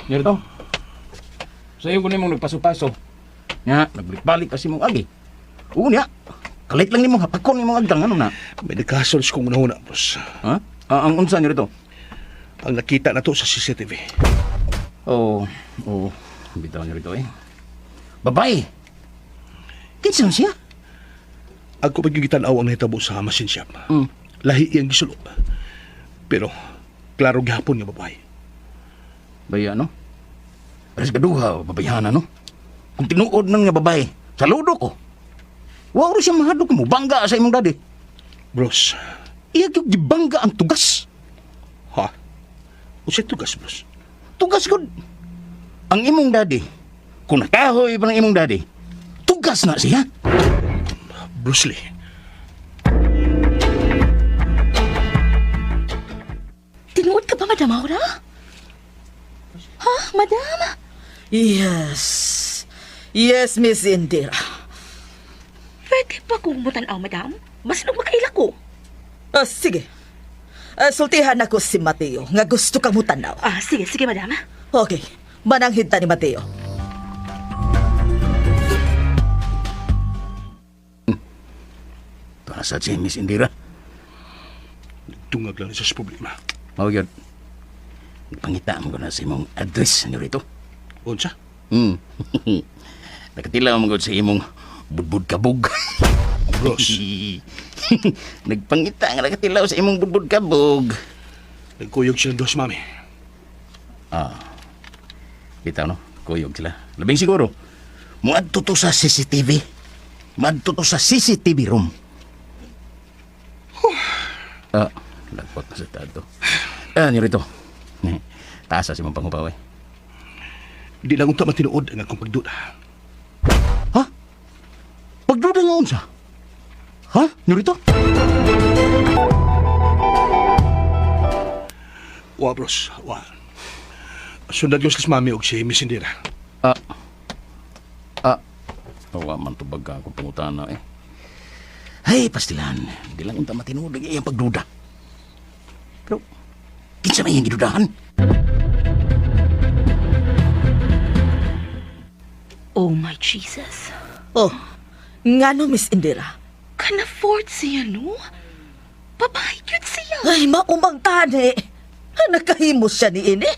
Nirito. Sa'yo ko nimong nagpaso-paso. Nga, nagbalik-balik kasi mong agi. Oo niya. Kalit lang nimong hapakon nimong agdang ano na. May nagkasol sa kong unahuna, boss. Ha? Ah, ang unsa nirito? Ang nakita na to sa CCTV. Oo, oo. Bitaw nirito eh. Babay! Kinsa man siya? Ako pagigitanaw ang nahitabo sa machine shop. Lahi iyang gisulob. Pero, klaro gihapon nga babae. Baya, no? Aras kaduha, babayhana, no? Kung tinuod nang nga babae, saludo ko. Wa ro siya mahadlok mo, bangga sa imong daddy. Bros, Iya gyud gibangga ang tugas. ha? Unsay tugas, bros? Tugas gud. Ang imong daddy, kung nakahoy pa ng imong daddy, tugas na siya. Bruce Lee. Tinuod ka ba, Madam Aura? Ha, Madam? Yes. Yes, Miss Indira. Pwede ba kong mutanaw, Madam? Mas nung makaila ko. Ah, sige. Ah, sultihan ako si Mateo nga gusto kang mutanaw. Ah, sige, sige, Madam. Okay. Mananghid ta ni Mateo. Para sa si Miss Indira. Tungag lang siya sa problema. Mao gyud. Pangita mo ko na sa imong address senyorito. Unsa? Nakatilaw man gud sa imong budbud kabog. Bros. Nagpangita nga nakatilaw sa imong budbud kabog. Nagkuyog silang dos, mami. Ah. Bitaw no, kuyog sila. Labing siguro. Muadto to sa CCTV. Muadto to sa CCTV room. Ah, lagpot na sa tato. Ah, nirito. Taas sa imong pangupaw eh. Di lang unta matinuod ang akong pagduda. Ha? Pagduda nga unsa? Ha? Nirito? Wa, bros. Wa. Sundan ko sila si mami og si Miss Indira. Ah. Ah. Wa man tubag ka akong pangutana eh. Hey, pastilan. Di lang unta matinuod ang iyang pagduda. Pero, kinsa may iyang gidudahan? Oh my Jesus. Oh, ngano Miss Indira? Can afford siya, no? Babae yun siya. Ay, maumang tani. Nakahimo siya ni ini.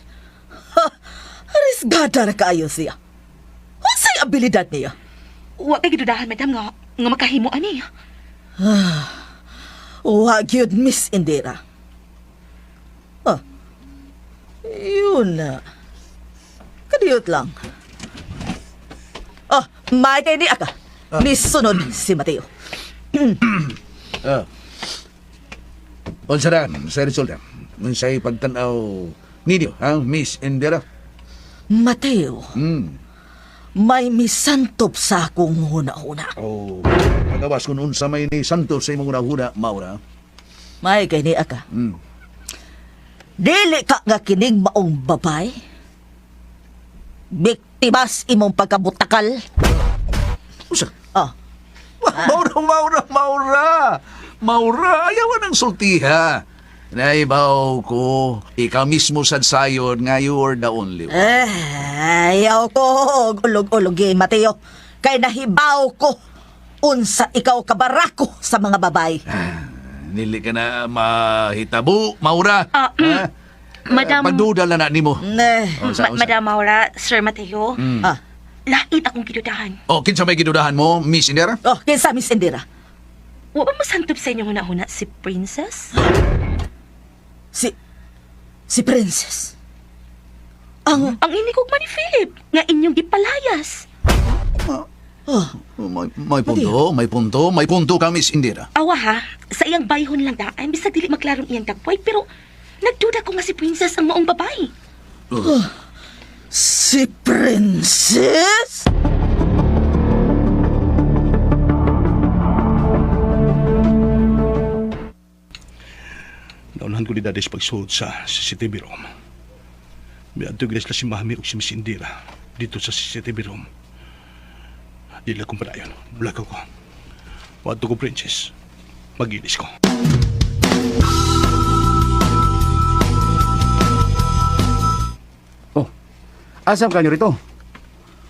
Ha, Arisgada na kaayo siya. Unsay abilidad niya? Wa kay gidudahan, madam, nga, nga makahimo ani. Wa gyud Miss Indira. Ah, yun na. Kadiyot lang. Oh, may kay ni aka. Nisunod si Mateo. Ah. Unsa na, sa resulta? Unsay pagtan-aw ninyo, ha, Miss Indira? Mateo, may misantop sa akong huna-huna. Oh, pagawas kung unsa may ni Santos sa imong huna, Maura. May kay ni aka. Dili ka nga kining maong babay. Biktimas imong pagkabutakal. Unsa? Oh, Maura, Maura, Maura! Maura, ayaw ng sultiha. Naibaw ko, ikaw mismo sad sayon nga you are the only one. Eh, ayaw ko ulog-ulogi, Mateo. Kay nahibaw ko unsa ikaw kabarako sa mga babay. Nili ka na mahitabo, Maura. Ah, Ha? Madam, Pagduda lang na nimo. Ne. Unsa, unsa? Madam Maura, Sir Mateo, Ah, lait akong gidudahan. Oh, kinsa may gidudahan mo, Miss Indira? oh, kinsa Miss Indira? Wa ba masantop sa inyong huna-huna si Princess? Si si Princess. Ang Ang inikog man ni Philip, nga inyong gipalayas. oh, May, may punto, may punto, may punto ka, Miss Indira. Awa ha, sa iyang bayhon lang daan, bisag dili maklarong iyang dagway, pero nagduda ko nga si Princess ang maong babae. si Princess? Naunahan ko ni Daddy sa pagsuod sa CCTV room. Miadto gid sila si Mami ug si Miss Indira dito sa CCTV room. Dili akong padayon. Bulakaw ko. Wadto ko, Princess. Magilis ko. Oh, asam ka rito?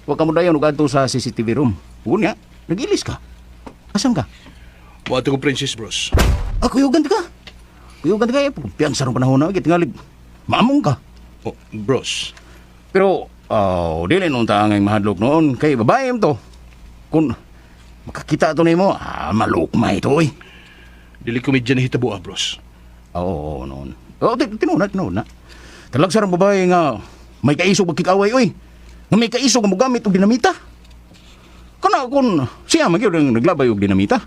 Huwag ka mo dayon ug adto sa CCTV room. Unya, nagilis ka. Asam ka? Wadto ko, Princess, bros. Ah, kuyugan ka. Kuyugan ka eh. Pagkumpiyansa rin panahon na, gitingalig. Maamong ka. Oh, bros. Pero, oh, dili nung taangay mahadlok noon. Kay babae mo to. Kung makakita to nimo, ah, malukmay to eh. Dili ko medya nahitabo, ah, bros. Oo, oo, noon. Oo, tinuod na, tinuod na. Talagsa ang babae nga may kaisog magkikaway, oy. Nga may kaisog nga mogamit og dinamita. Kana kung siya man gyud ang naglabay og dinamita.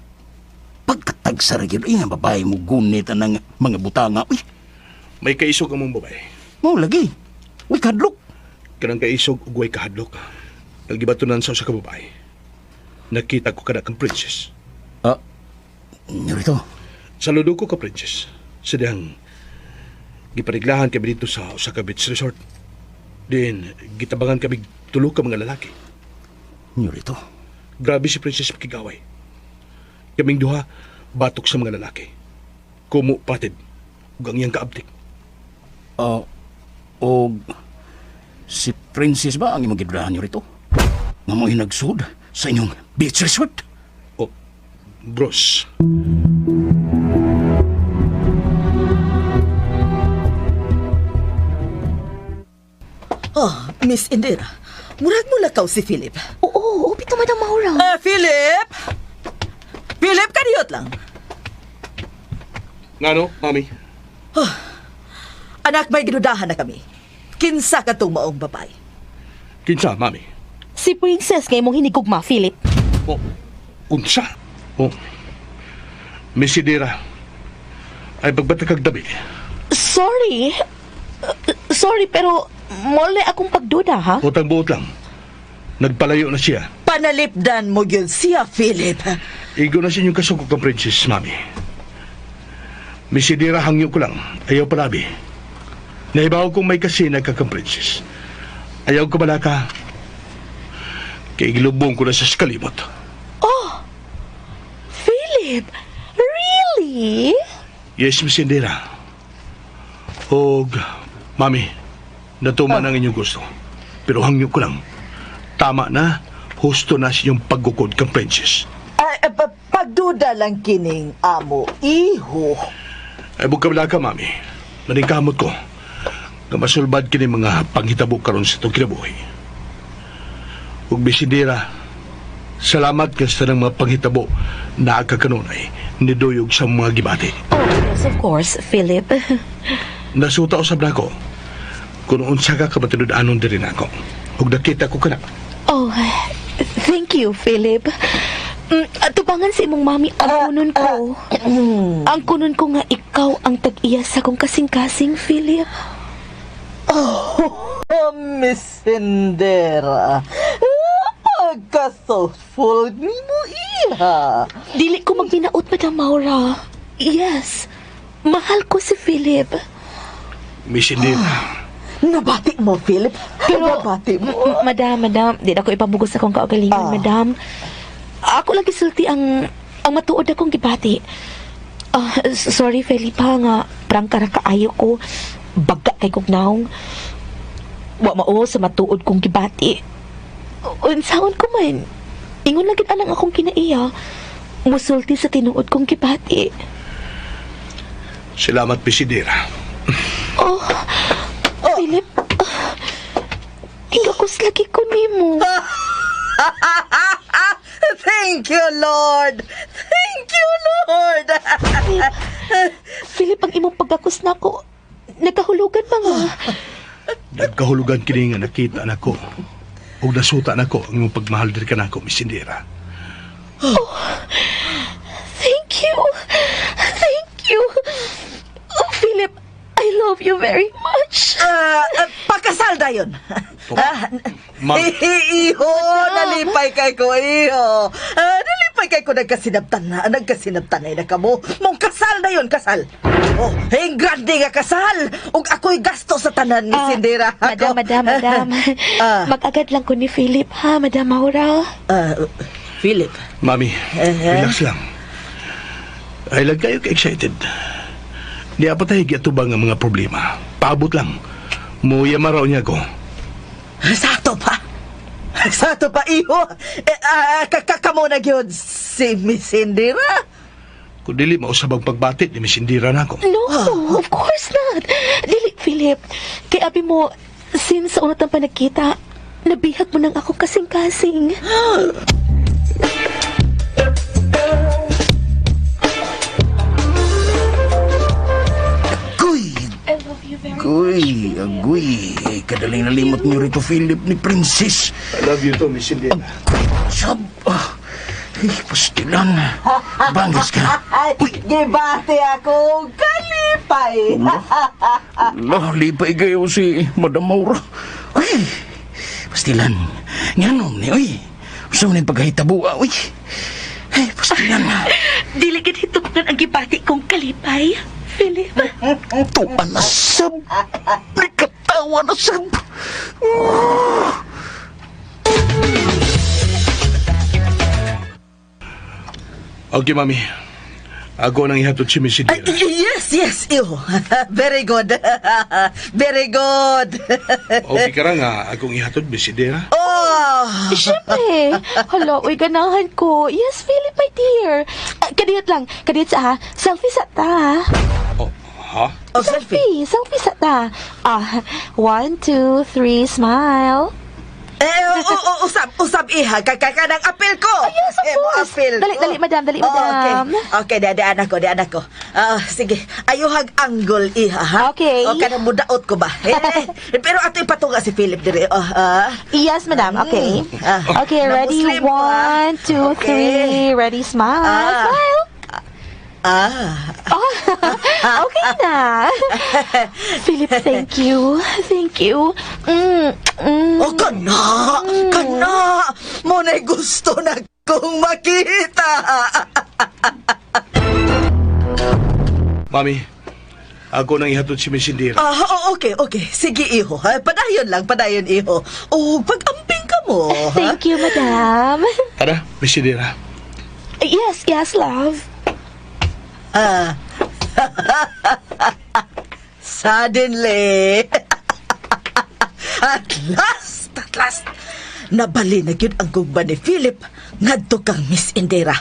Pagkatagsa ra gyud, eh, nga babae mo gunit ang mga butanga, uy. May kaisog ang mong babae. Mao lagi. Uy, kadlok. Kanang kaisog ug way kahadlok. Nagibatunan sa usa ka babae. Nakita ko kada kang princess. Ah, rito. Saludo ko ka, princess. Sa dihang gipariglahan kami dito sa usa ka beach resort. Din, gitabangan kami tulo ka mga lalaki. Rito. Grabe si Princess Pakigaway. Kaming duha, batok sa mga lalaki. Kumu patid, ug ang iyang kaabtik. Ah, og si Princess ba ang imong gidudahan niyo rito? Nga mo'y nagsud sa inyong beach resort? Oh, bros. Oh, Miss Indira. Murag mo lakaw si Philip. Oo, oo, bitaw. Madam Maura. Philip! Philip, kadiyot lang. Ngano, mami? Anak, may ginudahan na kami. Kinsa ka tong maong babae. Kinsa, mami? Si Princess nga imong hinigugma, Philip. Oh, unsa? Oh. Miss Indira, ay pagbatakag dabi. Sorry. Sorry, pero mole akong pagduda, ha? Utang buot lang. Nagpalayo na siya. Panalipdan mo yun siya, Philip. Igo na sa inyong kasuko kang princess, mami. Miss Indira, hangyo ko lang. Ayaw palabi. Nahibaw kong may kasina ka kang princess. Ayaw ko balaka. Kay gilubong ko na sa kalimot. Oh! Philip! Really? Yes, Miss Indira. Og, mami, natuman ang inyong gusto. Pero hangyo ko lang. Tama na, husto na sa inyong paggukod kang princess. Ay, pagduda lang kining amo, iho. Ay, buka ka, mami. Maningkamot ko. Nga masulbad kini mga panghitabo karon sa itong kinabuhi. Ug Miss Indira, salamat ka sa mga panghitabo na kakanunay niduyog sa mga gibati. Oh, yes, of course, Philip. Nasuta usab nako kung unsa ka kamatinud-anon diri nako. Ug nakita ko kana. Oh, thank you, Philip. Tubangan sa imong mami ang kunon ko. Ang kunon ko nga ikaw ang tag-iya sa akong kasing-kasing, Philip. Oh, Miss Indira. Pagka-thoughtful ni mo, iha. Dili ko magbinaot, Madam Maura. Yes, mahal ko si Philip. Miss Indira, Nabati mo, Philip. Pero- Nabati mo. Madam, madam, di na ko ipamugos akong kaugalingon, madam. Ako lang gisulti ang matuod akong gibati. Sorry, Philip, ha, nga prangka ra kaayo ko. Baga kay kog naong. Wa mao sa matuod kong gibati. Unsaon ko man. Ingon lang gid anang akong kinaiya. Musulti sa tinuod kong gibati. Salamat, Miss Indira. Oh, Philip. Tigakos lagi ko nimo. Thank you, Lord. Thank you, Lord. Philip, ang imong pagkakos nako, nagkahulugan ba nga? Nagkahulugan kini nga nakita nako. Ug nasuta nako ang imong pagmahal diri kanako, Miss Indira. Oh, thank you. Thank you. Oh, Philip, I love you very much. Pakasal dayon. Ma'am. Iho, nalipay kay ko, iho. Nalipay kay ko nagkasinabtan na, nagkasinabtan na kamo. Mong kasal dayon, kasal. Oh, hey, grande nga kasal. Ug ako'y gasto sa tanan, Miss Indira. Madam, madam, madam. Mag-agad lang ko ni Philip, ha, Madam Maura? Philip. Mami, relax lang. Ay lang kayo ka-excited. Di pa tayo giatubang ang mga problema. Paabot lang. Muya maraw niya ko. Sakto pa. Sakto pa, iho. Kamo na gyud si Miss Indira. Kung dili mausab ang pagbatit ni Miss Indira nako. No, of course not. Dili, Philip. Kay abi mo, since sa unat ang panagkita, nabihag mo nang ako kasing-kasing. Kuy! I love you very Kuy, agoy. Kadaling nalimot niyo rito, Philip, ni Princess. I love you too, Miss Indira. Sab, ay, pastilan. Bangis ka. Ay, gibati ako kalipay. Lah, lipay kayo si Madam Maura. Uy, pastilan. Nganom ni, uy. Gusto mo na yung pagkahitabo, uy. Ay, pastilan. Dili gid hitukan ang gibati kong kalipay, Philip. Tuan na sab. Nikatawa na sab. Okay, Mami. Ako nang ihatod si Miss Indira. Yes, yes, iho. Very good. Very good. Okay ka ra nga akong ihatod, Miss Indira? Oh! Siyempre. Hala, uy, ganahan ko. Yes, Philip, my dear. Kadiyot lang. Kadiyot sa, ha? Selfie sa ta. Oh, ha? Oh, selfie. Selfie sa ta. 1, 2, 3, smile. Eh, usab, usab iha. Kakakanang apil ko. Oh, yes, of Eh, mo course. apil Dali, ko. dali, madam, dali, Oh, okay. madam. Okay, di anak ko, di anak ko. Ah, sige, ayuhag anggol iha, ha? Okay. O, kanang mudaot ko ba? Eh, pero ato ipatunga si Philip dire. Oh, ah. Yes, madam. Okay. Ah. Okay, ready? Na-Muslim ko, ah. 1, 2, Okay. 3. Ready, smile. Ah. Smile. Ah. Oh, okay na. Philip, thank you. Thank you. Oh, kana! Kana! Muna'y gusto na kong makita! Mami, ako nang ihatod si Miss Indira. Ah, oh, okay, okay. Sige, iho. Ha? Padayon lang, padayon, iho. Oh, pag-amping ka mo. Ha? Thank you, madam. Tara, Miss Indira. Yes, yes, love. Ah. Suddenly. At last, at last, nabali na gyud ang gugma ni Philip ngadto kang Miss Indira.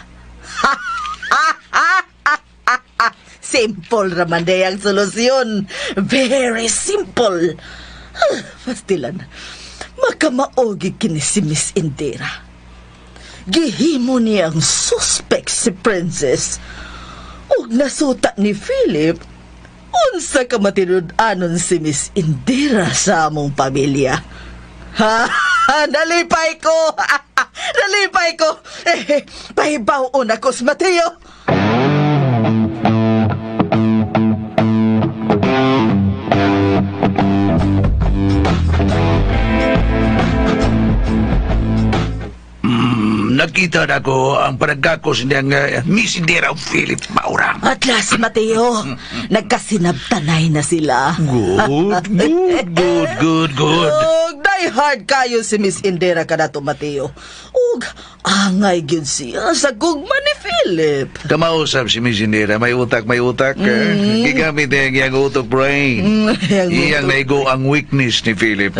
Simple raman day ang solusyon. Very simple. Pastilan, makamaogi kini si Miss Indira. Gihimo niya ang suspect si Princess. Ug nasuta ni Philip, unsa ka matinud-anon si Miss Indira sa among pamilya. Ha? Nalipay ko! Nalipay ko! Eh, pahibaw-on ako si Mateo! Nakita na ko ang panagkakos niyang Miss Indira o Philip Maura. At last, Mateo, nagkasinabtanay na sila. Good, good, good, good, good. Ug die hard kayo si Miss Indira kanato, Mateo. Ug angay gyud siya sa gugma ni Philip. Kamausap si Miss Indira, may utak, may utak. Eh. Gigamit niya ang iyang utok brain. Iyang Iyang utok. naigo ang weakness ni Philip.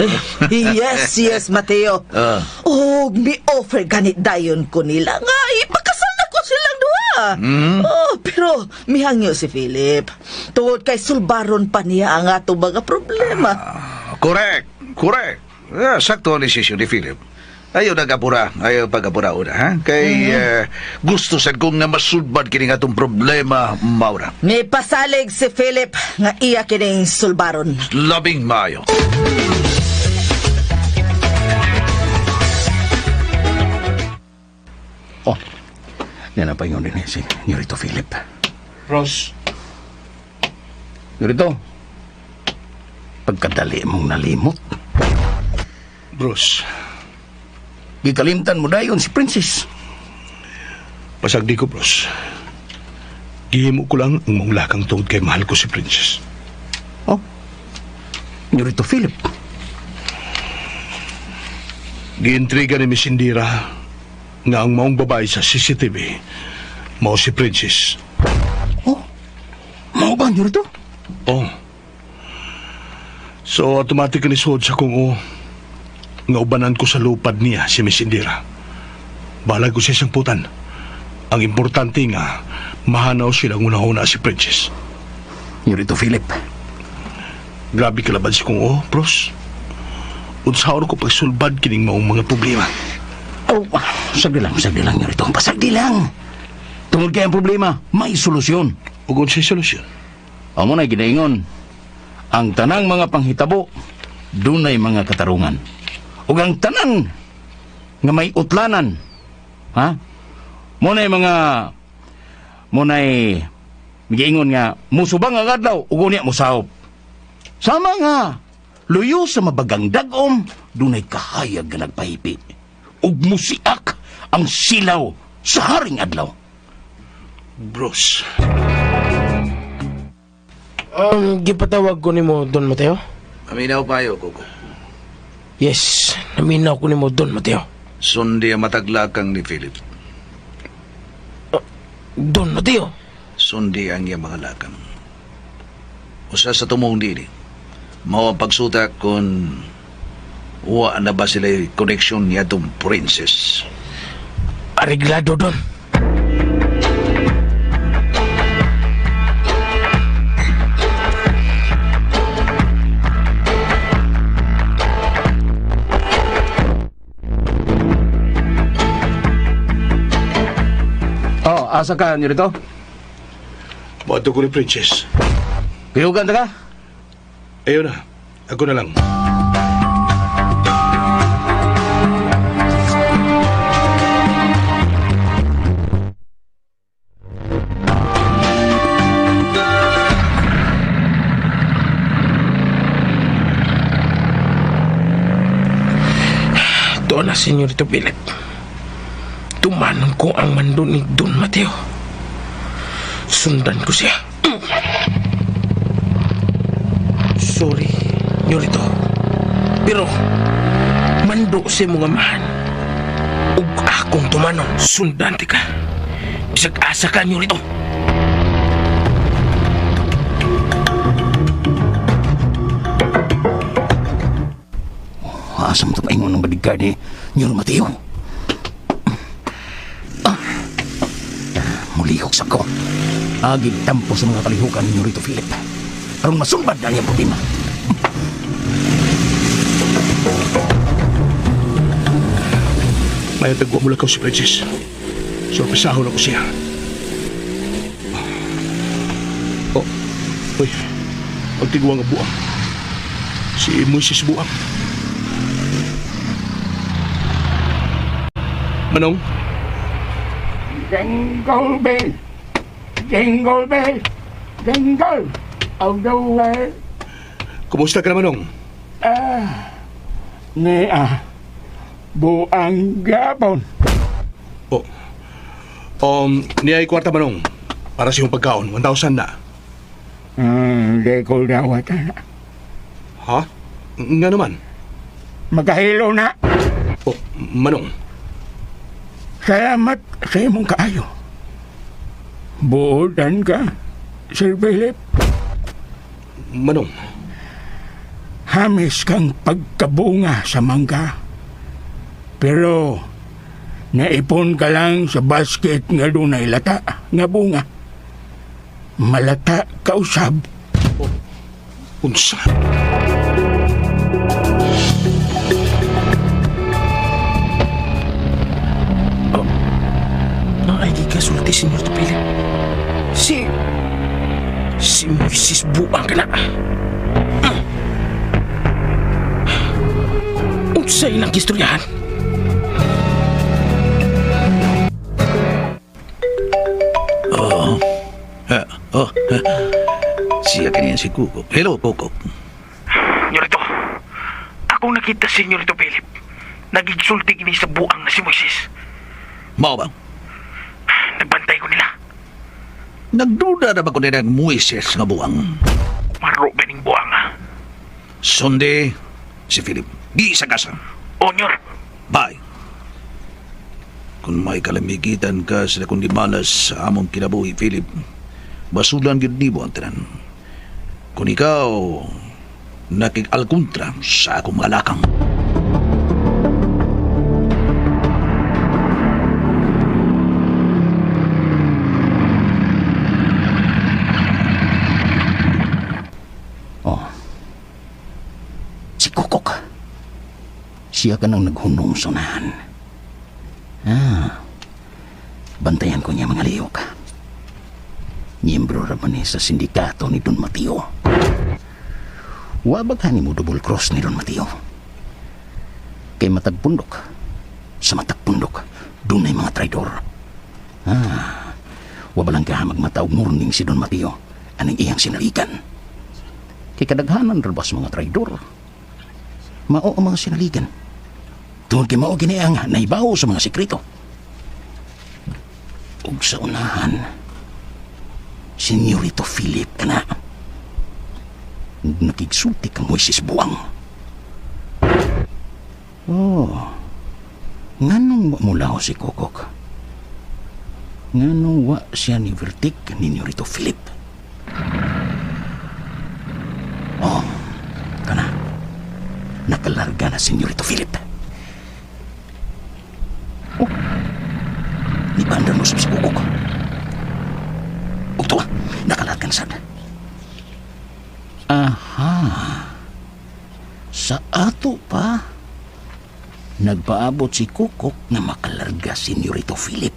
Yes, yes, Mateo. Ah. Ug mi offer ganit dayon ko nila nga ipakasal na ko silang duha. Oh, pero mihangyo si Philip. Tungod kay sulbaron pa niya ang atong mga problema. Correct, correct. Ah, sakto ang desisyon ni Philip. Ayaw nag-apura, ayaw pag-apura una, ha? Kay gusto sad kong nga masulbad kini nga atong problema, Maura. May pasalig si Philip nga iya kining sulbaron. Labing maayo. Oh, yan ang paingon din eh, si Nyorito Philip. Ross. Nyorito, pagkadali mong nalimot. Bruce. Gikalimtan mo dayon si Princess. Pasagdi ko, Bruce. Gihimo ko lang ang maulakang tungod kay mahal ko si Princess. Oh, Nyorito Philip. Giintriga ni Miss Indira nga ang maong babae sa CCTV mao si Princess. Oh, mao ba, Nyorito? Oh. So, automatic ni suod sa kong o nga ubanan ko sa lupad niya si Miss Indira. Balag ko siya siyang putan. Ang importante nga, mahanaw silang una-una si Princess. Nyorito Philip. Grabe kalaban si kong o, bros. Unsaon ko pagsulbad kining maong mga problema. Oh, sagdi lang, sagdi lang, Nyorito. Pasagdi lang. Tungod kay ang problema, may solusyon. Ug unsay solusyon? Amo na ginaingon. Ang tanang mga panghitabo, dunay mga katarungan. Ug ang tanan nga may utlanan, ha? Mo na mga mo na giingon nga musubang ang adlaw ug unya mosahop. Sama nga luyo sa mabagang dag-om, dunay kahayag nga nagpahipi. Ug musiak ang silaw sa haring adlaw. Bros. Gipatawag ko nimo Don Mateo? Paminaw payo, Coco. Yes, naminaw ko nimo Don Mateo. Sundi ang mataglakang ni Philip. Don Mateo? Sundi ang iyang mga lakang. Usa sa tumong dini, mao ang pagsuta kung wa na ba sila koneksyon niya itong princess. Areglado, Don. Asa ka, Nyorito? Moadto ko ni Princess. Kuyugan ta ka? Ayaw na. Ako na lang. Doon na, Senyorito Philip. Tumanon ko ang mando ni Don Mateo. Sundan ko siya. Sorry, Senyorito. Pero, mando sa imong amahan. Ug akong tumanon, sundan ti ka. Bisag asa ka, Senyorito. Asa mo ito paingon ng bodyguard ni Nyor Mateo? Ah. Mulihok sa ko. Agig tampo sa mga kalihukan ni Nyorito Philip. Aron masulbad na niyang problema. May tagwa mo lakaw si Princess. Sorpresahon ako siya. Oh, uy. Ang tigwa nga buang. Si Moises Buang. Manong? Jingle bell, jingle bell, jingle all the way. Kumusta ka na, Manong? Ah, ni ah, buang gapon. Oh. Niya ay kwarta, Manong. Para sa iyong pagkaon, 1,000 na. Di ko dawat na. Ha? Nga naman. Magahilo na. Oh, Manong. Salamat sa imong kaayo. Buodan ka, Sir Philip. Manong. Hamis kang pagkabunga sa mangga. Pero, naipon ka lang sa basket nga dunay lata nga bunga. Malata ka usab. Oh, unsa? Oh, naay gikasulti, Senyor Philip. Si Moises Buang ka na. Unsa ilang istoryahan? Oh. Ha, oh. Ha. Siya kaniya si Kukok. Hello, Kukok. Nyorito, ako nakita si Senyorito Philip. Nagigsulti kini sa buang na si Moises. Mao ba? Nagbantay ko nila. Nagduda na ba ko nila ang Moises nga buang? Maro ganing buang, ha? Sunde, si Philip. Di sa kasa. O, Nyor. Bye. Kung may kalamigitan ka sa kundi malas sa among kinabuhi, Philip, basulan gyud nimo ang tanan. Kung ikaw nakig-alkontra sa akong mga lakang. Oh. Si Kukok. Siya ka nang naghunong sunahan. Ah. Bantayan ko niya mga liyok. Miyembro ra man ni sa sindikato ni Don Mateo. Wa bagani mo double cross ni Don Mateo. Kay matag pundok. Sa matag pundok, dunay mga traidor. Ah. Wa ba lang ka magmata og morning si Don Mateo aning iyang sinaligan. Kay kadaghanan ra ba sa mga traidor? Mao ang mga sinaligan. Tungod kay mao gini ang naibaw sa mga sekreto. Ug sa unahan, Senyorito Philip ka na. Nakigsulti ka Moises Buang. Oh, nganong wa mulaw si Kokok? Nganong wa siya ni Vertik ni Senyorito Philip? Oh, kana. Nakalarga na Senyorito Philip. Oh, ni bandar mo sa Kokok. Ug tuwa, nakalarga na sad. Aha. Sa ato pa, nagpaabot si Kukok na makalarga si Senyorito Philip.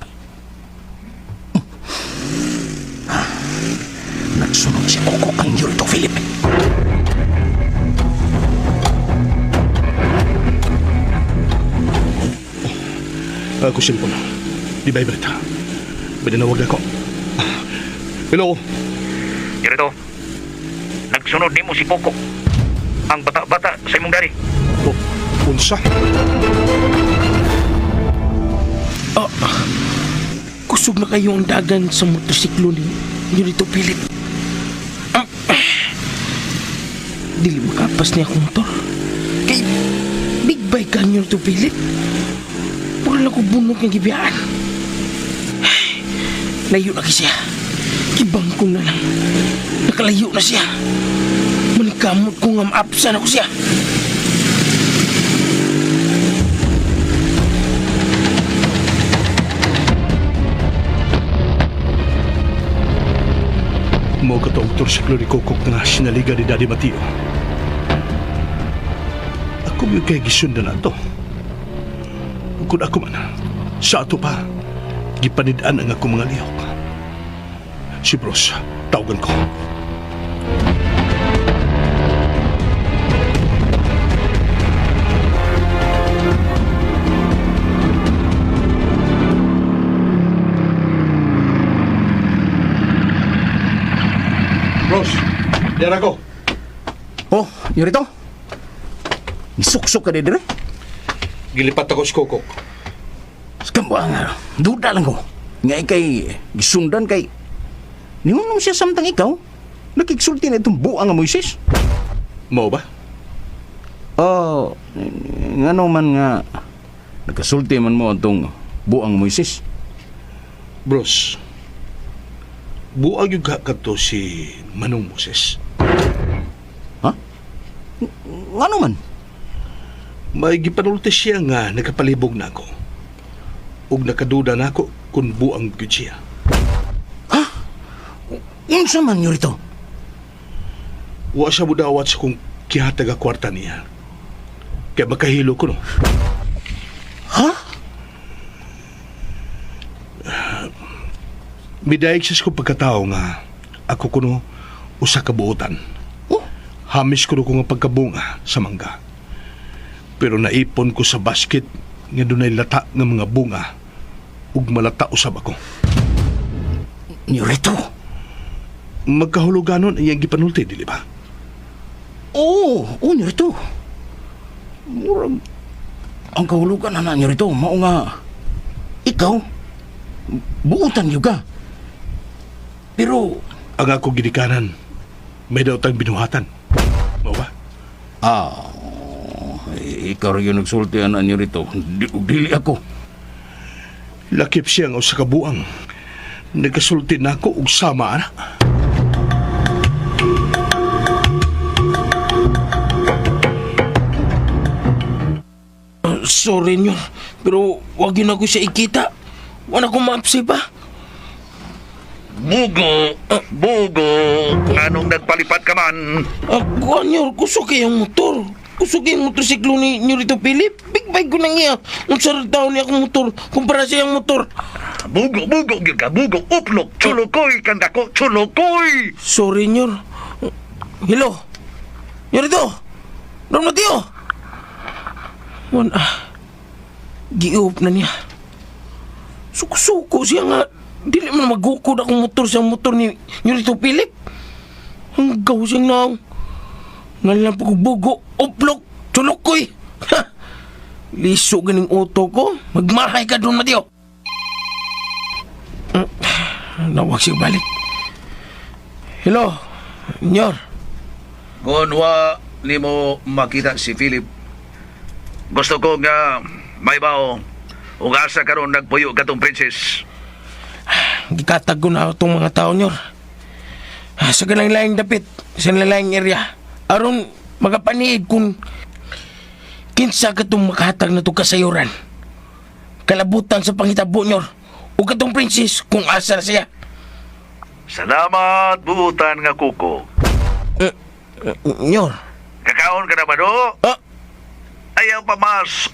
Nagsunod si Coco kang Yurito Philip. Ako cellphone. Di vibrate. May nanawag ako. Hello? Dirito. Nagsunod nimo si Coco. Ang bata-bata sa imong daddy. Oh, unsa? Ah, kusog na kayo ang dagan sa motorsiklo ni Nyorito Philip. Ah, dili makapas niya akong motor. Kay big bike ka, Nyorito Philip. Puro lang ko bunot nga gibiyaan. Ay, layo na siya. Kibangkong na lang. Nakalayo na siya. Manikamot ko nga maapsan ako siya. Mo ka to ang motorsiklo ni Kokok nga sinaliga ni Daddy Mateo. Ako mo kay gisundan na to. Kung ako man, sa ato pa, gipanidaan ang akong mga lihok. Si Bros, tawagan ko. Bros, diyan ako. Oh, Yorito. Isuksok ka di dire. Gilipat ako si Kokok. Skamba nga. Duda lang ko. Nga ikay gisundan kay Niunong siya samtang ikaw. Nakiksulti na itong buang nga Moises. Mao ba? Oh, ngano man nga nakasulti man mo atong buang Moises. Bros, buag yung kadto si Manong Moses. Ha? Ngano man? May gipanulti siya nga nagapalibog na ako. Ug nakaduda na ako kung buang gyud siya. Ha? Unsa man Yorito? Wa siya mudawat sa kung kihatag ang kwarta niya. Kaya makahilo ko no. Ha? Midayag siya sa kong pagkatao nga ako kuno usa ka buotan. Oh? Hamis kuno ko nga pagkabunga sa mangga. Pero naipon ko sa basket nga dunay lata nga mga bunga ug malata usab ako. Yorito. Magkahuluganon ang iyang gipanulti, dili ba? Oo, oh, Yorito. Murag ang kahulugan na na Yorito, mao nga ikaw buotan gyud ka. Pero Ang ako gidikanan, may daotang binuhatan. Mao ba? Ah, ikaw rin yung nagsulti ana niyo rito. Dili ako. Lakip siya nga usa ka buang. Nagkasulti na ako og sama ana. Sorry nyo, pero wag yun ako siya ikita. Wala akong maapsi pa. Bugo, bugo, anong nagpalipat ka man? Kuha nyo, kusog kayong motor. Kusog kayong motorsiklo ni Nyorito Philip. Big bike ko nang iya. Unsa rin taon niya akong motor kumpara sa iyang motor. Bugo, bugo, gyud ka, bugo, uplok, chulukoy, kandako, chulukoy! Sorry, Nyor. Hello? Nyorito? Don Mateo? Wan ah. Giup na niya. Suko-suko siya nga. Dili man magukod akong motor sa motor ni Nyorito Philip. Ang gaw siyang naong. Ngalan pa ko bugo, uplok, chulukoy. Ha! Liso ganing uto ko. Magmahay ka doon, Mateo. Nawag siya balik. Hello, Nyor. Kung wa nimo makita si Philip, gusto ko nga may bao ug asa karon nagpuyo katong princess. Gikatag ko na itong mga tao, Nyor. Sa ganang laing dapit, sa laing area. Aron magapaniid kung kinsa katong makahatag na itong kasayuran. Kalabutan sa pangitabo, Nyor. O katong princess kung asa na siya. Salamat, buutan nga kuko. Nyor. Kakaon ka na ba, do? Ah? Ayaw pa mas,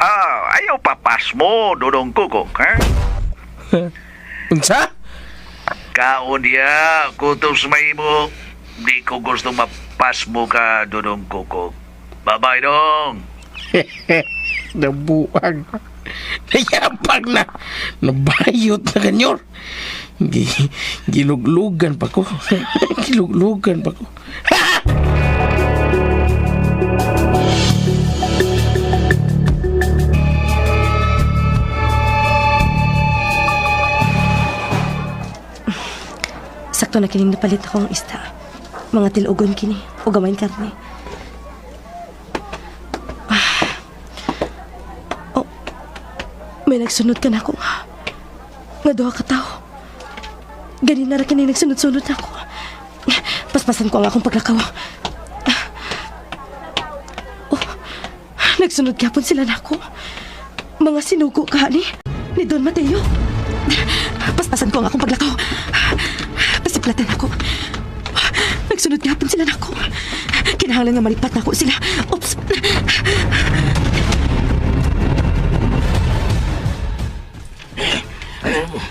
ayaw pa pas mo, dodong kuko, ha? Unsa? Kaon diya, kutos may mo. Di ko gusto mapas mo ka, Dudong Kukok. Bye-bye, dong. Nabuang. Nayapag na. Nabayot na kanyor. Giluglugan pa ko. Giluglugan pa ko. Sakto na kining napalit akong isda. Mga tilugon kini o gamay karne. Oh, may nagsunod ka na ako nga. Nga duha ka tao. Ganin na ra kini nagsunod-sunod na ako. Paspasan ko ang akong paglakaw. Oh, nagsunod gyapon sila nako. Mga sinugo ka ni Don Mateo. Paspasan ko ang akong paglakaw. Pasiplatan ako. Nagsunod gyapon sila nako. Kinahanglan nga malipat nako sila. Oops.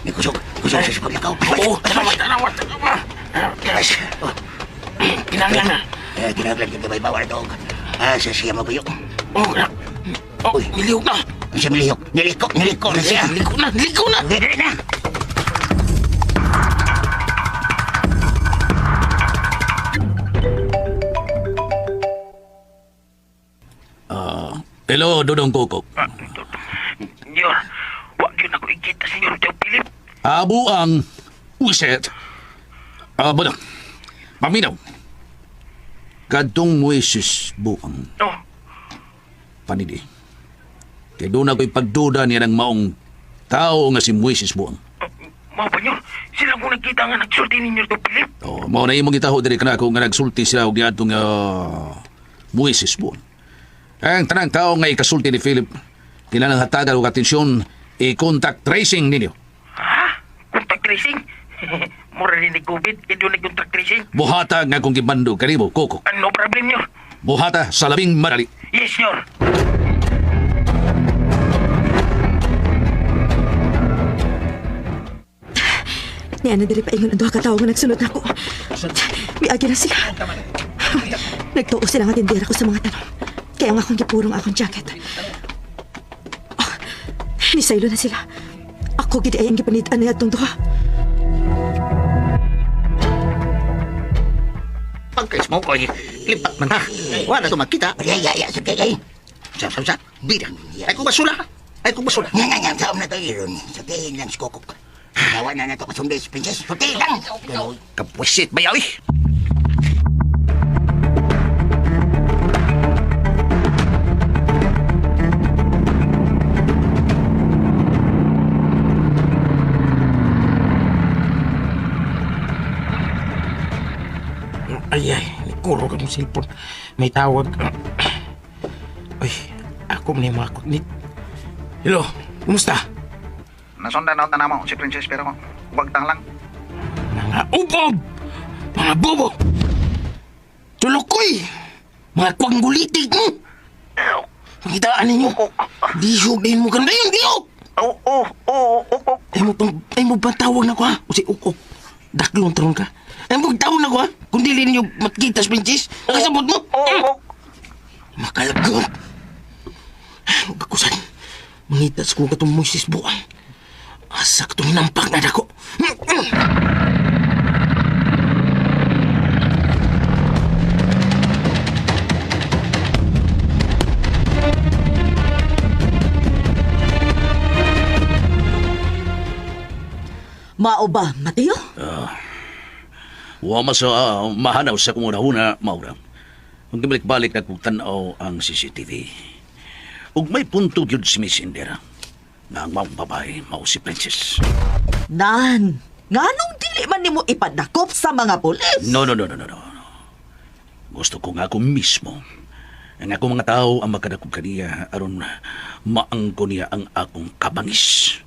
May kusog. Kusog sa paglakaw. Oo, tanawa, tanawa, tanawa. Kinahanglan na. Kinahanglan ka may bawal dog. Sa siya mabuyo. Oh, oh, nilihok na. Siya milihok. Niliko, niliko na siya. Niliko na, niliko na. Dili na. Hello, Dudong Kukok. Senyor, wag yun ako ikita, Senyor Teo Philip. Abuang uset. Bueno, paminaw. Kadtong Moises buang. Oh. Panidi. Kay doon ako'y pagduda niya ng maong tao nga si Moises buang. Mao ba, Nyor? Sila ko nakita nga nagsulti ninyo Teo Philip. Oh, mao na imong gitaho diri kanako nga nagsulti sila og niadtong Moises buang. Ang tanang tao nga ikasulti ni Philip, kinahanglan hatagan og atensyon i-contact tracing ninyo. Ha? Contact tracing? Mura rin ni COVID, kaya doon contact tracing. Buhata nga kung gibando kanimo, Koko. No problem, Nyor. Buhata sa labing madali. Yes, Nyor. Niya na diri paingon ang duha ka tawo nga nagsunod nako. Miagi na sila. Nagtuo sila nga tindera ko sa mga tanom. Kaya nga akong gipurong akong jacket. Oh, nisaylo na sila. Ako gid ay ang gipanid-an na atong duha. Pagkais mo ko, lipat man ha. Wala to makita. Ya, ya, ya, sige, ay. Sa, sa, sa, bida. Ay kung basura. Ay kung basura. Nga, nga, nga, saom na to, iron. Sabihin lang si Kokok. Gawa na na to kasundi si Princess. Sulti lang. Kapwisit ba yaw, eh? Ay, ay, nikuro ka mong cellphone. May tawag. Ay, ako man yung mga kugnit. Hello, kumusta? Nasundan na mo si Princess pero wag tang lang. Mga ubob! Mga bobo! Tulukoy! Mga kwanggulitig mo! Pangitaan ninyo! Lihog din mo ganda yun, lihog! Oo, oo, oo, oo. Ay mo bang tawag na ko ha? O si Ukok. Daklong taron ka. Ay mo tawag na ko ha? Kung dili ninyo makita sa princess, nakasabot mo? Oo. Makalagot. Kakusan, mangita sa kong katong Moises buang. Asa katong hinampak na dako. Mao ba, Mateo? Wa mas mahanaw sa kumuna-una, Maura. Kung balik-balik na kung tanaw ang CCTV. Ug may punto gyud si Miss Indira na ang maong babae, mao si Princess. Nan, nganong dili man nimo ipadakop sa mga pulis? No, no, no, no, no, no. Gusto ko nga ako mismo. Ang akong mga tao ang makadakop kaniya aron maangko niya ang akong kabangis.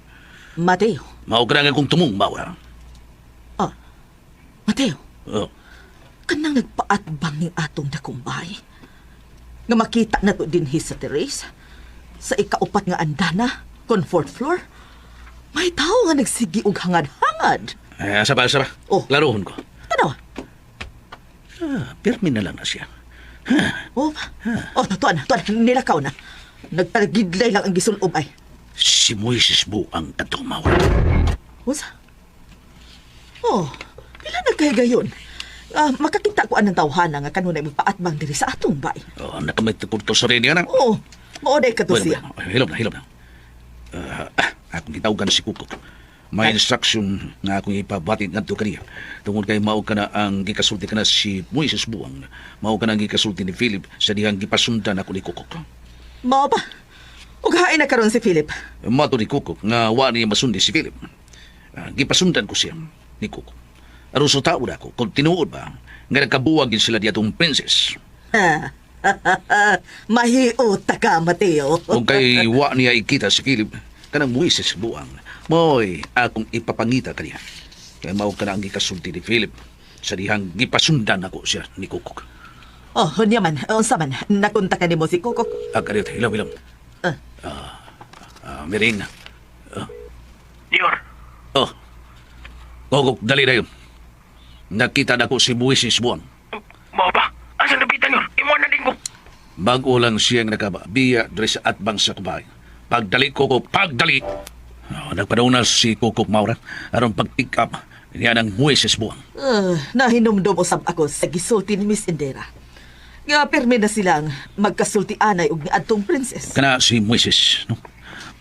Mateo. Mao ka na akong tumong, Maura. Ah, Mateo. Oh. Kanang nagpaatbang ning atong dakumbay. Nga makita na to dinhi sa terrace. Sa ikaupat nga andana, kon fourth floor. May tao nga nagsigi og hangad-hangad. Eh, asa ba, asa ba? Oh. Klarohon ko. Tanawa. Pirmi na lang na siya. Oh, oh, tuan, tuan, nilakaw na. Nagtalagidlay lang ang gisulob ay. Si Moises Buang katong Maura. Unsa? Oh, pila nagkahigayon? Makakita ko anang tawhana nga kanunay magpaatbang diri sa atong bay. Oh, nakamit ko sa rin niya na. Oo, mao day kato siya. Hilom na, hilom na. Akong gitawagan si Kukok. May instruction nga akong ipabatid ngadto kaniya. Tungod kay mao ka na ang gikasulti ka na si Moises Buang. Mao ka na ang gikasulti ni Philip sa dihang gipasundan ako ni Kukok. Mao ba? Ug hain na karon si Philip. Mato ni Kukok nga wa niya masundi si Philip. Gipasundan ko siya ni Kukok. Aron sa tao na ako, kung tinuod ba, nga nagkabuwag yun sila diatong princess. Mahiuta ka, Mateo. Kung kay wa niya ikita si Philip, kanang Moises Buang, mo'y akong ipapangita kaniya. Kaya mao ka na ang gikasulti ni Philip sa dihang gipasundan ako siya ni Kukok. Oh, unya man, unsa man, nakunta ka nimo si Kukok. Kadiyot, hilom, hilom. Miring. Yor. Oh, Kukok, dali na yun. Nakita na ko si Moises Buang. Mao ba? Asa nabitan yor? Imo na din ko. Bago lang siyang nakabiya diri sa atbang sa kubay. Pagdali, Kukok, pagdali! Oh, nagpaduna si Kukok Maura aron pag-pick up niya ng Moises Buang. Nahinumdum usab ako sa gisulti ni Miss Indera. Nga pirmi na silang magkasulti-anay og niadtong princess. Kana si Moises, no?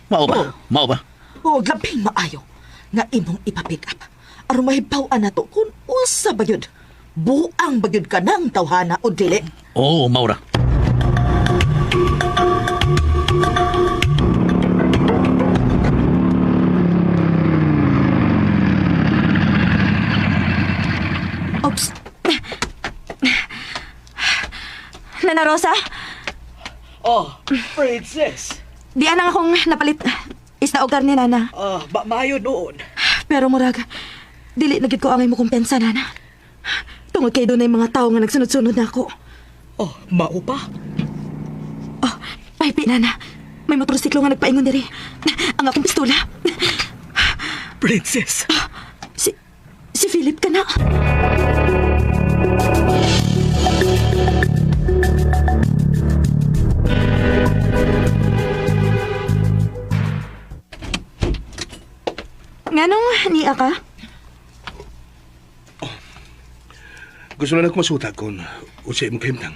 Mao ba? Oh. Mao ba? Oh, labing maayo nga imong ipa-pick up. Aron mahibaw-an nato kung unsa ba gyud. Buang ba gyud ka ng tawhana o dili? Oo, Maura. Oops. Nana Rosa, Oh, princess. di anang akong napalit isda og karne, Nana. Maayo noon. Pero murag, dili na gid ko angay mo kumpensa, Nana. Tungod kay dunay mga tao nga nagsunod-sunod na ako. Oh, mao pa? Oh, paypi, Nana. May motorsiklo nga nagpaingon diri. Ang akong pistola. Princess. Si Philip ka na. Nganong niya ka? Gusto na lang ko masuta kung unsay imong kahimtang.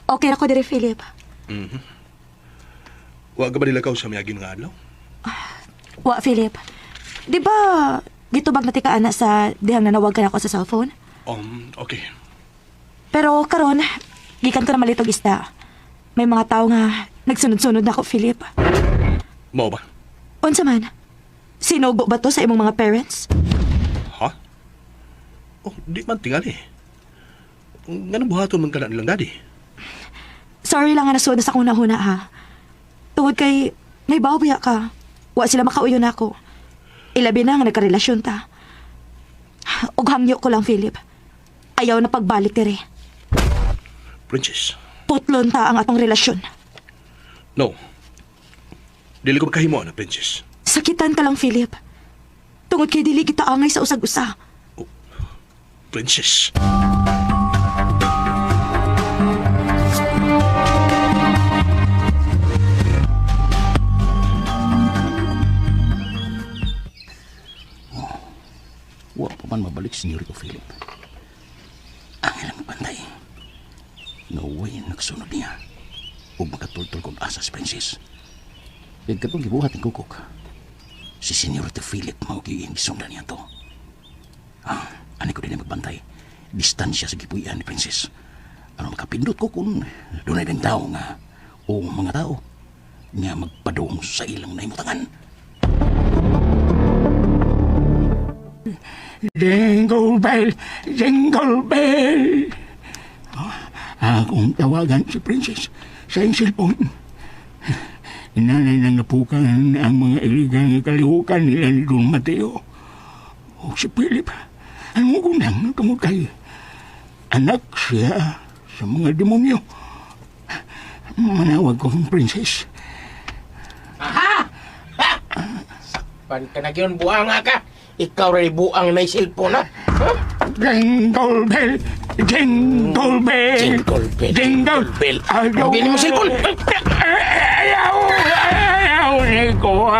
Okay ra ko diri, Philip. Wa ka ba nilakaw sa miaging nga adlaw? Wa, Philip. Di ba gitubag na tika ana sa dihang nanawag ka na ako sa cellphone? Okay. Pero karon, gikan ko na malitog isda. May mga tao nga nagsunod-sunod na ako, Philip. Mao ba? Unsa man? Sinugo ba to sa imong mga parents? Ha? Oh, di man tingali. Nganong buhaton man ka na nilang daddy? Sorry lang nga nasuod na sa akong nahuna ha. Tungod kay naibaw biya ka. Wa sila makauyo na ako. Ilabi na nga nagkarelasyon ta. Og hangyo ko lang, Philip. Ayaw na pagbalik diri. Princess, Putlon ta ang atong relasyon. no. Dili ko makahimo na, Princess. Sakitan ka lang, Philip. Tungod kay dili kita angay sa usag-usa. Princess. Wa pa man mabalik Senyorito Philip. Ang ilang bantay. No way nagsunod niya. Ug makatultol kung asa si Princess. Kaya katong gibuhat ni Kukok. Si Senyorito Philip mao giing gisundan niya to. Ani ko din magbantay. Distansya sa gipuy-an ni Princess. Ano makapindot ko kung dunay din tao nga o mga tao nga magpadung sa ilang naimutangan. Jingle bell, jingle bell. Akong tawagan si Princess sa iyong cellphone. Nanay nang napukan ang mga iligan nga kalihukan nila ni Don Mateo. O si Philip, ang mugunang tungod kay anak siya sa mga demonyo. Manawag ko ang Princess. Aha! Ha! Sakpan ka na yun, buang ka. Ikaw rin buang na cellphone, ha? Jingle bell, Jingle bell. Jingle bell. Jingle bell. Ayaw. Ang bini mo cellphone. Ayaw. Ayaw ni ko.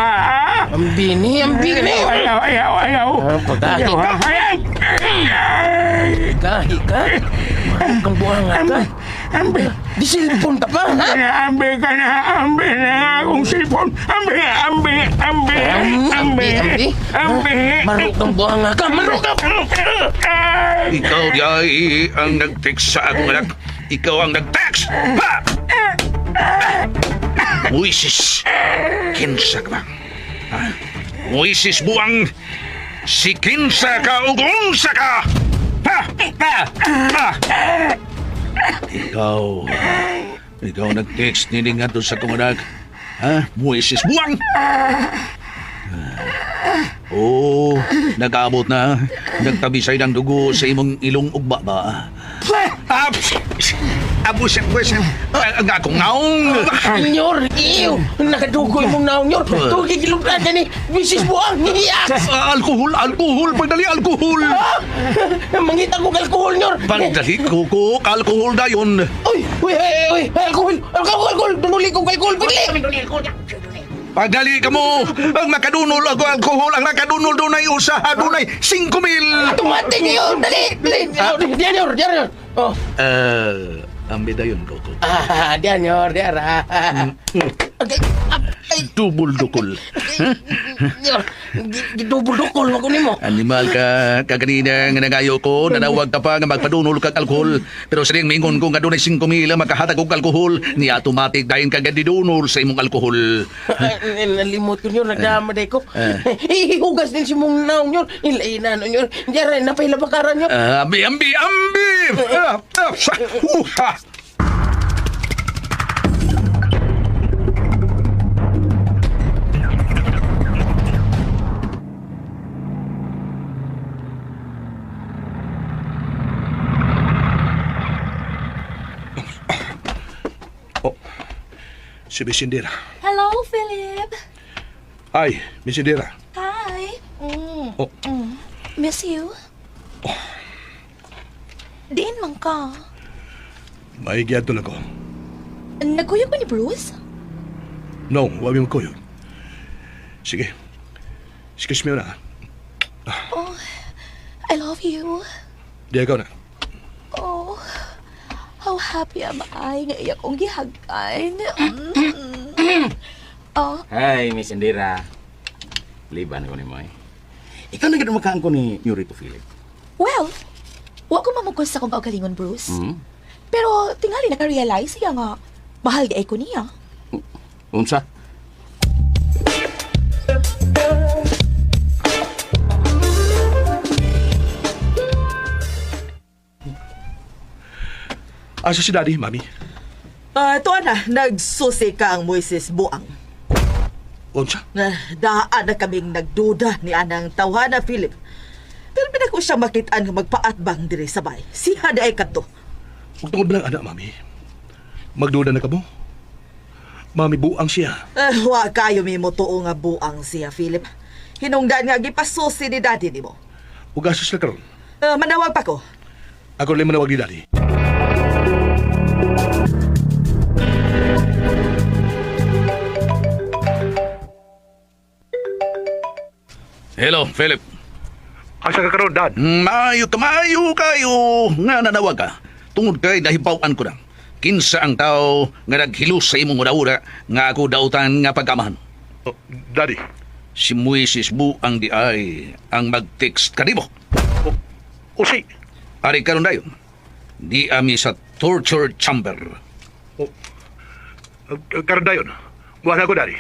Ang bini, ang bini. Ayaw, ayaw, ayaw. Pagahi Ayaw, ka. Ayaw. Gahi ka. Marok kang buhanga ka. Ambi. Di cellphone ka pa, ha? Ambi ka na, ambi na akong cellphone. Ambi, ambi, ambi, ambi, Ambi, ambi. Marok kang buhanga ka, marok ka. Ikaw di ay ang nag-text sa akong anak. Ikaw ang nag-text! Ha! Moises, kinsa ka ba? Ha? Moises buang, si kinsa ka ug unsa ka! Ha! Ha! Ha! Ikaw, ikaw nag-text nining ngadto sa akong anak. Ha? Moises buang! Oh, nag-aabot na. Nagtabisay ng dugo sa imong ilong ug baba. Ah, Abo siya, pues. Ang akong naong. Nyor, iyo! Nakadugoy mong naong, Nyor. Tugig ilong na ni Mrs. Buang, niyak! Alkohol, alkohol, pagdali, alkohol. Mangita kong alkohol, Nyor. Pagdali, kuko, alkohol dayon. Uy, uy, uy, uy, alkohol, alkohol, alkohol, dunuli kong alkohol, pagdali! Pagdali ka mo, ang makadunol ako alkohol, ang nakadunol dunay usaha, dunay 5,000. Tumating yun, dali, dali. Diyan, Nyor, diyan, Nyor. Oh. Ambi dayon, koko. Ah, diyan, Nyor, diyan. Ah. Okay. Dubol dukol. Nyor, gidubol-dukol mo ko nimo. Animal ka, kaganina nga nagayo ko, nanawag ka pa nga magpadunol kag alkohol. Pero sa diyang mingon ko nga dunay 5,000 makahatag og alkohol, ni automatic dayon ka gadidunol sa imong alkohol. Nalimot ko nyor, nagdama day ko. Ihugas din si mong naong nyor. Ilaina no nyor. Diyan, napailabakaran nyor. Ambi, ambi, ambi! Ah, ah, sa- huha! Oh, si Miss Indira. Hello, Philip. Hi, Miss Indira. Hi. Mm. Oh. Mm. Miss you. Diin man ka. May giadto lang ko. Nagkuyog ba ni Bruce? No, wa mi magkuyog. Sige. Excuse me na. Oh, I love you. Di ikaw na. Oh, how happy am I nga iya kong gihagkan. Mm. Oh, Hi, Miss Indira. Liban ko ni mo eh. Ikaw na gid makaan ko ni Yurito Philip. Well, wa ko mamukos sa akong kaugalingon, Bruce. Hmm? Pero tingali naka-realize siya nga mahal di ay ko niya. Unsa? Asa si Daddy, Mami? Ah, tuwa na, nagsusi ka ang Moises Buang. Unsa? Na, daan na kaming nagduda ni anang tawhana Philip. Pero pinako siya makitaan nga magpaatbang diri sa bay. Siya di ay kadto. Huwag tungod lang, anak, Mami. Magduda na ka mo. Mami, buang siya. Eh, wa kayo mi mo tuo nga buang siya, Philip. Hinungdan nga gipasusi ni daddy nimo. Ug asa sila karon. Eh, manawag pa ko. Ako lang manawag ni Daddy. Hello, Philip. Asa ka karon, Dad? Maayo ka, maayo kayo. Nga nanawag ka. Tungod kay nahibaw-an ko na. Kinsa ang tao nga naghilos sa imong ura-ura nga ako dautan nga pagkamahan. Oh, Daddy. Si Moises Buang di ay ang mag-text kanimo. O si. Ari karon dayon. Di ami sa torture chamber. Oh, karon dayon. Wala ko, Daddy.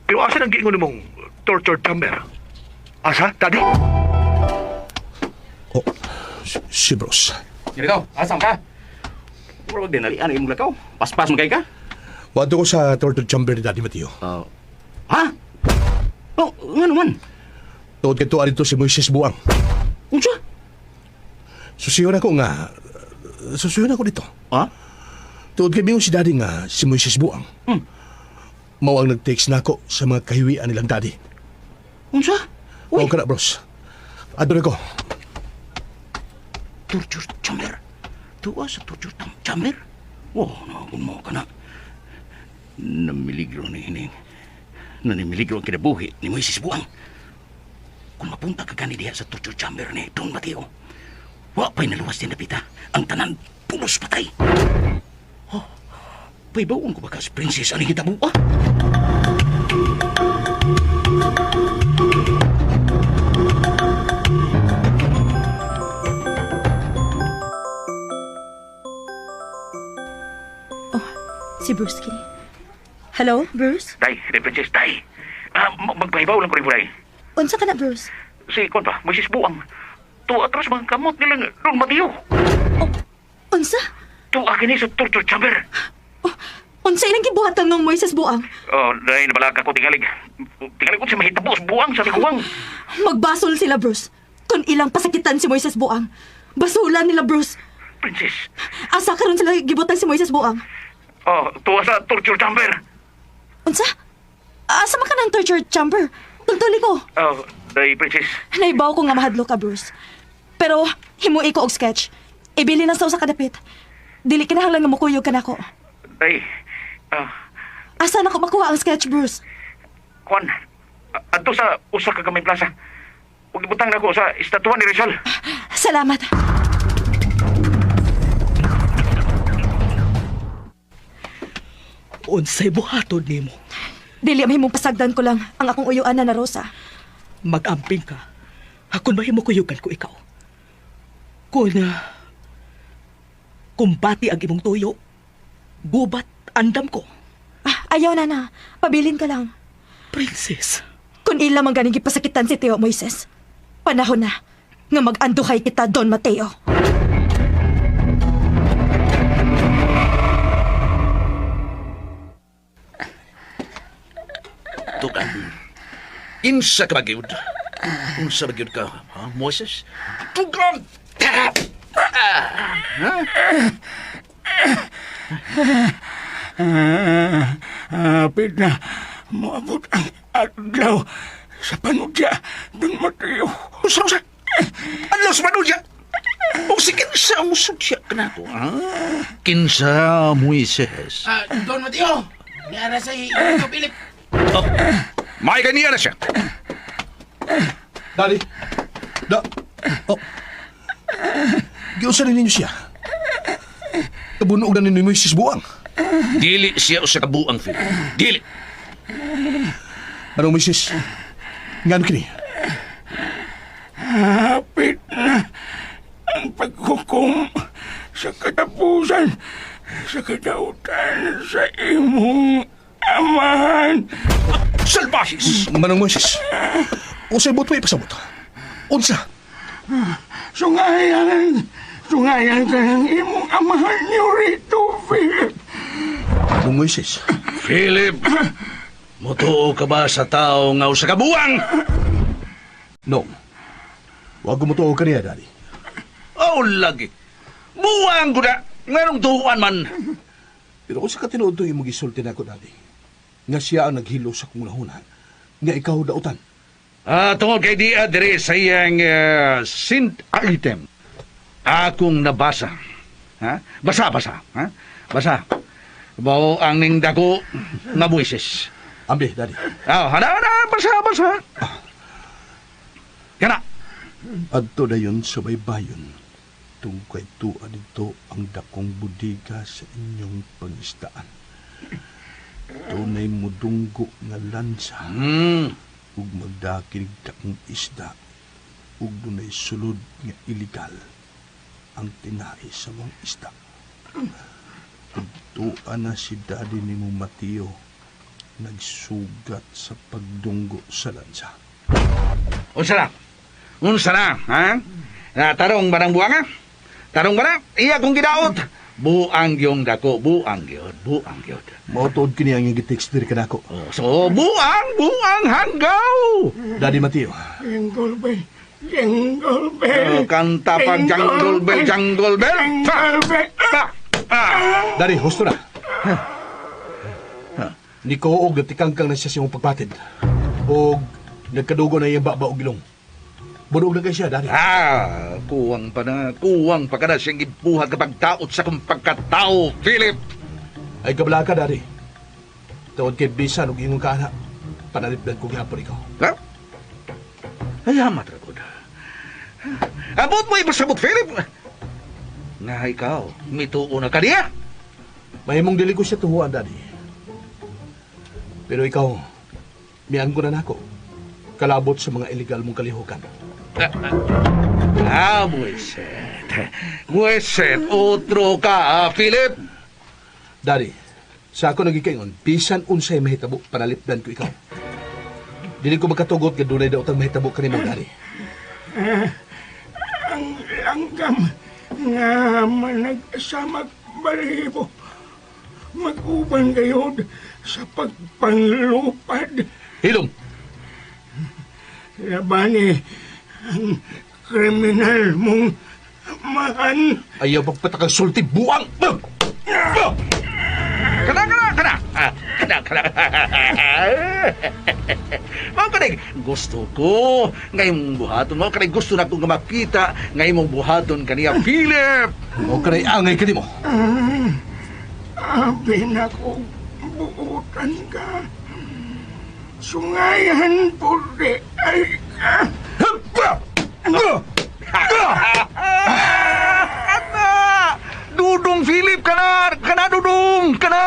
Pero asa nang giingon nimong torture chamber? Asa, Daddy? Oh, si Bruce. Yurito, asam ka? Mura wag dinalian imong lakaw. Paspas man kay ka? Wadto ko sa torture chamber ni Daddy Mateo. Ha? Oh, ngano man? Tuod kay tuwa dito si Moises Buang. Unsa? Susiyon ako nga. Susiyon ako dito. Ha? Tuod kay bingon si Daddy nga si Moises Buang. Mao ang nag-text nako sa mga kahiwian nilang Daddy. Unsa? Uy. ka na, bros. Adto na ko. Torture chamber. Tuwa sa torture chamber? Oh, no, kung mo ka na. Namiligro ni hining. Nanimiligro ang kinabuhi ni Moises Buang. Kung mapunta ka gani diha sa torture chamber ni Don Mateo, wa pa'y naluwas din napita. Ang tanan, pulos patay. Oh, paibawon ko ba ka sa princess aning hitabo, ah? Oh, si Bruce kini. Hello, Bruce? Day, day, princess, day. Ah, magpahibaw lang ko rin, day. Unsa ka na, Bruce? Si, kwan ba, Moises Buang. Tuwa atras mga kamot nilang Don Mateo. Oh, unsa? Tuwa kini sa torture chamber. Oh, unsa ilang gibuhatan ng Moises Buang? Oh, day, nabalag ako tingalig. Tingalig ko si mahitabo sa buang sa tiguang. Magbasol sila, Bruce. Kung ilang pasakitan si Moises Buang. Basulan nila, Bruce. Princess. Asa karon sila gibutan si Moises Buang? Oh, tuwa sa torture chamber. Unsa? Asa man ka ng torture chamber? Tultuli ko. Oh, day, princess. Naibaw ko nga mahadlok ka, Bruce. Pero himui ko og sketch. Ibili lang sa usa ka dapit. Dili kinahanglan nga mukuyog ka nako. Day, Asa na ko makuha ang sketch, Bruce? Kwan, adto sa usa ka gamay plaza. Ug ibutang nako sa estatwa ni Rizal. Salamat. Unsay buhaton nimo? Dili mahimong pasagdan ko lang ang akong uyuan na Rosa. Mag-amping ka. Akon mahimo kuyugan ko ikaw. Kung kumbati ang imong tuyo, gubat andam ko. Ah, ayaw na na. Pabilin ka lang. Princess. Kung ila man ganing gipasakitan si Teo Moises, panahon na nga mag-anduhay kita, Don Mateo. Tukan. Insa ka magyud? Unsa magyud ka, ha, Moises? Tukan! Ha? Hapit na moabot ang adlaw sa panudya, Don Mateo. Usa, usa. Adlaw sa panudya? O si kinsa ang musudya ka na ako, ha? Kinsa, Moises? Ah, Don Mateo! Niara sa iyo, Philip. Oh, may kaniya na siya. Daddy! Da! Oh! Giunsa ninyo siya? Kabunog na ninyo Moises Buang. Dili siya usa ka buang, Philip. Dili. Ano, Moises? Ngano kini? Hapit na ang paghukom sa katapusan sa kadautan sa imong amahan. Salbahes! Manong Moises, unsay buot mo ipasabot? Unsa? Sungayan, sungayan ka ng imong amahan niyo rito, Philip. Manong Moises. Philip, mutuo ka ba sa tao nga usa ka buang? No. Wag ko mutuo kaniya, Daddy. Oh, lagi. Buang ko na. Nganong tuuan man. Pero kung sa katinuod to imong gisulti na ako, Daddy, nga siya ang naghilo sa kong lahuna, nga ikaw dautan. Ah, tungod kay di diri sa iyang sint item. Akong nabasa. Ha? Basa, basa. Ha? Basa. Bao ang ning dako nga buisis. Ambi, Daddy. Ah, hana, hana, basa, basa. Kana. Adto na yun sa baybayon. Tungkay tuwa dito ang dakong budiga sa inyong pangisdaan. Tunay mudunggo nga lansa. Ug magdakinig dakong isda. Ug dunay sulod nga iligal ang tinai sa mong isda. Ug tuwa na si Daddy ni mo Mateo nagsugat sa pagdunggo sa lansa. Unsa na? Unsa na, ha? Tarong ba ng buang, ha? Tarong ba na? Iya kong gidaot. Buang yung dako, buang gyud, buang gyud. Mautuod kini ang iyang gitext diri kanako. Oh, so buang, buang hanggaw. Daddy Mateo. Jingle bell, jingle bell. Oh, kanta pa jungle bell, jungle bell. Jingle bell. Pa. Ah. Daddy, husto na. Nikuog na tikangkang na siya sa iyong pagpatid. Og nagkadugo na iyang baba og ilong. Bunog na kay siya, Daddy. Ah, kuwang pa na. Kuwang pa ka na siyang gibuhat kapag daot sa kong pagkatao, Philip. Ay, kabla ka, Daddy. Tawad kay bisan ug ingon ka, anak. Panalipdan ko gihapon ikaw. Ha? Ay, amat ra gud. Abot mo ipasabot, Philip. Nga ikaw, mituo na ka niya. Mahimong dili ko siya tuhuan, Daddy. Pero ikaw, mianggo na nako. Kalabot sa mga illegal mong kalihukan. Ah, buweset. Buweset, otro ka, ah, Philip. Daddy, sa ako nagikaingon, bisan unsay mahitabo, panalipdan ko ikaw. Dili ko makatugot nga dunay daotang mahitabo kanimo, Daddy. Ang langgam nga managsamag balibo, mag-uban gayod sa pagpanglupad. Hilom! Labani ang kriminal mong amahan. Ayaw pagpatakang sulti, buang! Kana, kana, kana! Ah, kana, kana. Mao kaning gusto ko ngayong buhaton. Mao kaning gusto na kong makita ngayong buhaton kaniya, Philip. O kanay angay kanimo. Abi na ko buutan ka. Sungayan puri ay ka. Kana! Dudong Philip, kana! Kana, Dudong! Kana!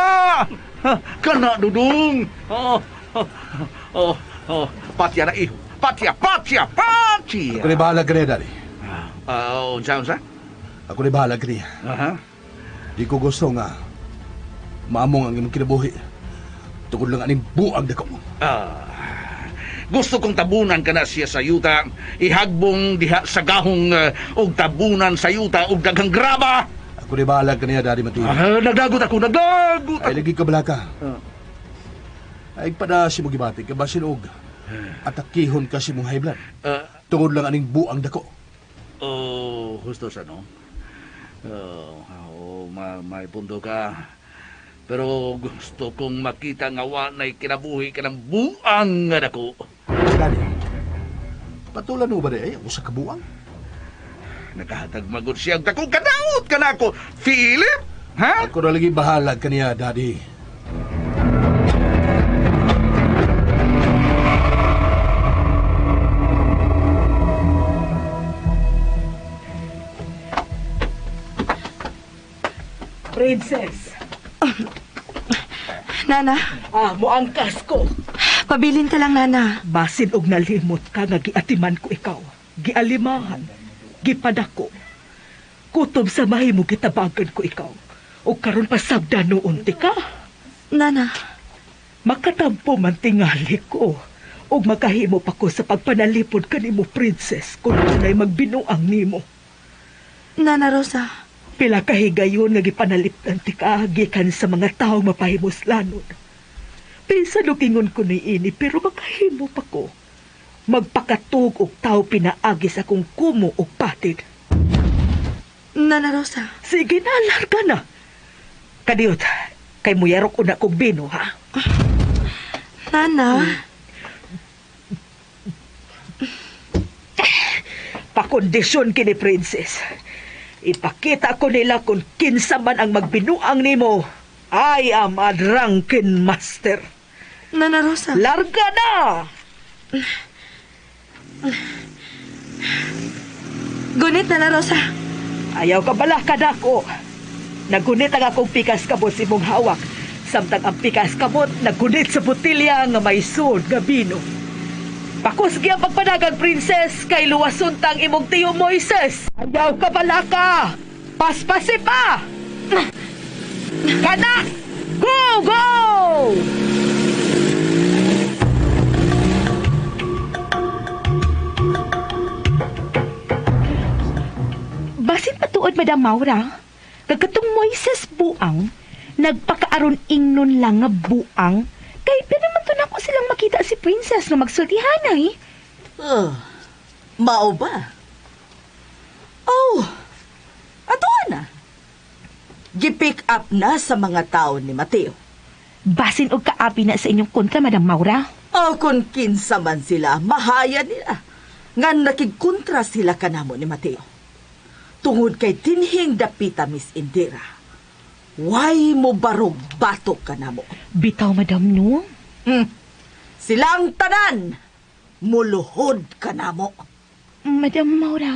Kana, Dudong! Oh, oh, oh, oh. Patya na iho. Patya, patya, patya! Ako ni bahala kaniya, Daddy. Unsa, unsa? Ako ni bahala kaniya. Aha. Di ko gusto nga maamong ang imong kinabuhi. Tungod lang aning buang dako. Ah, gusto kong tabunan ka na siya sa yuta. Ihagbong diha sa gahong og tabunan sa yuta og daghang graba. Ako ni bahala kaniya, Daddy Mateo. Ah, nagdagot ako, nagdagot ako. Ay, lagi ka balaka. Ay, pada si mo gibati, kabasin og atakihon ka si mong high blood. Tungod lang aning buang dako. Oh, gusto sa no? Oh, may punto ka. Pero gusto kong makita nga wa na'y kinabuhi ka ng buang nga dako. Daddy, patulan mo ba di ay usa ka buang? Nakahatag magod siya ang dako. Kadaot ka na ako, Philip! Ha? Ako na lagi bahala kaniya, Daddy. Princess. Nana. Ah, moangkas ko. Pabilin ka lang, Nana. Basin og nalimot ka nga giatiman ko ikaw. Gialimahan, gipadako. Kutob sa mahimo gitabagan ko ikaw. O karon pasabda noon ti ka. Nana. Makatampo man tingali ko. Og makahimo pa ko sa pagpanalipod kanimo, princess, kung tunay magbinuang nimo. Nana Rosa. Pila kahigayon nga gipanalipdan ti ka gikan sa mga tawo mapahimuslanon. Pinsan og ingon ko ni ini pero makahimo pa ko. Magpakatug og tawo pinaagi sa akong kumo og patid. Nana Rosa. Sige na, larga na. Kadiyot, kay muyarok una kog bino, ha? Nana. Pakondisyon kini, princess. Ipakita ko nila kung kinsa man ang magbinuang nimo. I am a drunken master. Nana Rosa. Larga na! Gunit, Nana Rosa. Ayaw ka bala kadako. Nagunit ang akong pikas kamot sa imong hawak. Samtang ang pikas kamot nagunit sa botilya nga may sud nga bino. Pakusgi ang pagpanagang, princess, kay luwason tang imong tiyo Moises. Ayaw ka bala ka! Paspasi pa! Kana! Go, go! Basin patuod, Madam Maura, kagkatong Moises buang, nagpakaaron ingnon lang nga buang, kay pero man to nako silang makita si Princess nga magsultihanay. Mao ba? Oh, ato na. Gi-pick up na sa mga tao ni Mateo. Basin og kaabi na sa inyong kontra, Madam Maura. Oh, kung kinsa man sila, mahaya nila. Nga nakigkontra sila kanamo ni Mateo. Tungod kay dinhing dapita, Miss Indira. Why mo barog batok kanamo? Bitaw, madam, no? Silang tanan, muluhod kanamo. Madam Maura.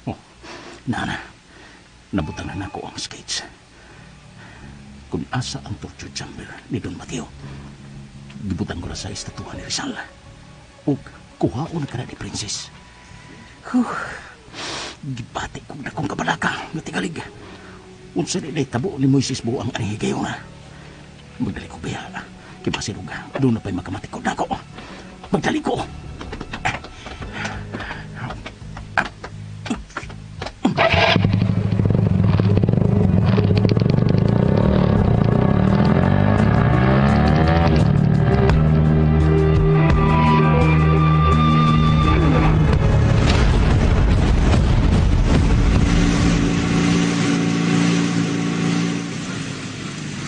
Oh, nana, nabutan na nako ang skates. Kung asa ang torture chamber ni Don Mateo, gibutan ko na sa estatuwa ni Rizal. Ug kuhaon ka na ni Princess. Huh, gibati kong dakong kabalaka nga tingalig. Unsa ni tabo ni Moises buang ani higayon na. Magdali ko biya. Kibasinog, doon na pa'y makamatikod nako. Magdali ko.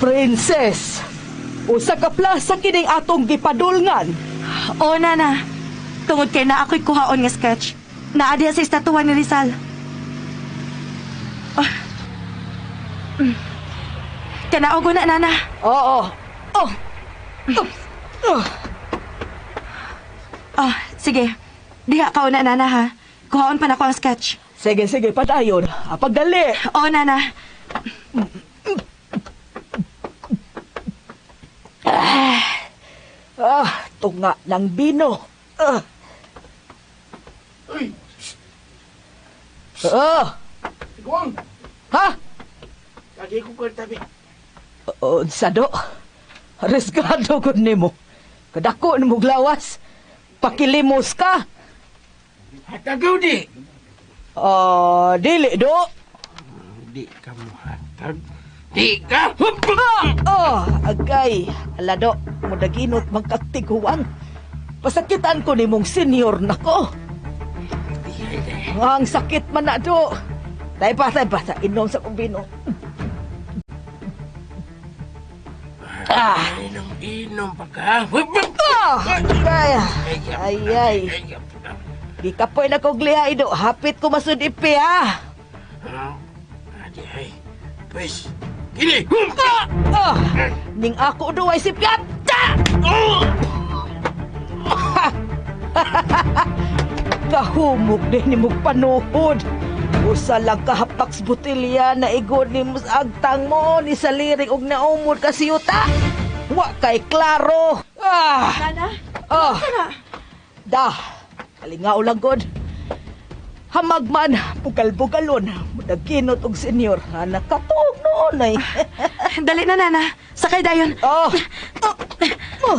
Princess, usa ka plaza kining atong gipadulngan. Oo, nana. Tungod kay na ako'y kuhaon nga sketch. Naa diha sa estatuwa ni Rizal. Oh. Kanaog na, nana. Oo. Oh. Oh. Oh, sige. Diha ka una, nana, ha? Kuhaon pa nako ang sketch. Sige, sige, padayon. Pagdali. Oo, nana. Ah, tunga ng bino. Ah. Uy! Ah. Iguang! Ha? Kagi ko kwarta, be. Unsa do? Resgado gud nimo. Kadako nimo glawas. Pakilimos ka. Hatagaw di. Ah, dili do. Di ka mo hatag. Di ka! Oh, agay. Alado, mudaginot magkatiguang. Pasakitan ko nimong senior nako. Ang sakit man na do. Tay pa, tay pa, inom sa kong bino. Ah. Inom, inom pa ka. Ah, agay. Ay, ay. Di ka po'y nakoglihay do. Hapit ko masud ipi, ha. Adi, ay. Pwes, kini. Ah, ning ako do ay sipyat. Kahumok din ni mong panuhod. Usa lang kahapak sa botelya na igod ni mo sa agtang mo ni sa lirik og naumod ka siyuta. Wa kay klaro. Ah. Nana? Ah. Da. Kalingaw lang god. Hamag man, bugal-bugalon, mudaginot og senior, ha, nakatuog noon ay. Dali na, nana. Sakay dayon. Oh. Oh.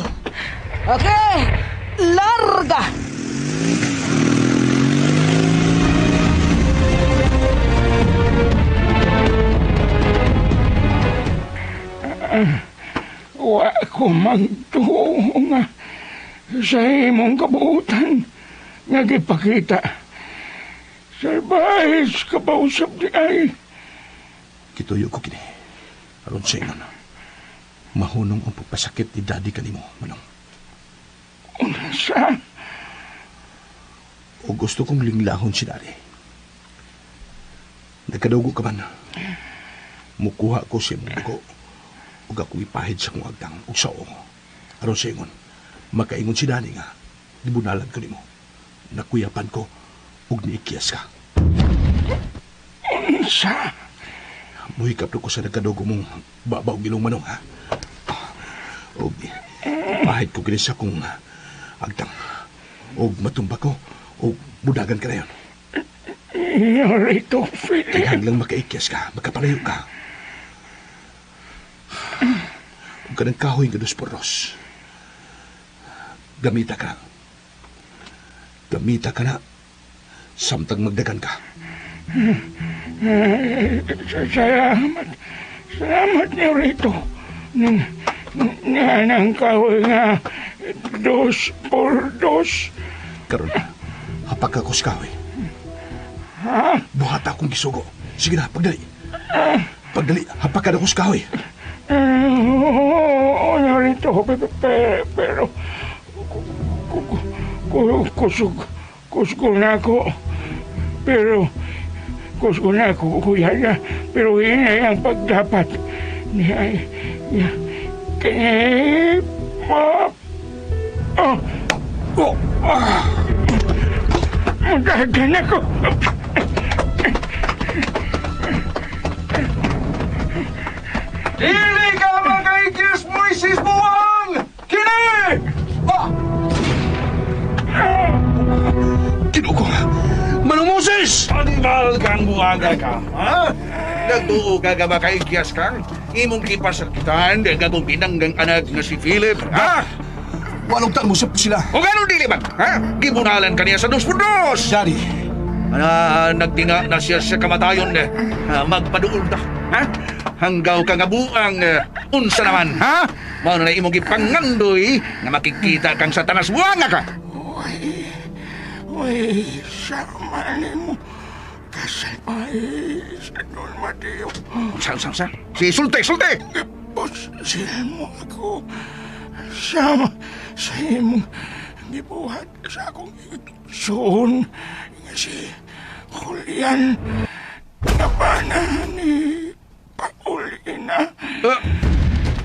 Okay, larga. Wa ko magtuo nga sa imong kabuutan nga gipakita. Salbahis ka pa usap di ay. Kituyo ko kini. Aron sa ingon. Mahunong ang pagpasakit ni Daddy kanimo, Manong. Unsa? O gusto kong linglahon si Daddy. Nagkadugo ka man. Mukuha ko siya mong dugo. Ug ako ipahid sa kong agtang ug sa oo. Aron sa ingon, makaingon si Daddy nga, gibunalan ko nimo. Nakuyapan ko ug niikyas ka. Unsa? Muhikap ko sa nagkadugo mong babaw gilong manong, ha? Og ipahid ko kini sa kong agtang. Og matumba ko, og budagan ka na yun. Yorito, Philip. Kaya lang makaikyas ka, makapalayo ka. Ug kanang kahoy nga dos por dos. Gamita ka. Gamita ka na. Samtang magdagan ka. Salamat. Salamat, Nyorito. Nga nang kahoy nga dos por dos. Karon, hapak ako sa kahoy. Ha? Buhat akong gisugo. Sige na, pagdali. Pagdali, hapak ka na ko sa kahoy. Narito, pero kusog, kusog na ako. Pero kusog na ako, kuya na. Pero hinay ang pagdapat. Dagan ako. Dili ka makaikis, Moises Buwang! Kini! Ah! Kinuko! Manong Moses! Animal kang buwaga ka, ha? Nagtuo ka ka makaikyas kang? Imong kipasakitan, dahil ka kong binanggang anak nga si Philip, ha? Walong tan mo sila. O gano'n dili man, ha? Gibunalan ka niya sa dos por dos! Daddy! Nagtinga na siya sa kamatayon, eh. Magpaduol ta, ha? Hanggaw ka nga buang, unsa naman, ha? Mao na imong gipangandoy nga makikita kang Satanas buanga ka. Uy, sama nimo. Kasalpay sa Don Mateo. Unsa, unsa, unsa? Si sulte, sulte! Ipusil mo ako. Sama sa imong gibuhat sa akong igsoon nga si Julian Nabana ni Paulina.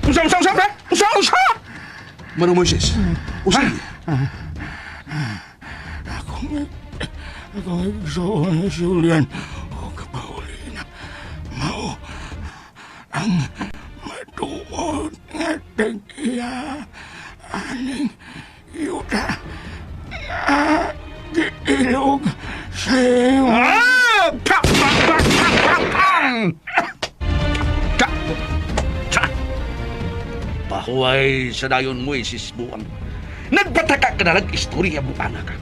Unsa, unsa, unsa, unsa, unsa? Manong Moises, unsa? Akong igsoon si Julian o Paulina. Mao ang matuod nga tag-iya aning yuta nga giilog sa imo. Ah! Pa, pa, pa, pa, pa, pang! Ka! Sa! Pahuway sa dayon mo, Moises Buang. Nagpataka ka na lang istorya buana ka.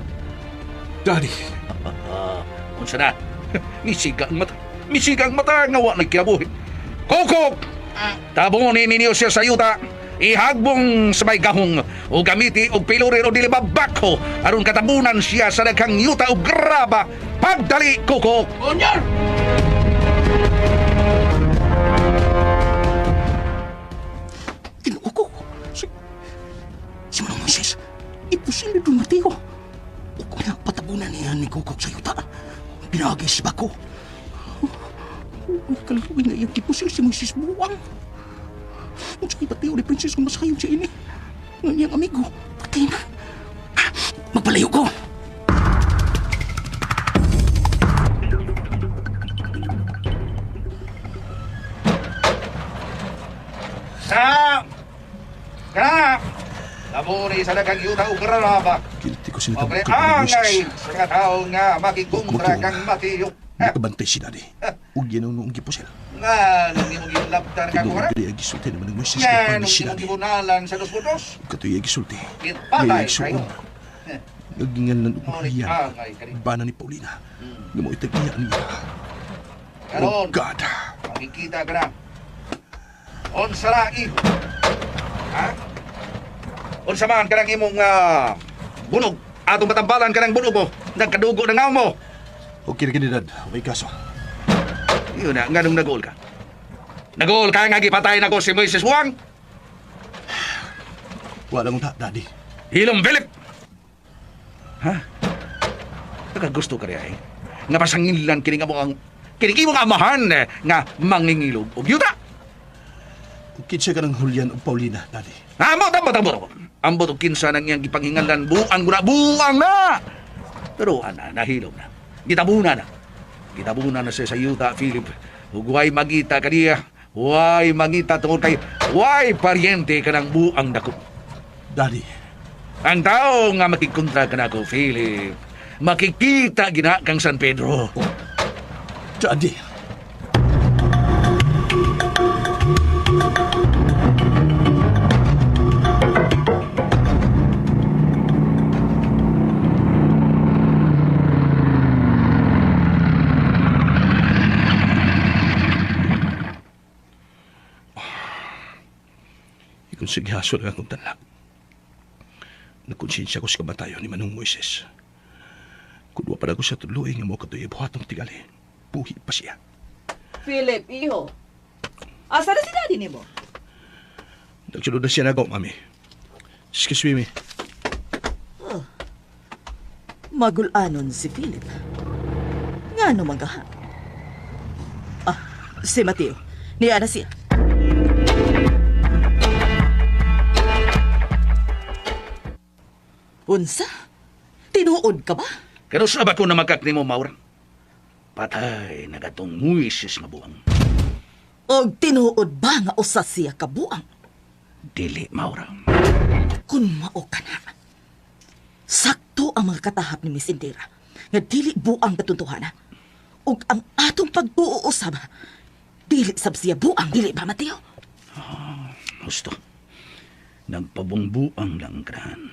Daddy! Unsa na? Misiga ang mata. Misiga ang mata nga wa nagkinabuhi. Kokok! Tabunin ninyo siya sa yuta. Ihagbong sa may gahong o gamiti og pilurir o dili babakho aron katabunan siya sa daghang yuta o graba. Pagdali, Kokok! Onyor! Tinuo ko. Si Manong Moises, ipusil ni Don Mateo. O kung patabunan niya ni Kokok sa yuta, pinagis ba ko? Uy, kaluwi nga iyang ipusil si Moises Buwang. Unsa kay Mateo ni Princess kung masayon siya ini. Nga iyang amigo, patay na. Magpalayo ko. Sa! Ka! Tabuni sa daghang yuta o graba. Guilty ko sila Okay, tabok kay Manong angay Moises. sa mga tao nga makikumpra kang Mateo. Nakabantay si Daddy. Ug yan ang noong gipusil. Nga nung imong gilabtan ka Tinuod ko dili ang gisulti ni Manong Moises Nga kay nung pagi si imong Daddy. gibunalan sa dos por dos. Katoy ang gisulti. Ipatay Ngay kayo. igsuon. Nagingalan og Julian. Angay ka rin. Bana ni Paulina. Nga mo itag-iya niya. Karon, Oh God. makikita ka na. Unsa na iho? Ha? Unsa man kanang imong bunog? Atong matambalan kanang bunog mo. Nagkadugo na nga mo. Okay na kini, Dad. Okay kaso. Yun na, nganong nag-uol ka? Nag-uol ka nga gipatay na ko si Moises Buang? Wala mong ta, Daddy. Hilom Philip! Ha? Nakagusto ka riya eh. Nga pasangilan kining amo ang kining imong amahan eh, nga mangingilog og yuta. Kinsa ka ng Julian o Paulina, Daddy? Ambot, ambot, ambot, ambot. Ambot og kinsa nang iyang gipanghingalan buang guna buang na. Pero ana nahilom na. Gitabuna na. Gitabuna na siya sa yuta, Philip. Ug way magita kaniya. Way mangita tungod kay way paryente kanang buang dako. Daddy. Ang tao nga makikontra ka nako, Philip. Makikita gina kang San Pedro. Oh. Daddy. Ikonsighaso lang akong tanlak. Nagkonsensya ko sa kamatayon ni Manong Moises. Kung wa pa na ko sa tuloy nga mo katoy buhatong tingali, buhi pa siya. Philip, iho. Asa na si daddy nimo? Nagsulod na siya na ako, mami. Excuse me, mi. Magulanon si Philip. Nga no magaha. Ah, si Mateo. Niya na siya. Unsa? Tinuod ka ba? Pero sa ba ko na magkak nimo, Maura? Patay na katong Moises nga buang. Og tinuod ba nga usa siya ka buang? Dili, Maura. Kung mao ka na. Sakto ang mga katahap ni Miss Indira nga dili buang katuntuhan. Ug ang atong pagtuo usab dili sab siya buang, dili ba, Mateo? Husto. Nagpabungbuang lang kran.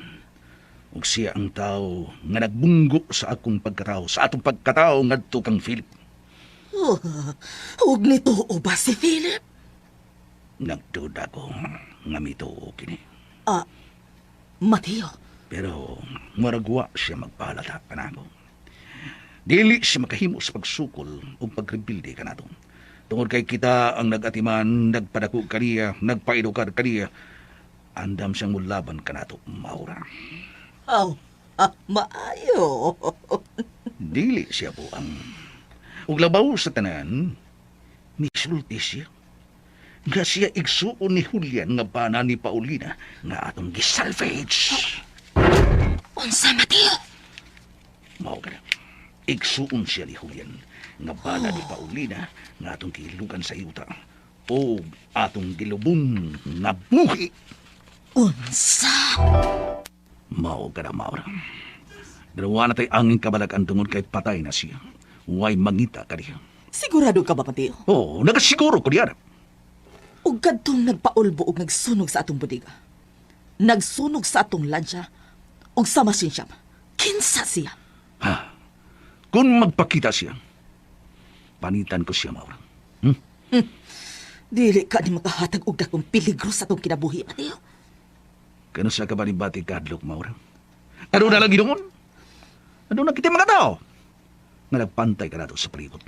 Ug siya ang tao nga nagbunggo sa akong pagkatao, sa atong pagkatao ngadto kang Philip. Oh, ug nituo ba si Philip? Nagduda ko nga mituo kini. Ah, Mateo. Pero maragwa siya magpahalata kanako. Dili siya makahimo sa pagsukol o pagrebilde kanato. Tungod kay kita ang nag-atiman, nagpadako kaniya, nagpaedukar kaniya, andam siyang mulaban kanato, Maura. Oh, maayo. Dili siya buang. Ug labaw sa tanan, misulti siya. Nga siya igsuon ni Julian nga bana ni Paulina nga atong gisalvage. Unsa, Mateo? Mao ka na. Igsuon siya ni Julian nga bana ni Paulina nga atong gihilugan sa yuta o atong gilubong nga buhi. Unsa? Mao ka na, Maura. Dalawa na tayo angin kabalakan tungod kay patay na siya. Way mangita ka niya. Sigurado ka ba, Mateo? Oo, nagasiguro ko diyan. Ug kadtong nagpaulbo og nagsunog sa atong bodega. Nagsunog sa atong lansya ug sa machine shop. Kinsa siya? Kung magpakita siya, panitan ko siya, Maura. Dili ka ni makahatag og dakong peligro sa atong kinabuhi, Mateo. Kano sa ka ba ni Bati Kadlok, Maura? Ano na lang ginoon? Ano na kita mga tao? Nga nagpantay ka nato sa palibot.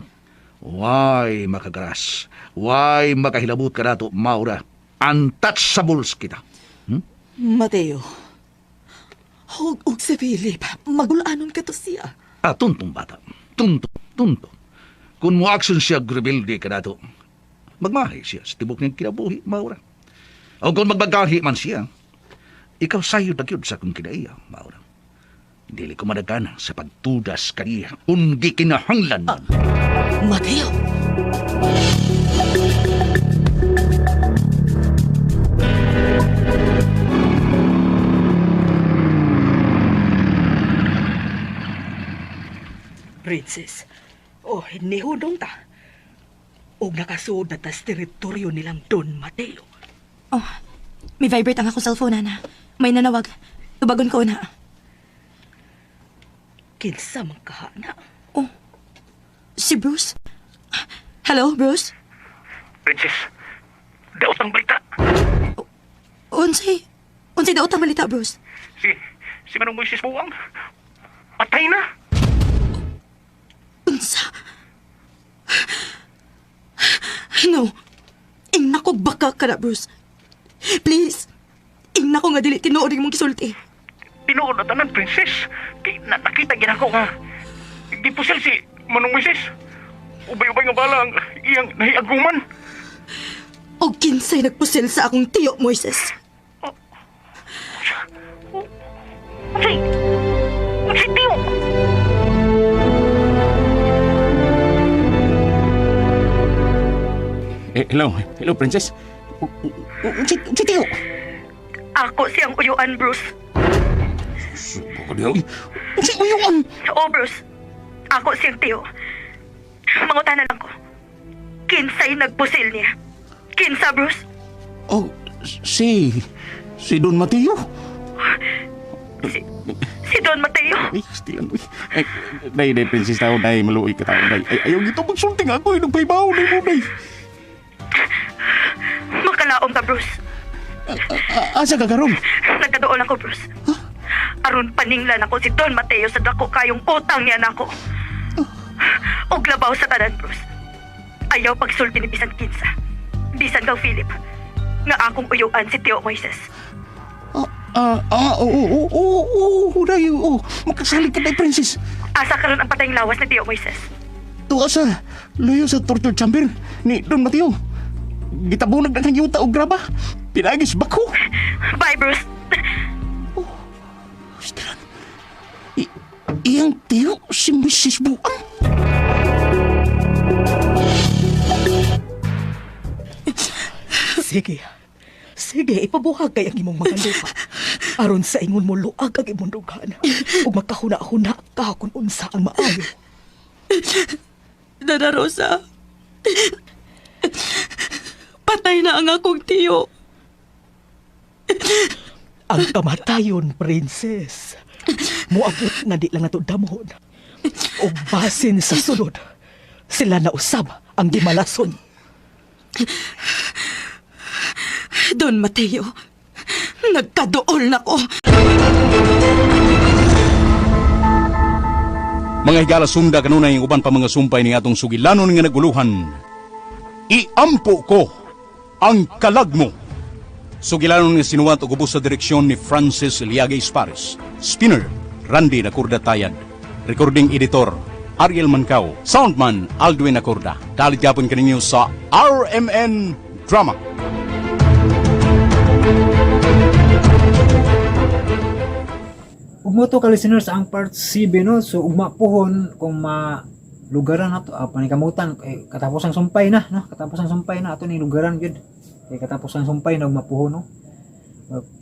Why makagaras? Why makahilabot ka nato, Maura? Untouchables kita. Mateo, hug og si Philip, magulanon ka to siya. Ah, tuntong bata. Tunto, tunto. Kung mo action siya, rebelde ka nato, magmahay siya sa tibok niyang kinabuhi, Maura. O kung magbagahi man siya, ikaw sayo na gyud sa akong kinaiya, Maura. Dili ko madagana sa pagtudas kaniya kung di kinahanglan man. Mateo! Princess, oh, nihudong ta. Og nakasuod na tas teritoryo nilang Don Mateo. Oh, may vibrate ang akong cellphone, Ana. May nanawag. Tubagon ko na. Kinsa man kahana? Oh, si Bruce? Hello, Bruce? Princess, daot ang balita. Unsay? Unsay daot ang balita, Bruce? Si Manong Moises Buang, patay na. Unsa? No. Ingna ko baka ka na, Bruce. Please. Ingna ko nga dili tinuod imong gisulti. Tinuod na tanan, Princess. Kay na, nakita gid ako nga gipusil si Manong Moises. Ubay-ubay nga bala ang iyang nahiaguman. Og kinsay nagpusil sa akong tiyo, Moises. Unsay? Unsay tiyo? Eh, hello, hello, Princess. Unsay tiyo? Ako siyang uyuan, Bruce. Unsay uyuan? Oo, Bruce. Ako siyang tiyo. Mangutana lang ko. Kinsay nagpusil niya. Kinsa, Bruce? Oh, si Don Mateo. Si Don Mateo. Ay, stilan. Ay, day, day, Princess, tao, day, maluoy ka tao, day. Ay, ayaw gito magsulti nga ako, nagpaybaw, day mo, day. Makalaom ka, Bruce. Asa ka karon? Nagkadool ako, Bruce. Aron paninglan ako si Don Mateo sa dako kayong utang niya nako. Og labaw sa tanan, Bruce. Ayaw pagsulti ni bisan kinsa. Bisan kang Philip. Nga akong uyuan si Tio Moises. Ah, ah, oo, oo, oo, oo, day, oo. Makasalig ka, day, princess. Asa karon ang patayng lawas ni Tio Moises? Tuwa sa luyo sa torture chamber ni Don Mateo. Gitabunag na kang yuta og graba. Pinagis bako. Bye, Bruce. Iyang tiyo si Mrs. Buang. Sige. Sige, ipabuhag kay ang imong mga luha. Aron sa ingon mo luag ang imong dughan. Ug makahuna-huna ka kung unsa ang maayo. Dada Rosa, patay na ang akong tiyo. Ang kamatayon, princess. Muabot nga di lang nato damhon. Ug basin sa sulod, sila na usab ang gimalason. Don Mateo, nagkaduol na ko. Mga higala sunda kanunay ang uban pa mga sumpay ni atong sugilanon nga naguluhan. Iampo ko ang kalag mo. Sugilanon nga sinuwat og ubos sa direksyon ni Francis Liage Espares. Spinner, Randy Nakurda Tayad. Recording editor, Ariel Mancao. Soundman, Aldwin Nakurda. Dalit yapon kaninyo sa RMN Drama. Ug mo to ka listeners ang part 7 no. So ugma pohon kung ma lugaran nato panikamutan eh, katapos ang sumpay na no, katapos ang sumpay na ato ning lugaran gyud. Kay katapos ang sumpay na ugma pohon no.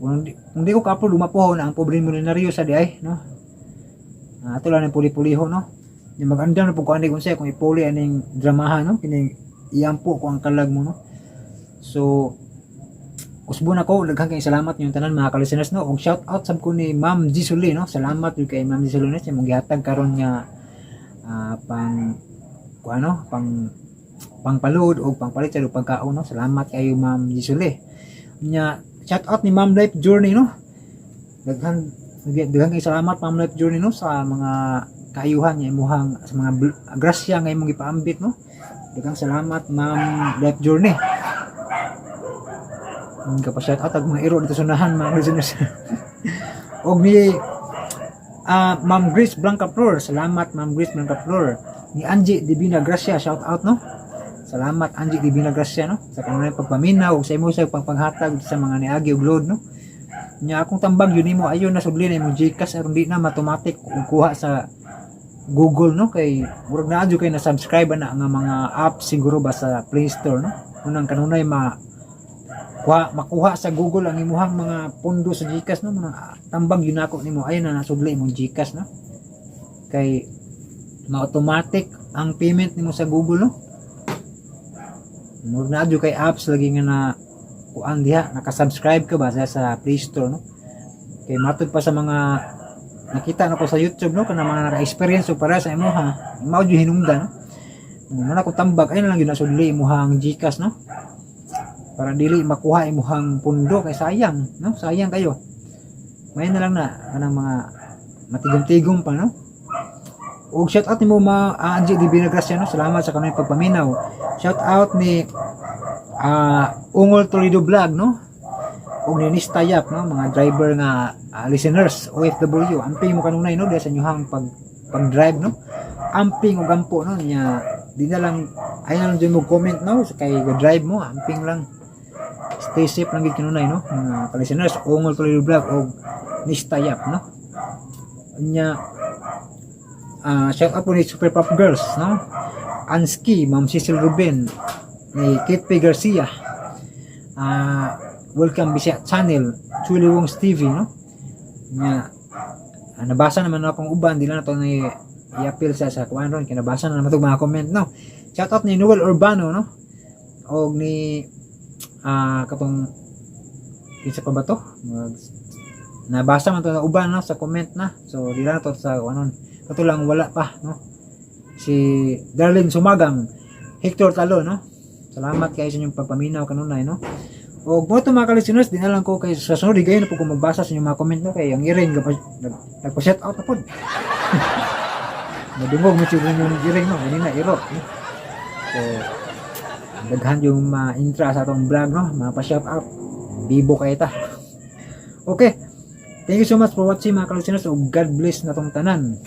Kung di ko ka-upload ugma pohon ang pobre milyonaryo sa di ay no. Ato lang ning puli-puliho no. Yung mag-andam na pud ko ani kung siya kung ipuli aning dramahan no, kining iampo ko ang kalag mo no. So usbon ako, daghang kay salamat yung tanan mga ka-listeners no. Og shout out sab ko ni Ma'am Gisuli no. Salamat jud kay Ma'am Gisuli no sa imong gihatag karon nga pang kuano, pang pangpaload og pangpalit sa pagkaon no. Salamat kayo Ma'am Gisuli. Nya shout out ni Ma'am Life Journey no. Daghan daghan kay salamat Ma'am Life Journey no sa mga kaayuhan nga imuhang sa mga grasya nga imong gipaambit no. Daghang salamat Ma'am Life Journey. Ang shout out ag mga iro dito sunahan mga listeners. Og ni Ma'am Grace Blanca Flor, salamat Ma'am Grace Blanca Flor. Ni Angie Divina Gracia, shout out no. Salamat Angie Divina Gracia no sa kanunay pagpaminaw ug sa imo sa pagpanghatag sa mga niagi og load no. Nya akong tambag yun nimo ayon na sudli na imong GCash aron di na automatic og kuha sa Google no, kay murag naa jud kay na subscribe na nga mga app siguro ba sa Play Store no. Unang kanunay makuha sa Google ang imuhang mga pondo sa GCash no, mga tambag yun ako nimo ayon na nasudli imong GCash no, kay ma-automatic ang payment nimo sa Google no. Murag naa jud kay apps lagi nga na kuan diha naka-subscribe ka ba sa Play Store no, kay matud pa sa mga nakita na ko sa YouTube no, kana mga naka-experience og para sa imuha mao jud hinungdan no. Muna ko tambag ayun lang gyud nasudli imuhang GCash no, para dili makuha imuhang pundo kay sayang no, sayang kayo. May na lang na kanang mga matigom-tigom pa no. Og shout out nimo ma Angie Divina Gracia no, salamat sa kanang pagpaminaw. Shout out ni Ungol Toledo Vlog no, og ni Nista Yap no, mga driver nga listeners OFW, amping mo kanunay no diha sa inyong pag drive no. Amping og ampo no nya, di na lang ay na lang dyan mo comment no kay drive mo, amping lang, stay safe lang gid kanunay no mga listeners Ungol Toledo Vlog og Nista Yap no. Nya shout out po ni Super Pop Girls no, Anski, Ma'am Cecil Ruben, ni Kate P. Garcia, Welcome Bisaya Channel, Chuli Wong's TV no. Nya nabasa naman akong uban, di lang na to ni i-appeal sa kuan ron, kay nabasa na naman tong mga comment no. Shout out ni Noel Urbano no, og ni katong kinsa pa ba to, nabasa man to na uban no sa comment na, so di lang to sa kuanon, kato lang wala pa no. Si Darlene Sumagang, Hector Talo no, salamat kayo sa inyong pagpaminaw kanunay no. Og mo to mga ka-listeners, di na lang ko kay sa sunod higayon na po ko magbasa sa inyong mga comment no, kay ang iring nagpa-shout out na pod. Madungog mo siguro yung iring no, kanina iro no? So Daghan yung ma-intra sa atong vlog, no? Mapa-shout out. Bibo kay ta. Okay. Thank you so much for watching, mga kalusinos, ug God bless natong tanan.